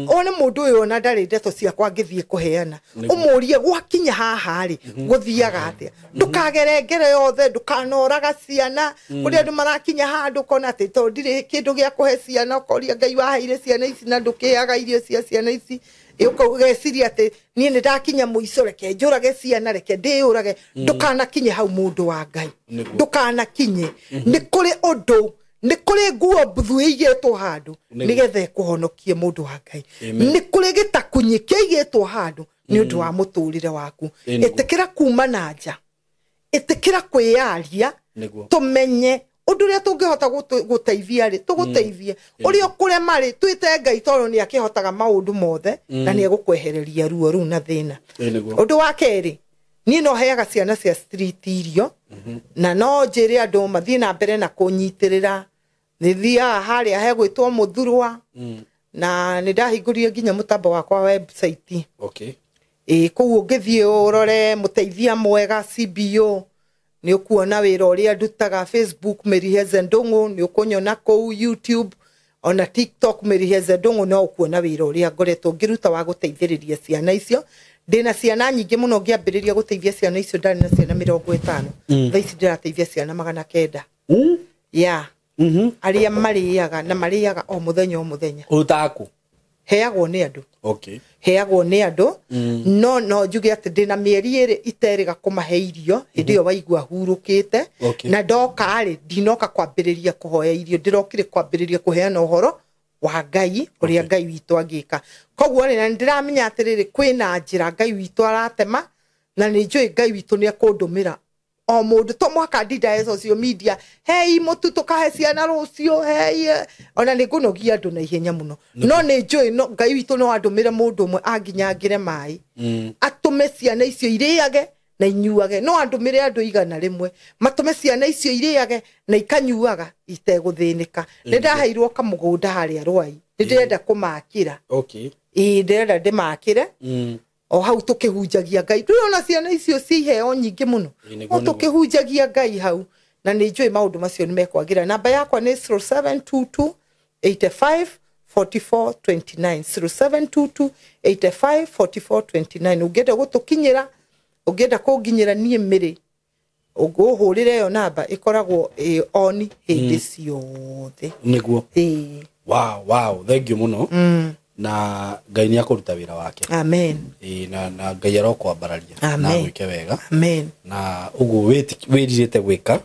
Speaker 1: one mundu uyu ona ndari ndeto ciakwa ngithie kuheana, umurie gwakinya haha ri guthiaga atia. Ndukagere ngere yothe, ndukanoraga ciana kuria andu marakinya handu kona ati to ndiri kindu gia kuhe ciana, ukoria Ngai waheire ciana ici na ndukiaga irio cia ciana ici, ugeciria ati nie ni ndakinya muico, reke njurage ciana, reke ndiyurage. Ndukanakinye hau mundu wa Ngai, ndukanakinye. Ni kuri undu, ni kuri nguo mbuthu ĩigĩtwo handũ nĩgetha ĩkũhonokie mũndũ wa Ngai, nĩ kũrĩ gĩtakunyi kĩigĩtwo handũ nĩ ũndũ wa mũtũrĩre waku. Ĩtĩkĩra kuma na nja, ĩtĩkĩra kwĩyaria, tũmenye ũndũ ũrĩa tũngĩhota gũteithia rĩ tũgũteithie, ũrĩa ũkũrema rĩ twĩte Ngai tondũ nĩ akĩhotaga maũndũ mothe na nĩ egũkwehereria ruo rũu na thĩna. Ũndũ wa kerĩ, niĩ no heaga ciana cia street irio, na no njĩre andũ mathiĩ na mbere na kũnyitĩrĩra. Nĩ thiaga harĩa hegwĩtwo Mũthurwa, na nĩ ndahingũrire nginya mũtambo wakwa website. Ĩĩ, kũu ũngĩthiĩ ũrore mũteithia mwega CBO, nĩ ũkuona wĩra ũrĩa ndutaga. Facebook Mary Heze Ndung'u nĩ ũkũnyona kũu, YouTube ona TikTok Mary Heze Ndung'u no ũkuona wĩra ũrĩa ngoretwo ngĩruta wa gũteithĩrĩria ciana icio. Ndĩna ciana nyingĩ mũno, ngĩambĩrĩria gũteithia ciana icio ndarĩ na ciana 50, thaa ici ndĩrateithia ciana 900. Yeah. Arĩa marĩaga na marĩaga o mũthenya o mũthenya.
Speaker 2: Ũrutaga kũ?
Speaker 1: Heagwo nĩ andũ. Heagwo nĩ andũ. No njuge atĩ ndĩna mĩeri ĩrĩ iterĩga kũmahe irio hĩndĩ ĩyo waigua hurũkĩte. Na ndoka rĩ, ndinoka kwambĩrĩria kũhoya irio, ndĩrokire kwambĩrĩria kũheana ũhoro wa Ngai ũrĩa Ngai witũ angĩka. Koguo rĩ, na nĩndĩramenya atĩrĩrĩ, kwĩna njĩra Ngai witũ aratema, na nĩ njũĩ Ngai witũ nĩ ekũndũmĩra o mũndũ. To mũhaka ndindae social media, hei mũtu tũkahe ciana rũciũ, hei, ona nĩ ngũnogia andũ na ihenya mũno. No nĩ njũĩ no Ngai witũ no andũmĩre mũndũ ũmwe anginyangĩre maĩ, atũme ciana icio irĩage na inyuage. No andũmĩre andũ 100 matũme ciana icio irĩage na ikanyuaga itegũthĩnĩka. Nĩ ndaheirwo kamũgũnda harĩa Rwai, nĩ ndĩrenda kũmakĩra. Ĩĩ, ndĩrenda ndĩmakĩre o hau tũkĩhunjagia Ngai. Ndũrona ciana icio ci iheo nyingĩ mũno, o tũkĩhunjagia Ngai hau, na nĩ njũĩ maũndũ macio nĩ mekwagĩra. Namba yakwa nĩ 0722 85 44 29, 0722 85 44 29. Ũngĩenda gũtũkinyĩra, ũngĩenda kũnginyĩra niĩ Mary, ũngũhũrĩre ĩyo namba, ĩkoragwo ĩ on hĩndĩ ciothe.
Speaker 2: Nĩguo. Wow, thank you mũno. Na Ngai nĩ akũruta wĩra wake.
Speaker 1: Amen.
Speaker 2: Na Ngai arokwambararia na gwĩke wega.
Speaker 1: Amen.
Speaker 2: Na ũguo wĩrirĩte gwĩka,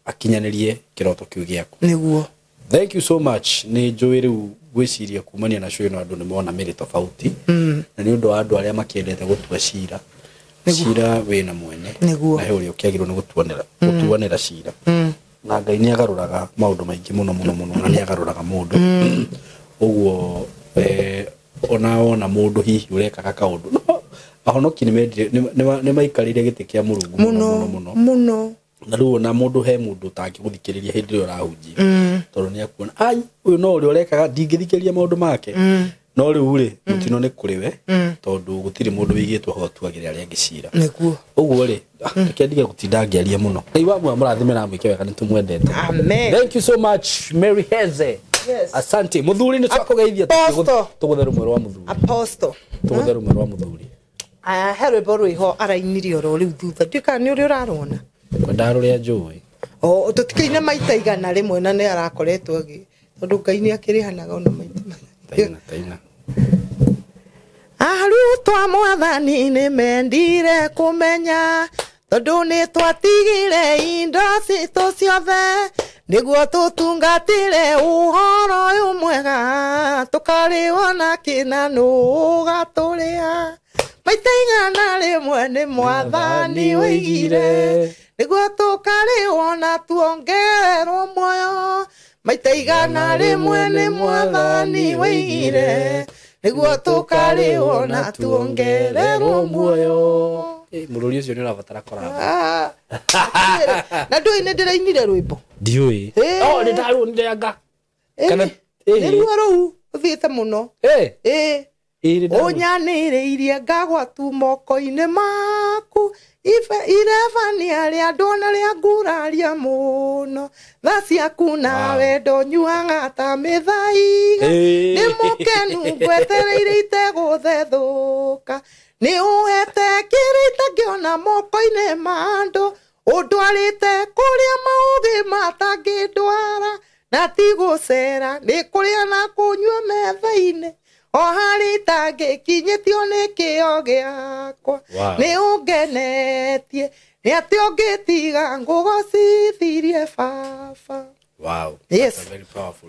Speaker 2: akinyanĩrie kĩroto kĩu gĩaku.
Speaker 1: Nĩguo.
Speaker 2: Thank you so much. Nĩ njũĩ rĩu gwĩciria kumania na show ĩno andũ nĩ mona Mary tofauti. Na nĩ ũndũ wa andũ arĩa makĩendete gũtua cira. Cira wĩna mwene. Na he ũrĩa ũkĩagĩrĩirwo nĩ gũtuanĩra cira. Na Ngai nĩ agarũraga maũndũ maingĩ mũno mũno mũno, na nĩ agarũraga mũndũ. Ũguo ona wona mũndũ hihi ũrekaga kaũndũ, no ahonoki nĩ maikarĩire gĩtĩ kĩa Mũrungu mũno mũno
Speaker 1: mũno.
Speaker 2: Na rĩu ona mũndũ he mũndũ ũtangĩgũthikĩrĩria hĩndĩ ĩrĩa ũrahunjia, tondũ nĩ akuona ai ũyũ no ũrĩa ũrekaga, ndingĩthikĩrĩria maũndũ make. No rĩu rĩ, mũtino nĩ kũrĩ we, tondũ gũtirĩ mũndũ wĩigĩtwo ho atuagĩre arĩa angĩ cira.
Speaker 1: Nĩguo.
Speaker 2: Ũguo rĩ, reke ndige gũtinda ngĩaria mũno. Ngai wa muoyo mũrathime na mwĩke wega, nĩ tũmwendete.
Speaker 1: Amen.
Speaker 2: Thank you so much Mary Heze.
Speaker 1: Yes.
Speaker 2: Asante. Muthuri nĩ twakũgeithia, tũgũthe rũmwe rwa muthuri.
Speaker 1: Apostle.
Speaker 2: Tũgũthe rũmwe rwa muthuri.
Speaker 1: Aya, he rwĩmbo rwĩho arainire oro rĩu thutha. Ndiũĩ kana nĩ ũrĩa ũrarwona.
Speaker 2: Kwenda rũrĩa njũĩ.
Speaker 1: O tũtikaine maita 100 na nĩ arakoretwo agĩ, tondũ Ngai nĩ akĩrĩhanaga ona maita.
Speaker 2: Taina.
Speaker 1: Arutwo Mwathani nĩ mendire kũmenya, tondũ nĩ twatigire indo citũ ciothe nĩguo tũtungatĩre ũhoro ũyũ mwega, tũkarĩwo na kĩna nũ ũgatũrĩa. Maita 100 nĩ Mwathani oigire, nĩguo tũkarĩwo na tuongererwo muoyo. Maita 100 nĩ Mwathani oigire, nĩguo tũkarĩwo na tuongererwo muoyo.
Speaker 2: Mũrũri ũcio nĩ ũrabatara kũratha.
Speaker 1: Na ndũĩ nĩ ndĩrainire rwĩmbo?
Speaker 2: Ndiũĩ. Oh, nĩ ndaruonire anga. Kana
Speaker 1: nĩ ruo rũu ũthiĩte mũno. Ũnyanĩrĩirie ngagwatu moko-inĩ maku. Irebania rĩa andũ na rĩa nguraria mũno. Tha ciaku na wendo nyuaga ta mĩthaiga. Nĩ mũkenu ngwetereire itegũthethũka. Nĩ ũhete kĩrĩa itangĩona moko-inĩ ma andũ. Ũndwarĩte kũrĩa maũgĩ matangĩndwara. Na ti gũcera nĩ kũrĩa na kũnyua metha-inĩ. O harĩa itangĩkinyĩtio nĩ kĩo gĩakwa. Nĩ ũngenetie nĩ atĩ ũngĩtiga ngũgocithirie baba.
Speaker 2: Wow.
Speaker 1: Yes.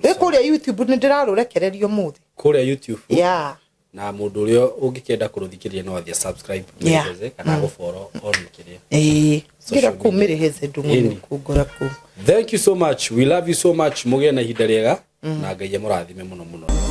Speaker 1: Nĩ kũrĩa YouTube nĩ ndĩrarũrekererio mũthĩ.
Speaker 2: Kũrĩa YouTube.
Speaker 1: Yeah.
Speaker 2: Na mũndũ ũrĩa ũngĩkenda kũrũthikĩrĩria no athiĩ subscribe Mary kana gũfollow on kĩrĩa.
Speaker 1: Ĩĩ. Ngira kũu Mary Heze Ndung'u kũngora kũu.
Speaker 2: Thank you so much. We love you so much. Mũgĩe na ihinda rĩega na Ngai amũrathime mũno mũno.